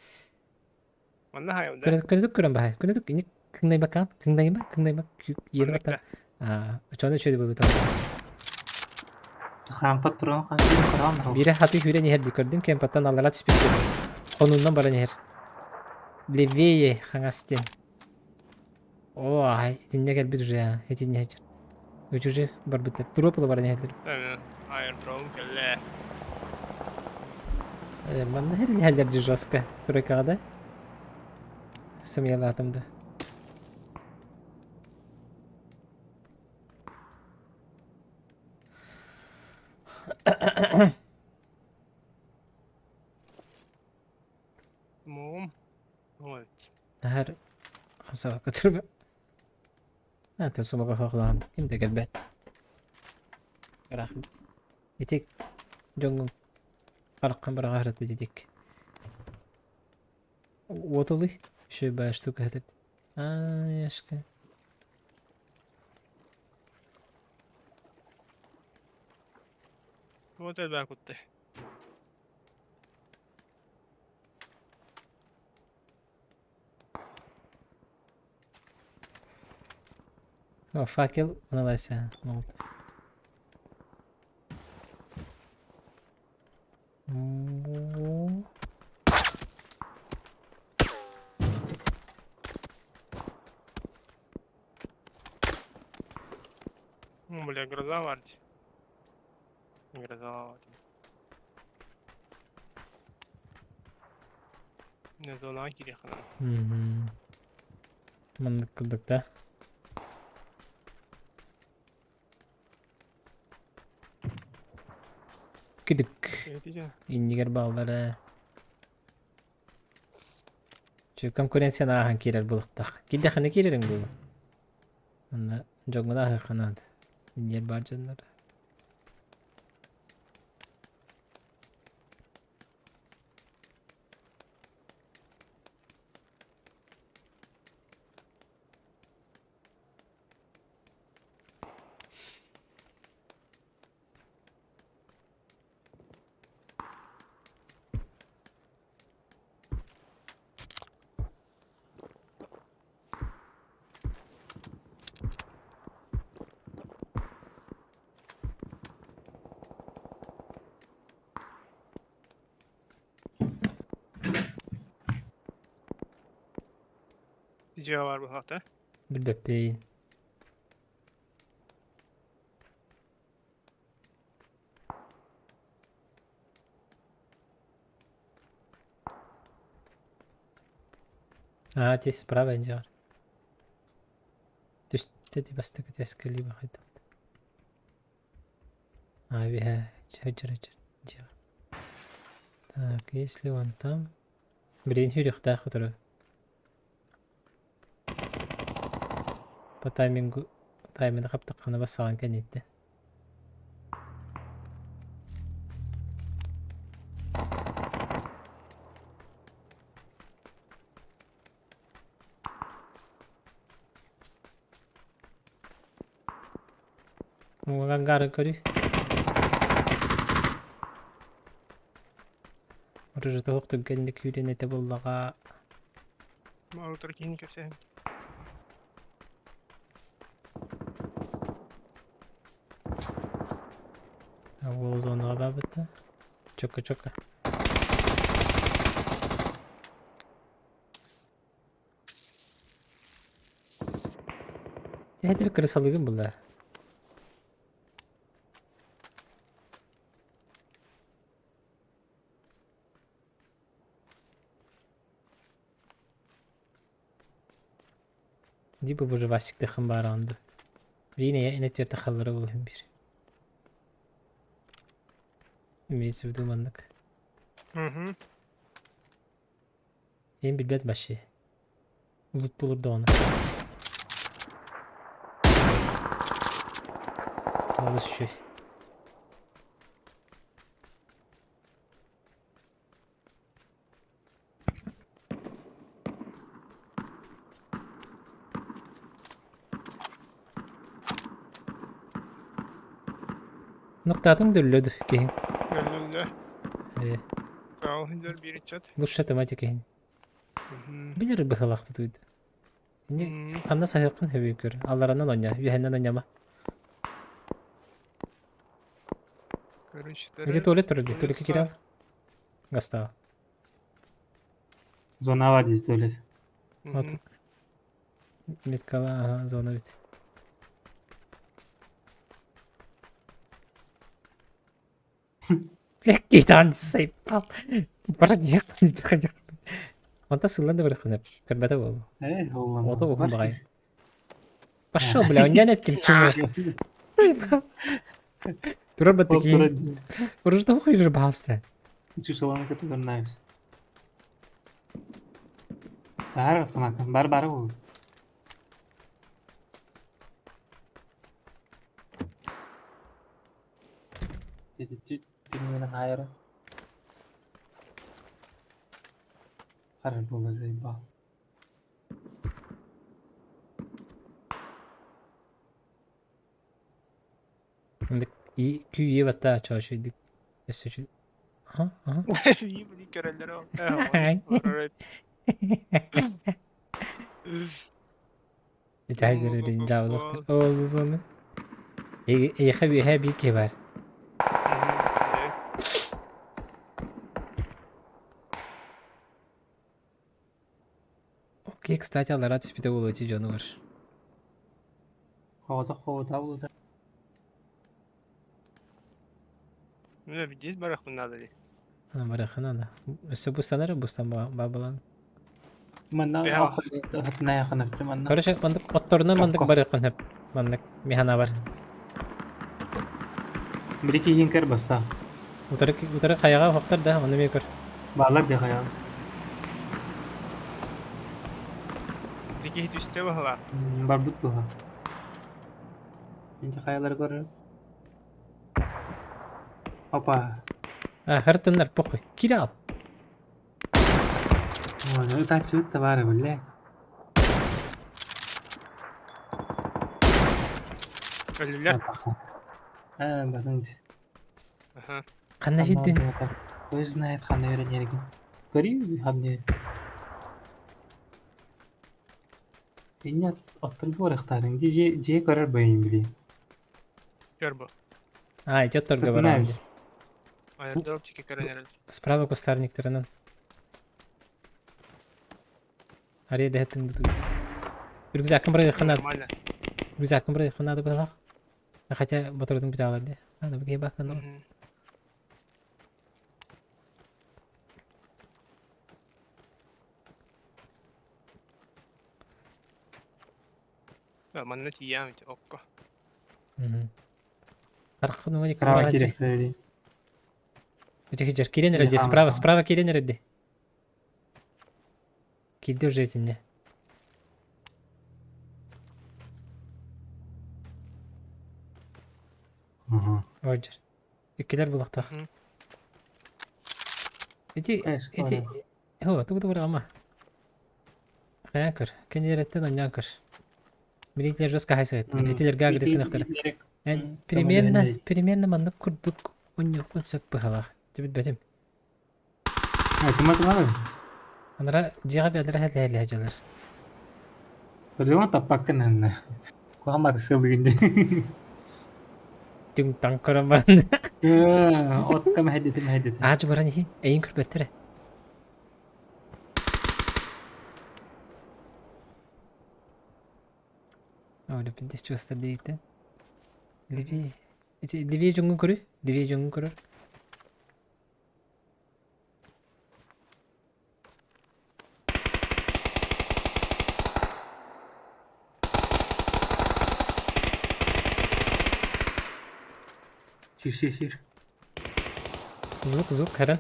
Манна хайым да. Күнүтүк көрөн баһай. Күнүтүк ини кыҥнайбаккаан, кыҥнайма, кыҥнайма, иэни баттан. Аа, очону үчүгэй буолбута. Хаампат туран хаампат Биирэ хатыы сүүрэн иһэр дии көрдүм, кемпаттан аллара түспүт Хонуунан баран иһэр. Левее хаҥас диэн. Оо, аай, итиннэ кэлбит уже, итиннэ сылдьар. Үчүгэй барбыттар. Туруопула баран иһэллэр. Аэрдром кэллэ. Манна иһэллэр дии жестко. Тройкаҕа да? Сымыйалаатым да. Муум. Вот. Наһаар хамсаабакка турба. Атын сумаҕа хоһулаһан ким да кэлбэт. Ыраах Ити дьоҥҥун хараххын быраҕа итик. Уотулуй еще баа штука этот. А, яшка. Вот элбэх кутты. О, факел аналайся, молотов. Ну, бля, гроза варти. Гроза варти. Зона кириэххэ Маннык курдук да. Күдүк. Иннигэр бааллар ээ. Чү конкуренцияны ааһан киирэр булуктах. Киирдэххинэ киирэриҥ буолуо. Онно дьоҥҥун ааһыахха наада. Иннигэр баар дьоннор. Дьиэ бар быһаата. Билбэппин. Аа, здесь справа дьиэҕэр. Түстэ дии бастакы тэскэ либо хайдах. А, виһэ, чэ, дьиэҕэр. Так, если он там... Блин, хүрүөхтээх утары. По таймингу таймины хаптаххына бассаҕан кэнниттэн. Муҥагаҥҥаарын көрүй. Рыжатоһук түргэнник күүрэн этэ буоллаҕа. Маруутар киһини кэпсээн. Уол зонаҕа баабыта. Чока-чока. Эһэтэр крысалыгын булла. Дии бу выживасиктыхын баараанды. Биин эйэ ин тахаллара булуһун бир. Имеется в виду маннык. Угу. Эм билбэт вообще. Лут булурдаҕына. Олус үчүгэй. Нуктаатыҥ да өллө киһиҥ. Өллө. Ээ. Ол иһин биир ыччат. Лучше тематика иһин. Билэр быһылаах тутуйда. Инни ханна саһыаххын сөбүй көр. Алларанан оня, үөһэннэн оняма. Где туалет турар дии, туалекка киирэн. Гастаҕа. Зона бар дии туалет. Вот. Меткала, ага, зона ведь. Китан сайпал. Бара диэх. Онта сыллан да бараххына көрбөтө буолу. Э, оллам. Ото уһун баҕайы. Пошел, бля, он этим чему. Сайпал. Турар Ол баттыки. турар. Уружда хуйрыр баалста. Чучаланы кытта көрнайбыз. Бар автомат. Бар бар ол. Түннүгүнэн хаайара. Харар буолла заебал. И күйе батта чоочуйдук. Өссө чү. Аха, аха. Ибли көрөллөр ол. Итайдер жабылыктыр. Оозу сону. Эйхэ биэхэ биир киһи бар. Окей, кстати, аллара түспүтэ буолуо ити дьонугар. Хоҕото хоҕото булута. Ну, здесь барахмын надо ли? Ана барахын ана. Өссө бустанар бустан бабалан. Манна Бэһэ. хатнайаханапчы манна. Короче, мандык отторунан мандык Кокко. барыаххын хөп. Маннык михана бар. Били киһин кэр баста. Утары утары хайаҕа оһохтор да, ону эмиэ көр. Баалар да хайа. Бики түсте баһла. Барбыт буха. Инде хаялар көрөр. Опа. А, хартыннар, похуй. Кире ал. Ой, ытааччыбыт да баара биллэ. Өлүлэр. Э, батын. Аха. Ханна хиттин? Хуй знает, ханна үйренерген. Көрүй, ханна. Инне оттыргы барахтадың. Же же көрөр бөйүн били. Көр бу. А, идет торга барам. Сытынабыз. Аэродроп чеки көрөнөр. Справа кустарниктарынан. Ария дэһэтин бутугут. Рюкзакын бырайыххын надо. Нормально. Рюкзакын бырайыххын надо быһалаах. Хотя батырдың бүтэ ди. Надо бу бахтан. Мгм. Да, манна тиийэм ити окко. Харахын уни Справа кирехтери. Ити кирен эрэ справа, справа кирен эрэ Кирди уже итинне. Ага. Роджер. Иккилер булахтах. Мгм. Ити Эс, ити Хо, тугу тугу ама. Хая көр. Кенереттен оньян көр. Билитлер жестко хайсайт. Этилерге агресс кынахтар. Примерно, примерно маннык курдук оньюкун сөп быһалаах. Түбүт бэтим. Кима кима? Анара жига бәдер хәлләһә жалар. Көрдүң таппаккын анна. Куамар сылыгынды. Түң таң көрөн баран. Отка мәһәдете мәһәдете. Аач баран ихи. Эйин көрбөттүрэ. Оля, пиздец, чувство дейт. Леви. Эти леви жоңун көрү? Леви жоңун көрөр. Шир шир шир. Звук, звук, хэрэн.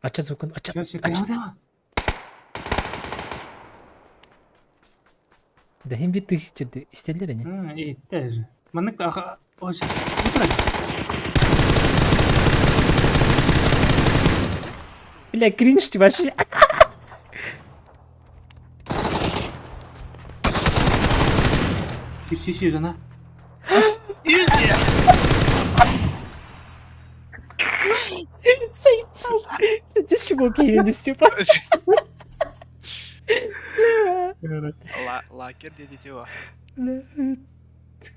Ача звукун, ача, Шир шир. ача. Да хим бит тыхчырды. Истеллер эне. Итте. Маннык аха. Ой. Утра. Бля, кринж ты вообще. Шир шир шир жана. Изи! Заебал. Здесь чего киинди, Степа? Лакер деди тива.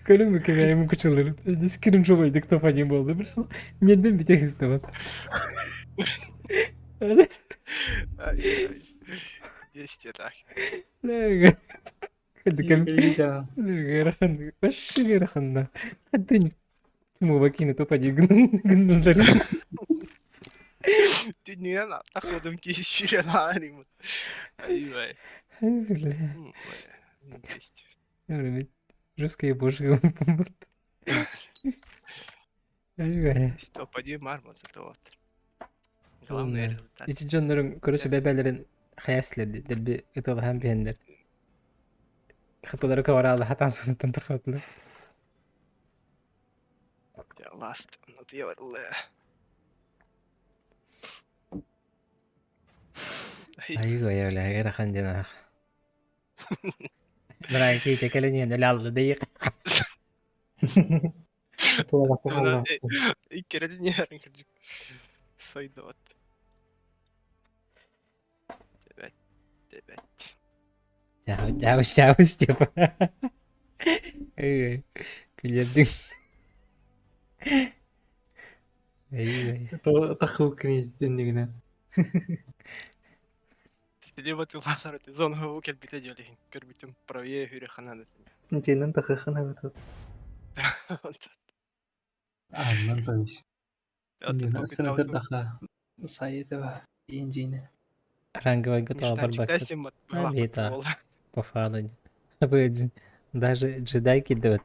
Көрүм кемем кучулар. Здесь кринжовый диктофон болды, бля. Неден бите хистебат. Десять так. Ыарахан, вообще ыараханна. Хантан муба киинэ тупа гыннылар. Түннүгүнэн тахсыбытым киһи сүүрэн ааһан Ай, Бля. Жесткая божья. Топ-1 мармот это вот. Главный результат. Ити дьоннорун короче бэбэлэрин хайаслер дэлби ыталаһан биһэннэр. Хапылары коваралы хатан сунуттан тахатылар. Last not yet. Айгы бля, ыарахан диэн аах. Браки кэлэн иһэн өлө алла дыйык. Иккерedi niye кырдьык сойдуот. Evet. Evet. Чао, чао, чао, Степа. Эй, күлердиң. Эй, Тахыл книгинен. Либо ты лазар, ты зона кэлбитэ диэлиһин көрбүтүм правее хүрэ ханан. Дьиэнэн тахыхын эбит. Аннан то есть. Сенатор даха. Сайытова. Инжине. Ранговый готова барбакта. А, По фану. Даже джедайки да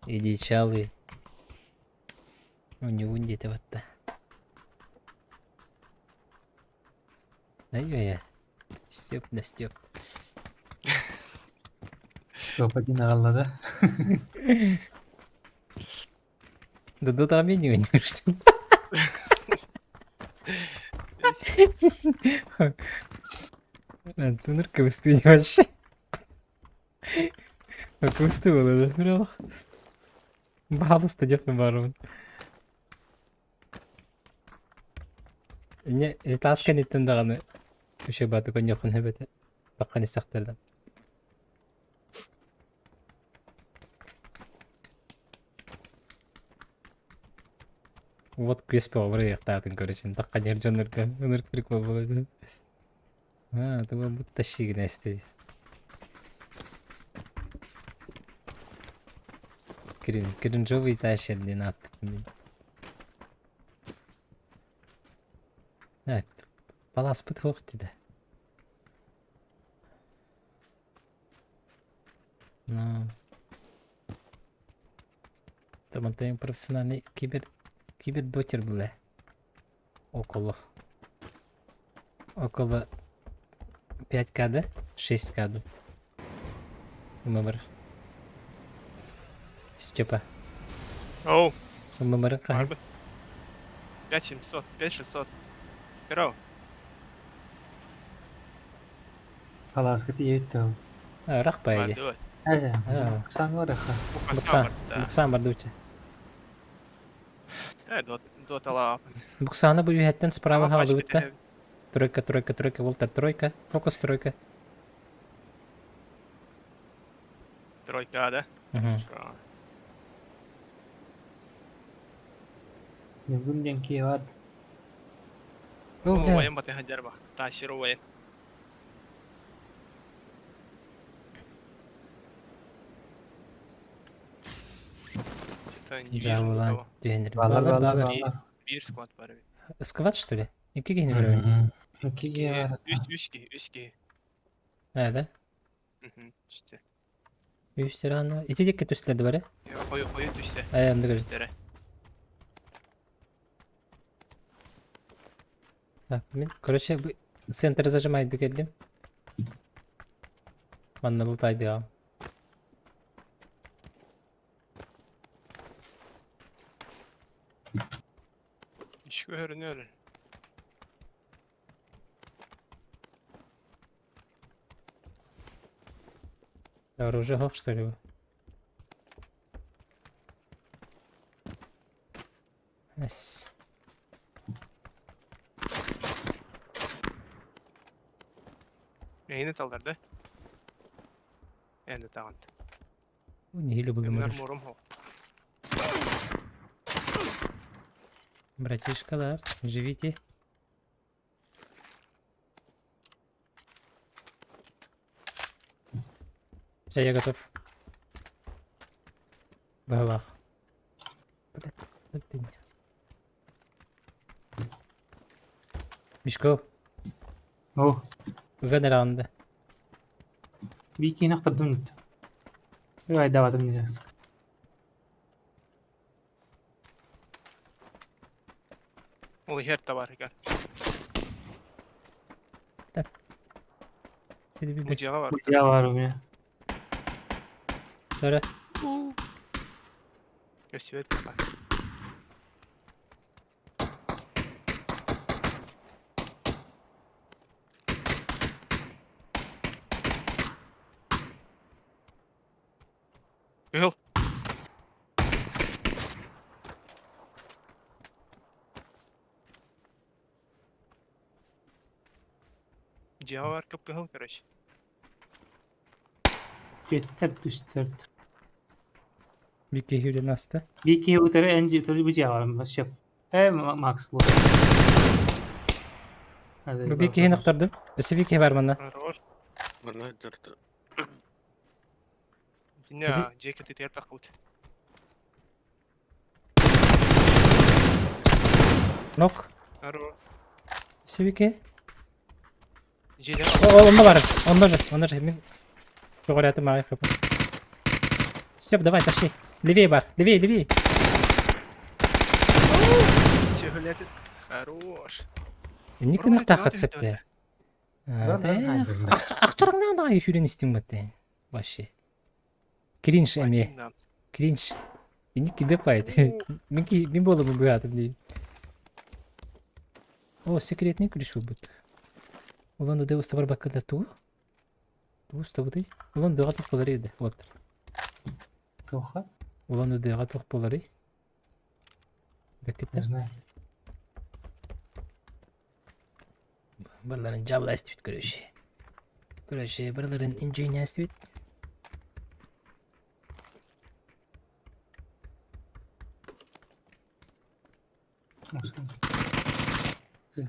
И дичалы. У него где-то вот та. Ай-яй-яй. Степ да степ. Топ-1 аҕалла да. Да до там не уйдешься. Антон кыбыстыы вообще. Кыбыстыы буолла да. Бирок. Баалыста диэхпин баарыбын. Не, таас кэнниттэн даҕаны үчүгэй бааты көнньүөххүн сөп этэ. Таххан истэхтэринэ. Вот күөс бөҕө бырайыактаатын короче таххан иһэр дьоннорго ынырык прикол буолар. А, это будто щигнести. Кринжовый тащер диэн ааттык мин. Баласпыт суох дии Ну. Там профессиональный кибердотер была. Около. Около 5 кд, 6 кд. ММР. Степа. Оу. ММР хаһан? 5700, 5600. Здорово. Халааска тиийбит тыл. Рах пайди. Ажа. Буксан барыха. Буксан. Буксан бардуча. Дотала. Буксаны бу үһэттэн справа хаалыбытта. Тройка, тройка, тройка, Волтер, тройка. Фокус тройка. Тройка, да? Угу. Ньургун диэн киһи бар. Воен батыха дярба. Таширу воен. Что-то не вижу никого. Балар, балар, балар. Бир сквад бар. Сквад, что ли? Икки киһини көрөбүн. Икки киһи бар. Үс, үс киһи, үс киһи. А, да? Үстэ. Үс рано. Ити диэки түстүлэр бары? Хойу, хойу түстэ. Э, онно көрүт. Так, мин, короче, бу центр зажимайды кэллим. Манна бултайдыам. Иш көрүнөр. Оружие хох, что ли? Эс. Эйни талдар да? Энди тагын. Нихиле булдым Мин арморум хо. Братишкалар, живите. Чэ, я готов. Быһалаах. Блядь, ты Мишко. О. Ыган эрэ анды. Биикини ахтардым бүттү. Айдабатым десек. Ол иһэр табаарыгар. Бу дьиэҕэ бар. Бу дьиэҕэ бар у меня. Söyle. Көстүбэт баҕа. Кыһыл. Дьиэҕэ бар кып-кыһыл, короче. Түөттэр түстэрт. Биир киһи үлэн аста. Биир киһи утары эн дьиэ бу дьиэҕэ барым сөп. Э Макс бу. Бу биир киһини охтордум. Өссө биир киһи бар манна. Хорош. Манна дырды. Итиннэ дьиэ кытыытыгар таххыбыт. Нок. Хорош. Өссө биир киһи. Дьиэлэр О, онно бар. Онно же, онно же. Мин көҕүрээтим аҕай хапы. Степ, давай, тащи. Левее бар. Левее, левее. Сүһүлэтин. Хорош. Инник гыныахтааххыт сөптөө. Ахчараңнаан даҕай сүүрэн истиҥ баттэ. Вообще. Кринж эмиэ. Кринж. Инник килбэт баайт. Мин ки мин буоламмын быһаатым дии. О, секретный ключ булбут. Улан Удэ устабар баккында тугу? Тугу устабытый? Улан Удэҕэ туох буоларый да? Вот. Туха? Улан Удэҕэ туох буоларый? Не Бэккиттэр. знаю. Барыларын дьаабыла эстибит короче. Короче, барыларын инженер эстибит.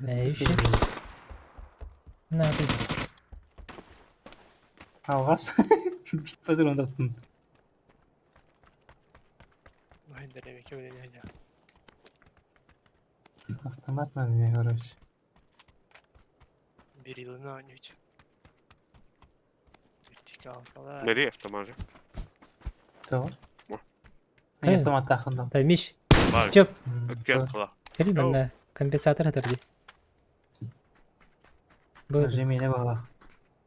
Э, еще. На, ты. Алҕас. Патронаттын. Автомат на меня, короче. Берилini оонньуучу. Вертикалкалар. Бери автомат же. То. О. Мен автоматтаахын Да, Миш, Бар. Степ, Өккен қыла. кэлин манна компенсатор хатар дии. Бу Жемине бағалақ.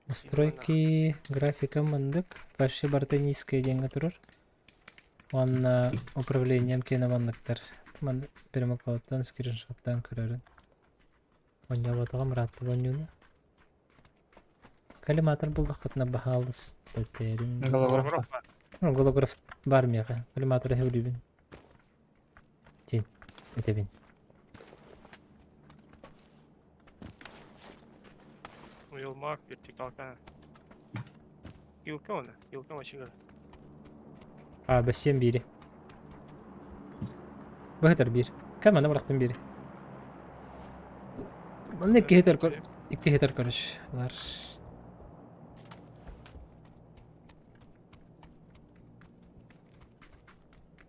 настройки графика мандык. Вообще барыта низкая диэҥҥэ турар. Уонна управлением киэнэ манныктар. Ман перемоколоттан скриншоттаан көрөрүн. Оонньооботоҕум ыраатта оонньууну. Коллиматор буллаххытына баһаалыста тэрин. Голограф. Ну, голограф баар миэхэ. Коллиматоры сөбүлүүбүн. Тин, этэбин. Уилмак, вертикалка. Илка она, Илка вообще А, бэссиэн биири. Быһытар биир. Кэм аны бырахтым биири. Манна икки хитер көр... Икки хитер көрүш. Лар.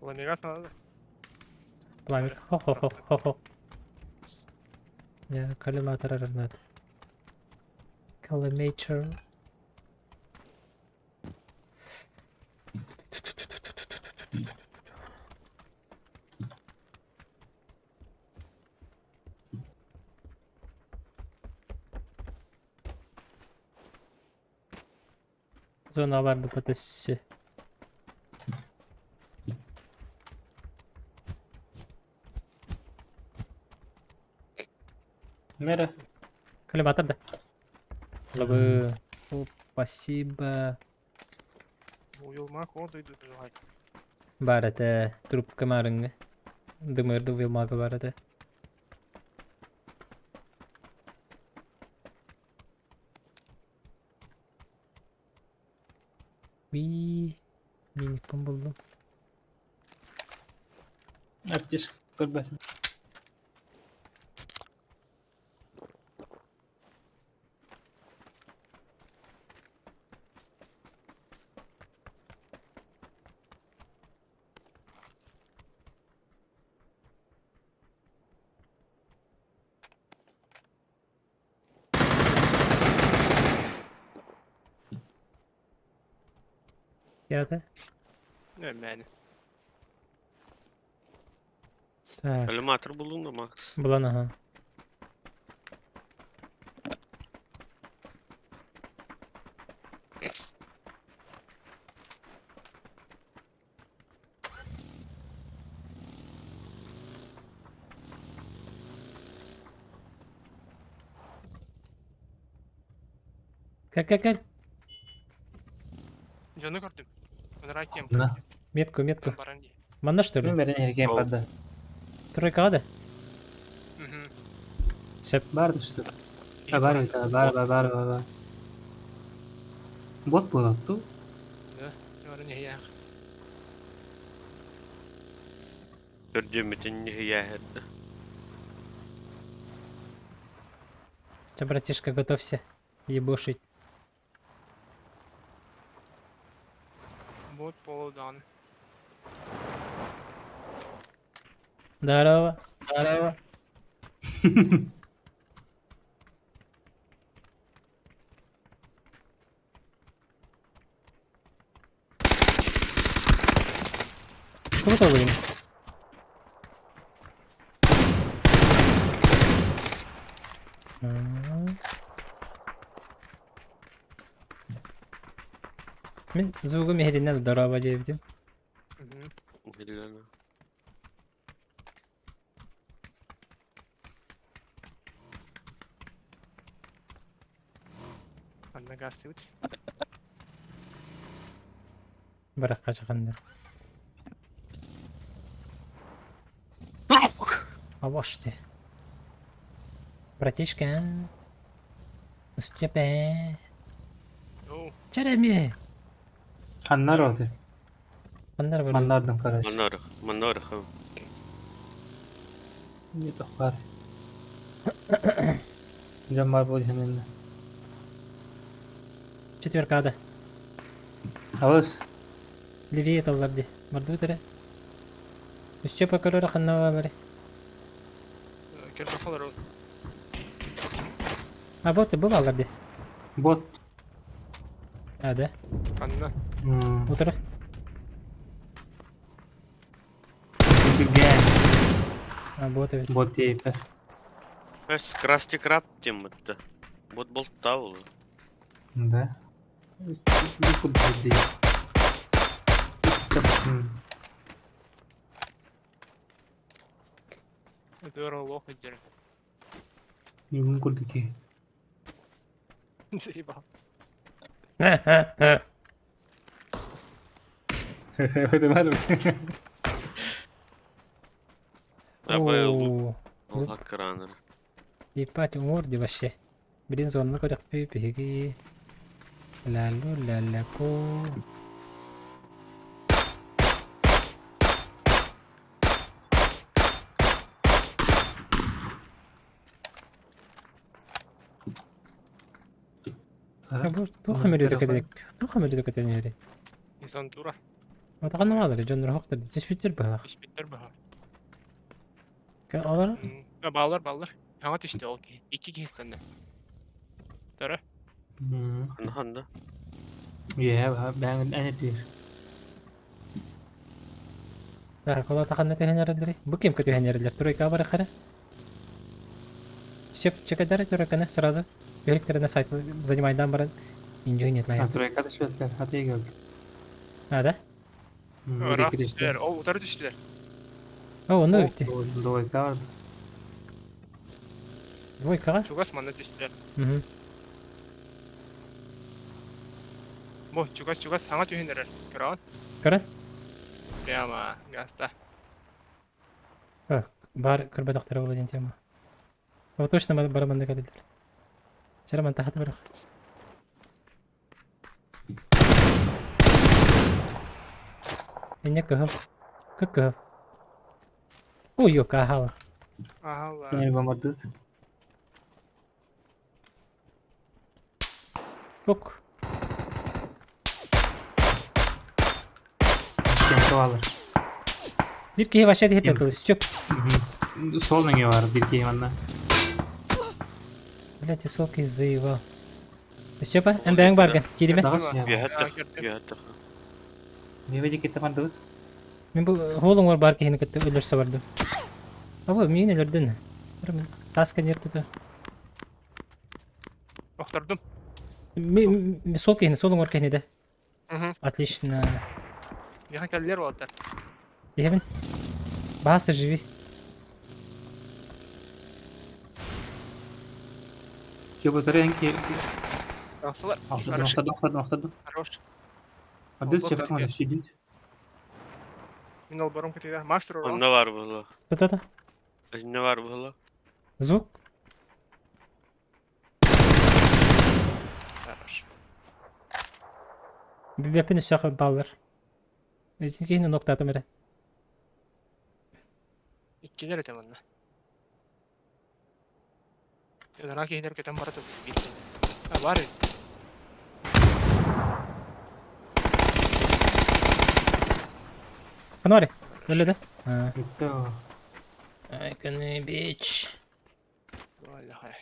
Ламегас надо. Пламер. Хо-хо-хо-хо-хо. Я коллиматор арнат. Коллиматор. Зона бар бу Мера. Коллиматор да. Лабы. О, спасибо. Уилмак, он дойду желать. Бар этэ трубка маарыҥҥа. Дымырды уилмага бар этэ. Уи. Миникпын буллум. Аптечка көрбөтүм. Кята. Нормально. Так. Коллиматор булдуҥ да, Макс? Булан аха. Кэл, кэл, кэл. Дьону көрдүм. Ыныраа кем На. Метку, метку. баран дии. Манна что ли? Мин бэрин эргиэн Ол. барда. Тройкаҕа да? Мгм. Сөп. Бар түстэ. А бар эбит, а, бар бар бар бар бар. Бот буолар дуу? Да. Баран иһийээх. Төрдүөммүтүн ньыһыйааһырда. Ты, братишка, готовься. Ебошить. Бот полудан. Здорово. Здорово. Круто, блин. Мин звугум иһитинэн здорово диэбитим. Миллиона. Анна гастыбыт. Барахха чаханнар. Абашты. Братишка. Устепе. Оу. Череми. Ханнар оты. Ханнар бар. Маннардым короче. Маннарых, маннарых. Не тохпар. Дьон бар буол иһэн Четверкада. Абыс. Левее таллар ди. Бардыбыт эрэ. Өссө покорор ханна баалары. Кертофолар А вот бу баалар ди. Бот. А да. Ханна. Утары. Түргэн. А вот эбит. Бот тиэйпэ. Эс, красти краб тем бытта. Бот болтта ол. Да. Это лох идет. Югун курдуки. Заебал. Это бар. Абай лук. Оо, Ол хаккараныр. Ебать, уҥуор вообще. Блин, зонаны көрөхпүй биһиги. Лалу ля-ля-ку. Бу туох эмэлүтэ кэлик. Туох эмэлүтэ кэтэн Десантура. Отаҕан баалар дьоннор хохтор түспүттэр быһах. Испиттер баха. Олар Баалар баалар. Хаҥа түстэ ол киһи. Икки киһи станна. Тара. Ханна ханна. Иә, бәңін әне түйір. Так, ол атаханна түһэн эрэллэри. Бу ким көтүһэн эрэллэр? Тройка бар хара. Сөп чекадары тройканы сразу. Бөлүктэринэ сайт занимайдан баран инженер нет лайк. Тройка да шведтер, хатый келді. А, да? Ыраах түстүлэр. Ол утары түстүлэр. О, онно өттү. Двойка бар. Двойкаҕа? Чугас манна түстүлэр. Мгм. Бу чугас чугас саҥа түһэн эрэр. Көрөҕүн? Көрөн? Прямо гаста. Так, бар көрбөтөхтөрө буолуо диэн тема. О, точно бары манна кэлэллэр. Чара мантан хата барах. Инньэ кыһыл. Кып-кыһыл. Ой, ёка, аһаала. Аһалла. Кини бомбардыт. Ок. Кемке балар. Биир киһи вообще диһит тыл Степ. Сол неңе бар бир киһи манна. Блять, высокий заебал. Степа, эн бэйэҥ баргын. Кииримэ. Даҕас Үөһэттэх, Көрдүм. үөһэттэх. Миэбэ диэки бардыбыт. Мин бу хоол уҥуор баар киһини кытта өлөрсө бардым. Абы миигин өлөрдүн. Таас каньер тута. Охтордум. Ми сол киһини, сол уҥуор киһини да. Отлично. Миэхэ кэллилэр уолаттар. Иһэбин. Бааса живи. Кебутары энки Тахсылар. Охтордум, Хорош. охтордум, охтордум, охтордум. Хорош. Ардыс Олбор чепак кытыга. мана сүйдүн. Мин олборум кытыга. Мастер урал. Онно бар буолла. Кто-то? Онно бар буолла. Звук? Хорош. Бэппин өссө баллар. Итин киһини ноктаатым эрэ. Иккилэр этэ манна. Ынараа киһилэр көтөн бара турбут биир киһи. А баар эбит. Ханары, өлө да? А. Бүттэ. Ай, күнү бич. Валлахай.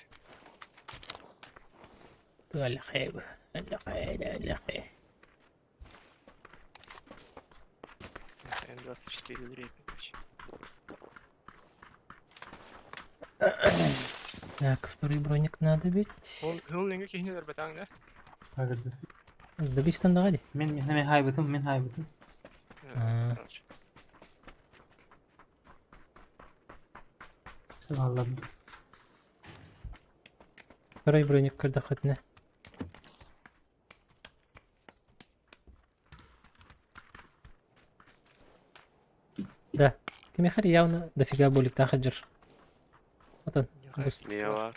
Туалхай, аллахай, аллахай. М24 время. Так, второй броник надо бить. Ол хыл неңе киһини өлөрбөтөҥ да? Агырды. Добичтан даҕа дии. Мен мен мен хайбытым, мен хайбытым. А. Короче. Алларды. Второй броник көрдөххүтүнэ. Да. Кимиэхэ явно дофига буликтаах сылдьар. Отон бу Мия бар.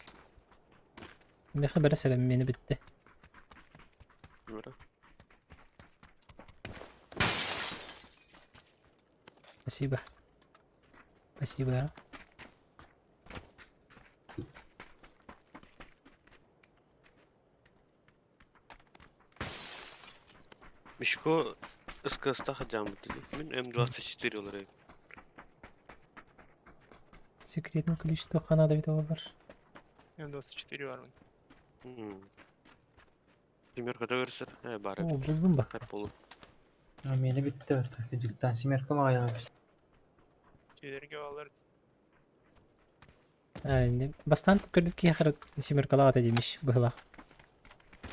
миэхэ бэрэ сэрэ миэнэ бүттэ. Бара. Спасибо. Спасибо. Мишко СКС-та хаджамыт дии. Мин М24 олорор. Секретный ключ туохха наада эбитэ буоллар. М24 бар. Семеркада көрсөр. Э, бар О, эбит. булдум ба. Хат болу. Миэнэ бүттэ барта. Дьиктан семерка маҕайаҕа Дьиэлэргэ бааллар. А, бастаан көрбүт киһиэхэ семеркалаах этэ диэмиш быһыылаах.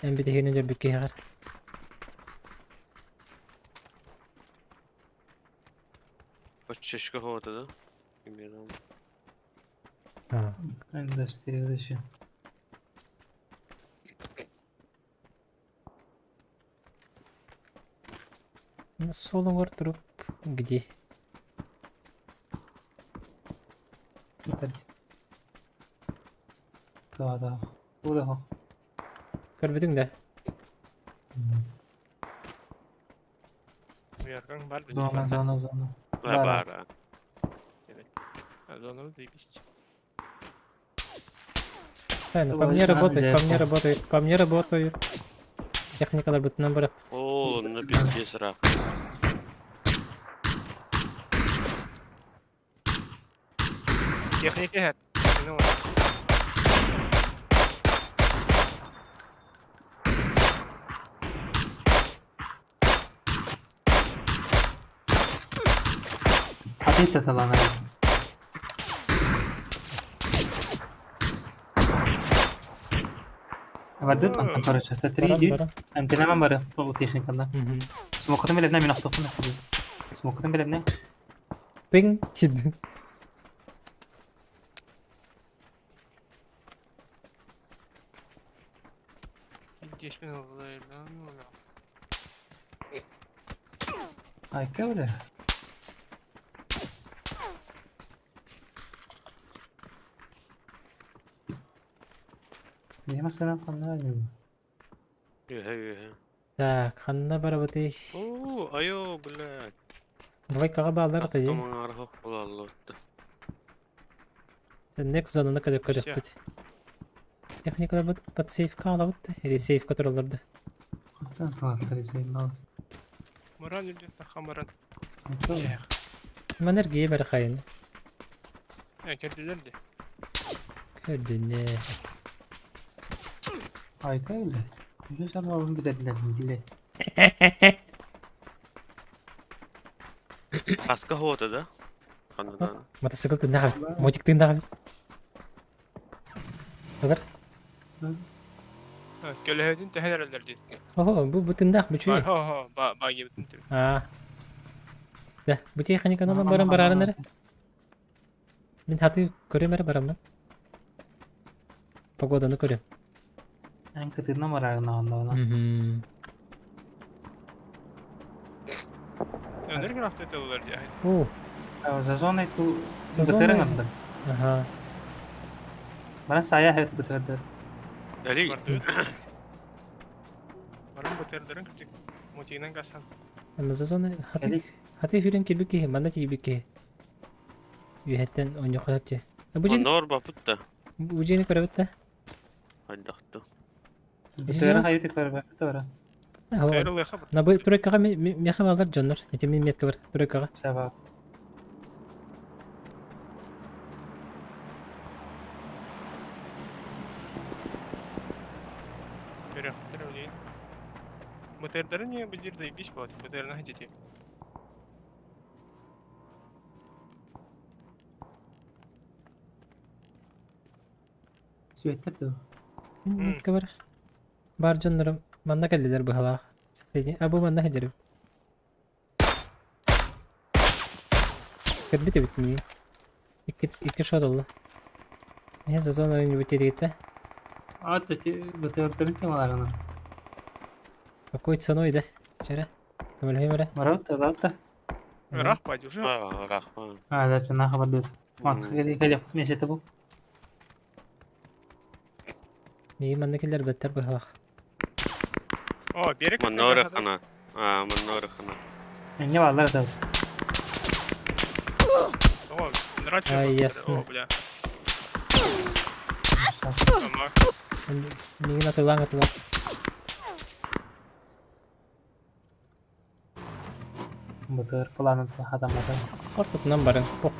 Эн бүтэһигин өлөрбүт киһиэхэ. Оччочка хоото да? Именно. А, Индустрия зачем? Солонгор труп где? Да, да. Куда? Көрбүтүҥ да? Уяркаң бар Зона, зона, зона. Бар, бар. Зона заебись. Правильно, по мне работает, по мне работает, по мне работает. Техникалар бытынан бараппыт. О, на пиздец рак. Техника һэр. Хатыйта талана. Бардыт мантан короче, это 3 Баран, 9. баран. Антеннаман бары ол техникада. Мгм. Смокотун билебне мин охтохпун. Смокотун билебне. Пинг тид. Пиздец Айка бля. Не масана ханна. Үһэ, үһэ. Так, ханна барабытый? О, айо, блядь. Двойкаҕа бааллар да дии. Автомаңар хох булаллы. Next зонаны көрө көрөкпүт. Техникалар бут под сейфка алабыт или сейфка тураллар да. Хантан таластар изеймал. Муран үлдүн хамаран. Манер гие бары хайын. Э, көрдүлөр де. Көрдүнэ. Айка бля. Үһү сарбабын битэрдилэр биле. Хаска хуота да? Ханнадан. Мотоцикл тыыннаах эбит. Мотик тыыннаах эбит. Алар. Көлөһөтүн төһөн эрэллэр дии. Ого, бу бу тыындаах бүчүй. Хо хо ба ба гибитин түр. Аа. Да, бу техниканы баран барарын эрэ. Мин хаты көрөм эрэ бараммын. Погоданы көрөм. Эн кытыына барарын оонноона. Мгм. Өнөр графта тыллар дии. О, Зазонай ту Зазонай. бытырын андыр. Ага. Баран сая хэт бытырдыр. Дали. Барды. Баран бытырдарын кырдык. Мотигынан гасан. Ама зазонай хаты Кэлик. хаты хүрен килбик киһи, манна тиийбит киһи. Үөһэттэн онньуохха сөп дии. Бу дьиэни Оннор бапыт да. бу дьиэни көрөбүт да? Хайдахты. Бытырын хайыты көрбөккө баран. Ага. Тырылыха На бу тройкаҕа миэхэ бааллар дьоннор. Ити мин метка бар тройкаҕа. Саба. Көрөхтөр өлейін. БТРдары не бдир заебись болады. БТР хотите. Сүөттэр дуу. Мин метка бар. Бар дьоннорум манна кэллилэр быһалаах. Соседний. А бу манна сылдьар. Көрбүт эбит миигин. Икки икки шот ылла. Миһэ зазон ойньубут диэтигиттэ. Ат эти БТРдарын темаларына. Какой ценой да? Чара. Көмөлөһүм эрэ. Барабыт да да. Рах пойди уже. А, рахман. А, да, чана хабардыт. Макс кели кели месяц бу. Миигин манна киллэрбэттэр быһалаах. О, берег. Маннор хана. А, маннор хана. Эмне баллар да. О, нравится. Ай, ясно. О, бля. Миигин атылаан атылаан. БТР планын хатаммата. Ортотунан барың. Пох.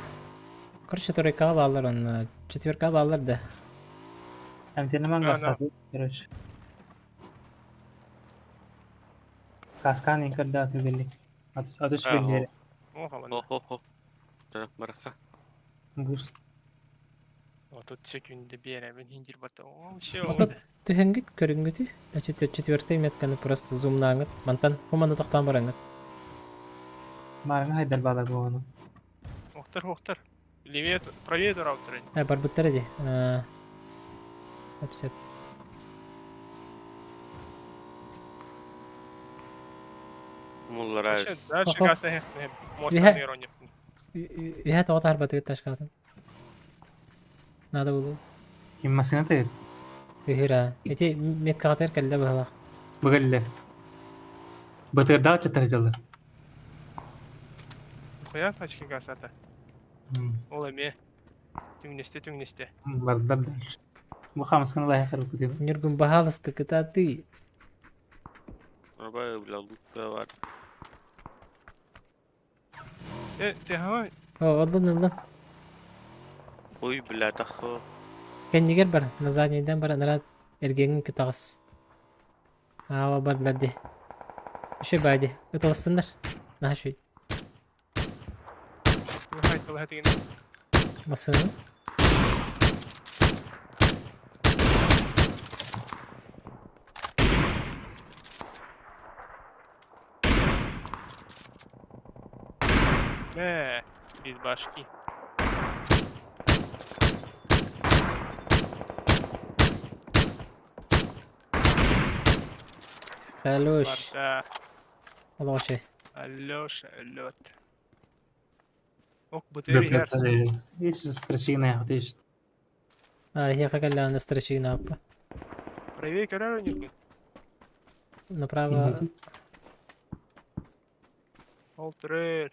Короче, тройкаҕа бааллар онно. Четверкаҕа бааллар да. Эмтенеман Да, да. гасаты, короче. Каскан инкерда түгелли. Аты сүгелли. О, хаман. Хо-хо-хо. Да, бараха. Бус. О, тут секунды беремин хиндир бата. О, ще Ото түһэҥҥит көрүҥҥүтүй. Значит, четвертый метканы просто зумнааҥҥыт. Мантан хуманы тохтоон бараҥҥыт. Марга хайдар балар буону. Охтар, охтар. Левее, правее раутеры. Э, барбыттар ди. Сөп сөп. Мулларайс. Дальше Охо. газ мост Виһэ. нейроне. Үһэ тоҕо таһарбатыгыт ташкаатын. Надо было. Ким машина тегер? Тыһыра. Ити меткаҕатыгар кэллэ быһалаах. Бүгелле. БТРда чатар жаллар. Хуя тачки газ ата. Ол эме. Түңнесте, түңнесте. Бардылар дальше. Бу хамыскын лайы кырып күтү. Ньургун баһаалысты кытаатыы. Арбай, бля, лутка бар. Э, ты ха, О, ыллын ыллын. Ой, бля, тахо. Кэннигэр бар. На заднийдан бар. Нара эргиэҥин кытаҕас. Аава бардылар дии. Үчүгэй баа дии. Ыталастыннар. Наһаа үчүгэй. хай тыл хатыгын. Массыына. Мэ, без башки. Алёш. Барда. Олоҕо Алёша, лед. Ок, БТР яр. Есть страшина, вот есть. А, эһиэхэ кэллэҕинэ страшина аппа. Правее көрөр ньургун. Направо Ол түрөр.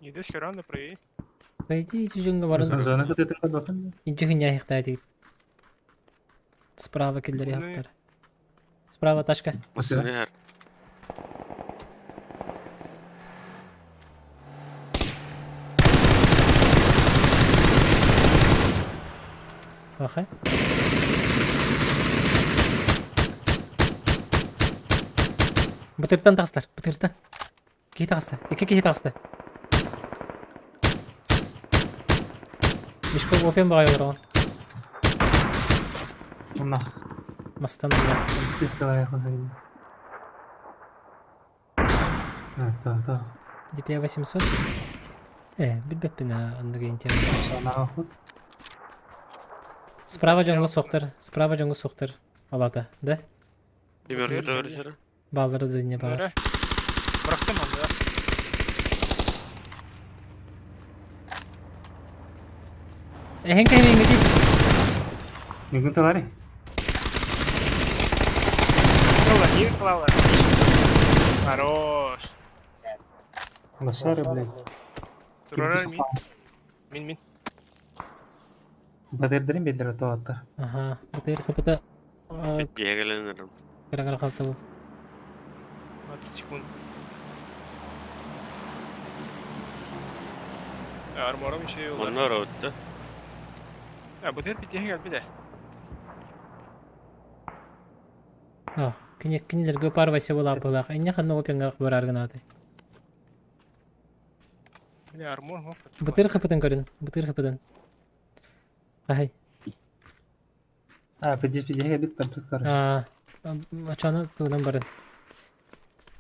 Едес көрөн да правее. Пойди ити дьоҥҥо баран Зона кытытын кодохан. инчиһинньээһихтаа диир. Справа киллэриэхтэр. Справа тачка. Машина. Сыныр. Баха. Бытыртан таҕыстар, бытыртан. Киһи таҕыста, икки киһи таҕыста. Мишка опен баҕайы олороҕун. Онно. Мастан ылла. А, то. DPI 800. Билбэппин оннук интернет. Справа дьоҥҥо суохтар, справа дьоҥҥо суохтар. Алата, да? Бааллара да не баар. Бырахтым онно. Эһэн кэһимиҥҥитий? Бүгүн тылары. Владимир Клава. Хорош. Лошары, блядь. Турарар мин. Мин мин. Батырдырын бедер тоатта. Аха, батыр капыта Дьиэгэлэнэрим. кыра халта был. 20 секунд. Армором еще и Онно роутта. А, бутыр питеге кэлбит Ах, кини кинилерге пар вася була былах. Энне ханна опенга барар гынаты. Бля, армор хоп. Бытыр хапытын көрүн, бытыр хапытын. Ахай. А, пидис питеге бит бартыт короче. А, ачаны туынан барын.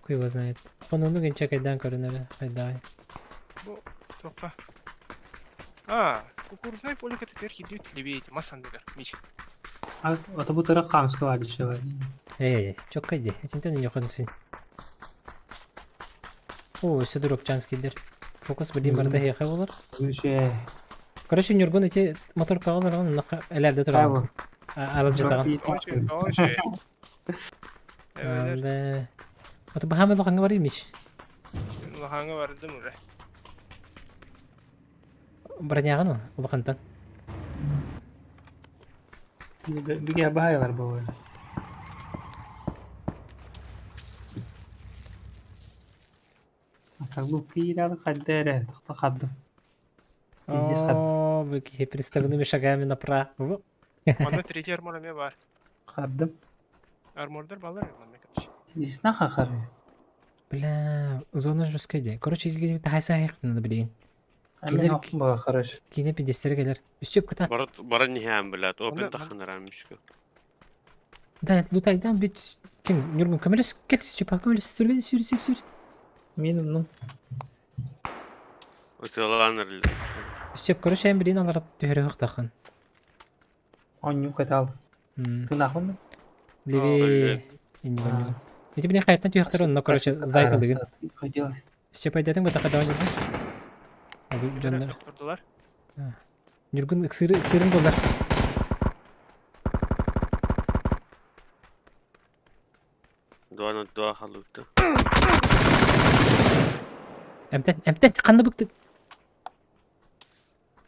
Хуй его знает. Хонуну генче кайдан көрүнөрө, хайдай. Тоққа. А, кукурузный поле катетер хидют левеете, масандыгар, мич. А, это бутыра хамского алишева. Эй, чокка иди, этинтен не хонсын. О, сюда ропчанскийдер. Фокус билим барда хеха болар. Еще. Короче, Нюргун эти мотор кагалар он эләрдә тора. Алып жатаган. Очень, очень. Evet, Аты бахамы лоханга бар имиш. Лоханга бардым уже. Броняган улахантан. Биге баайлар бу. Аталу киирал каддere, тохто хаддым. Пиздец хаддым. О, вы какие приставными шагами направо. Онда третий армор эме бар. Хаддым. Армордар балар манна, короче. Здесь наха хары. Бля, зона жесткая идея. Короче, хайса надо, блин. Амин ба хорош. Кине пиздестер келер. Үстеп кытат. Барат баран ниһэм блядь, опен Онда- таханарам мишка. Да, лутайдан бит ким Нюргун көмөлөс кел Степа көмөлөс сүрген сүр сүр сүр. Мин ну. Уталанар л. Степ короче эм билин алар төһөрө хактакын. Онню катал. Ты нахуй? Леви инди. Эти билин каяттан түйөктөр онно короче зайтылыгын. Ходил. Степа дедиң бу така давай Нюргун. Бу жоннор. Турдулар. Нюргун ыксыры ыксырын болар. Дуана дуа халутта. Эмтен эмтен канны быкты.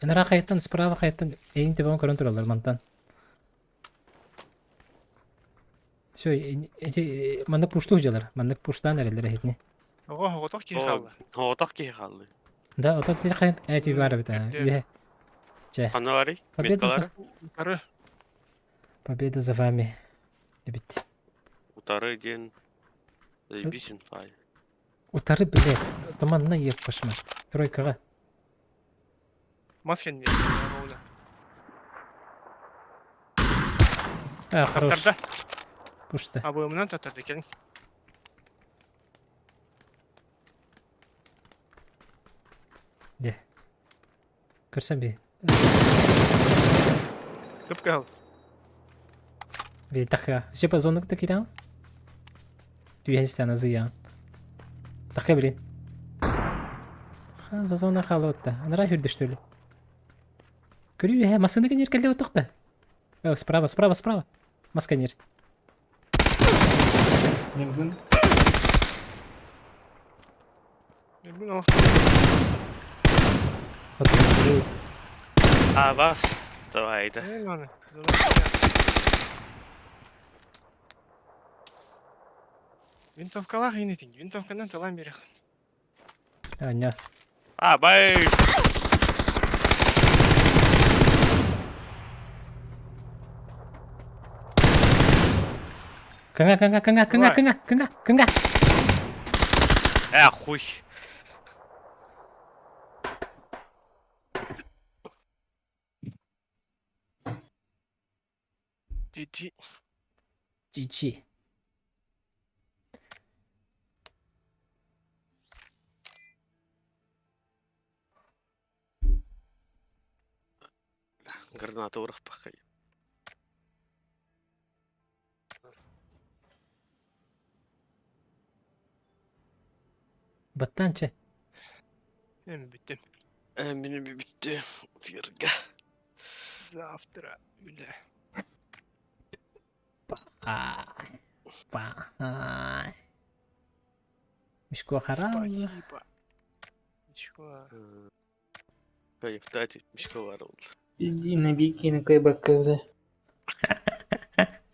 Энара каяттан справа каяттан эйин тебен көрөн туралар мантан. Все, эти маннык пушту жалар, маннык пуштан эрелер эхитни. Ого, готов ки халла. Хоотах ки халлы. Да, ото ти кайт эти бар бит. Үе. Че. Ханна барый? Победа за, Меткалары? Кары. победа за вами. Дебит. Утары диэн. Заебись инфай. Утары биле. Таманна еп башма. Тройкага. Маскен не. Ровно. А, хорош. Татарда. Пушта. А бу мынан татарда келин. Де. Көрсөм би. Көп кал. Би така. Все по зону киран. Түйен зыян. Така блин. Ха, за зона халотта. Анара хүрдөштөлү. Көрүү, хэ, масыны кенер келде отукта. О, справа, справа, справа. Масканер. Нюргун. Нюргун ал. А, бас. Давай, да. Ладно. Винтовкалах инетин. Винтовканан талан берех. Аня. А, бай. Кыҥа, кыҥа, кыҥа, кыҥа, Давай. кыҥа, кыҥа, кыҥа. Э, хуй. GG. GG. Граната урахпахай. Баттан че. Эми бүттүм. Э, минем бүттү. Утуйарга. Завтра үлэ. Па. Мишко харалла. Спасибо. Ничего. Кайфтать мишка бар oldu. Иди на бикини кайбакка, бля.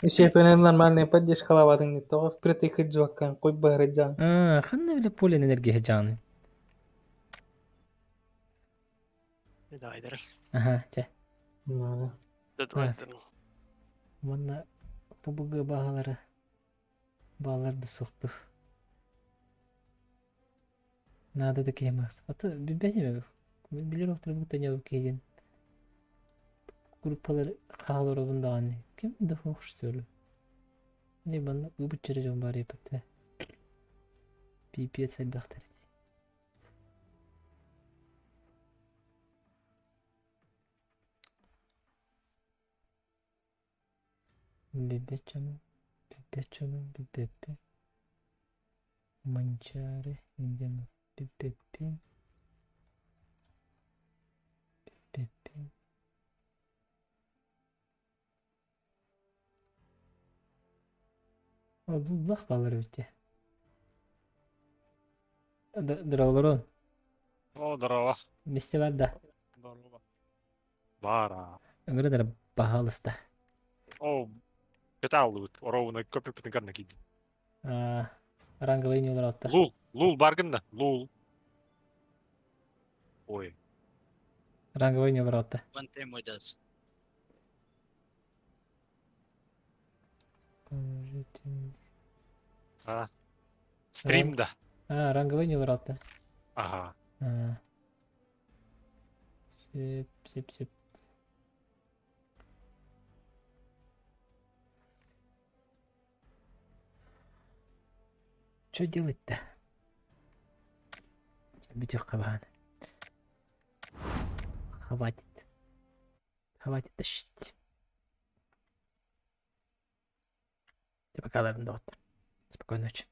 Еще нормальная поддержка лаватын не то, впритык джоккан, кой барыджан. А, ханна биле поле энергия жан. Давай, дорог. Ага, чэ. Надо. Давай, Манна ПБГ баһалары бааларды суохтур. Наада да киһи махс. Аты билбэтим билер охторбут таня киһи группалар хаалоробун даҕаны ким да хуохштуолу. Не манна ыбыччары дьон баар еппетте. Пипец элбэхтэр ити. Билбэт дьонум, билбэт дьонум, билбэппин. Манчаары индиан билбэппин. Билбэппин. Одууллах баалар эбит дии. Здраволорун. О, здорово. Мисте бар да. Здорово. Бара. Ыҥырын эрэ баһаалыста. О, кытааллыбыт. Оровуна көпүппүтүн карна кийдин. Ранговый не олоротта. Лул, лул баргын да, лул. Ой. Ранговый не олоротта. One team with us. А. Стрим да. А, ранговый не олоротта. Ага. А. Сип, сип, сип. Что делать-то? Бүтүөх хабаан. Хватит. Хватит тащить. Пока, доҕоттор. Спокойной ночи.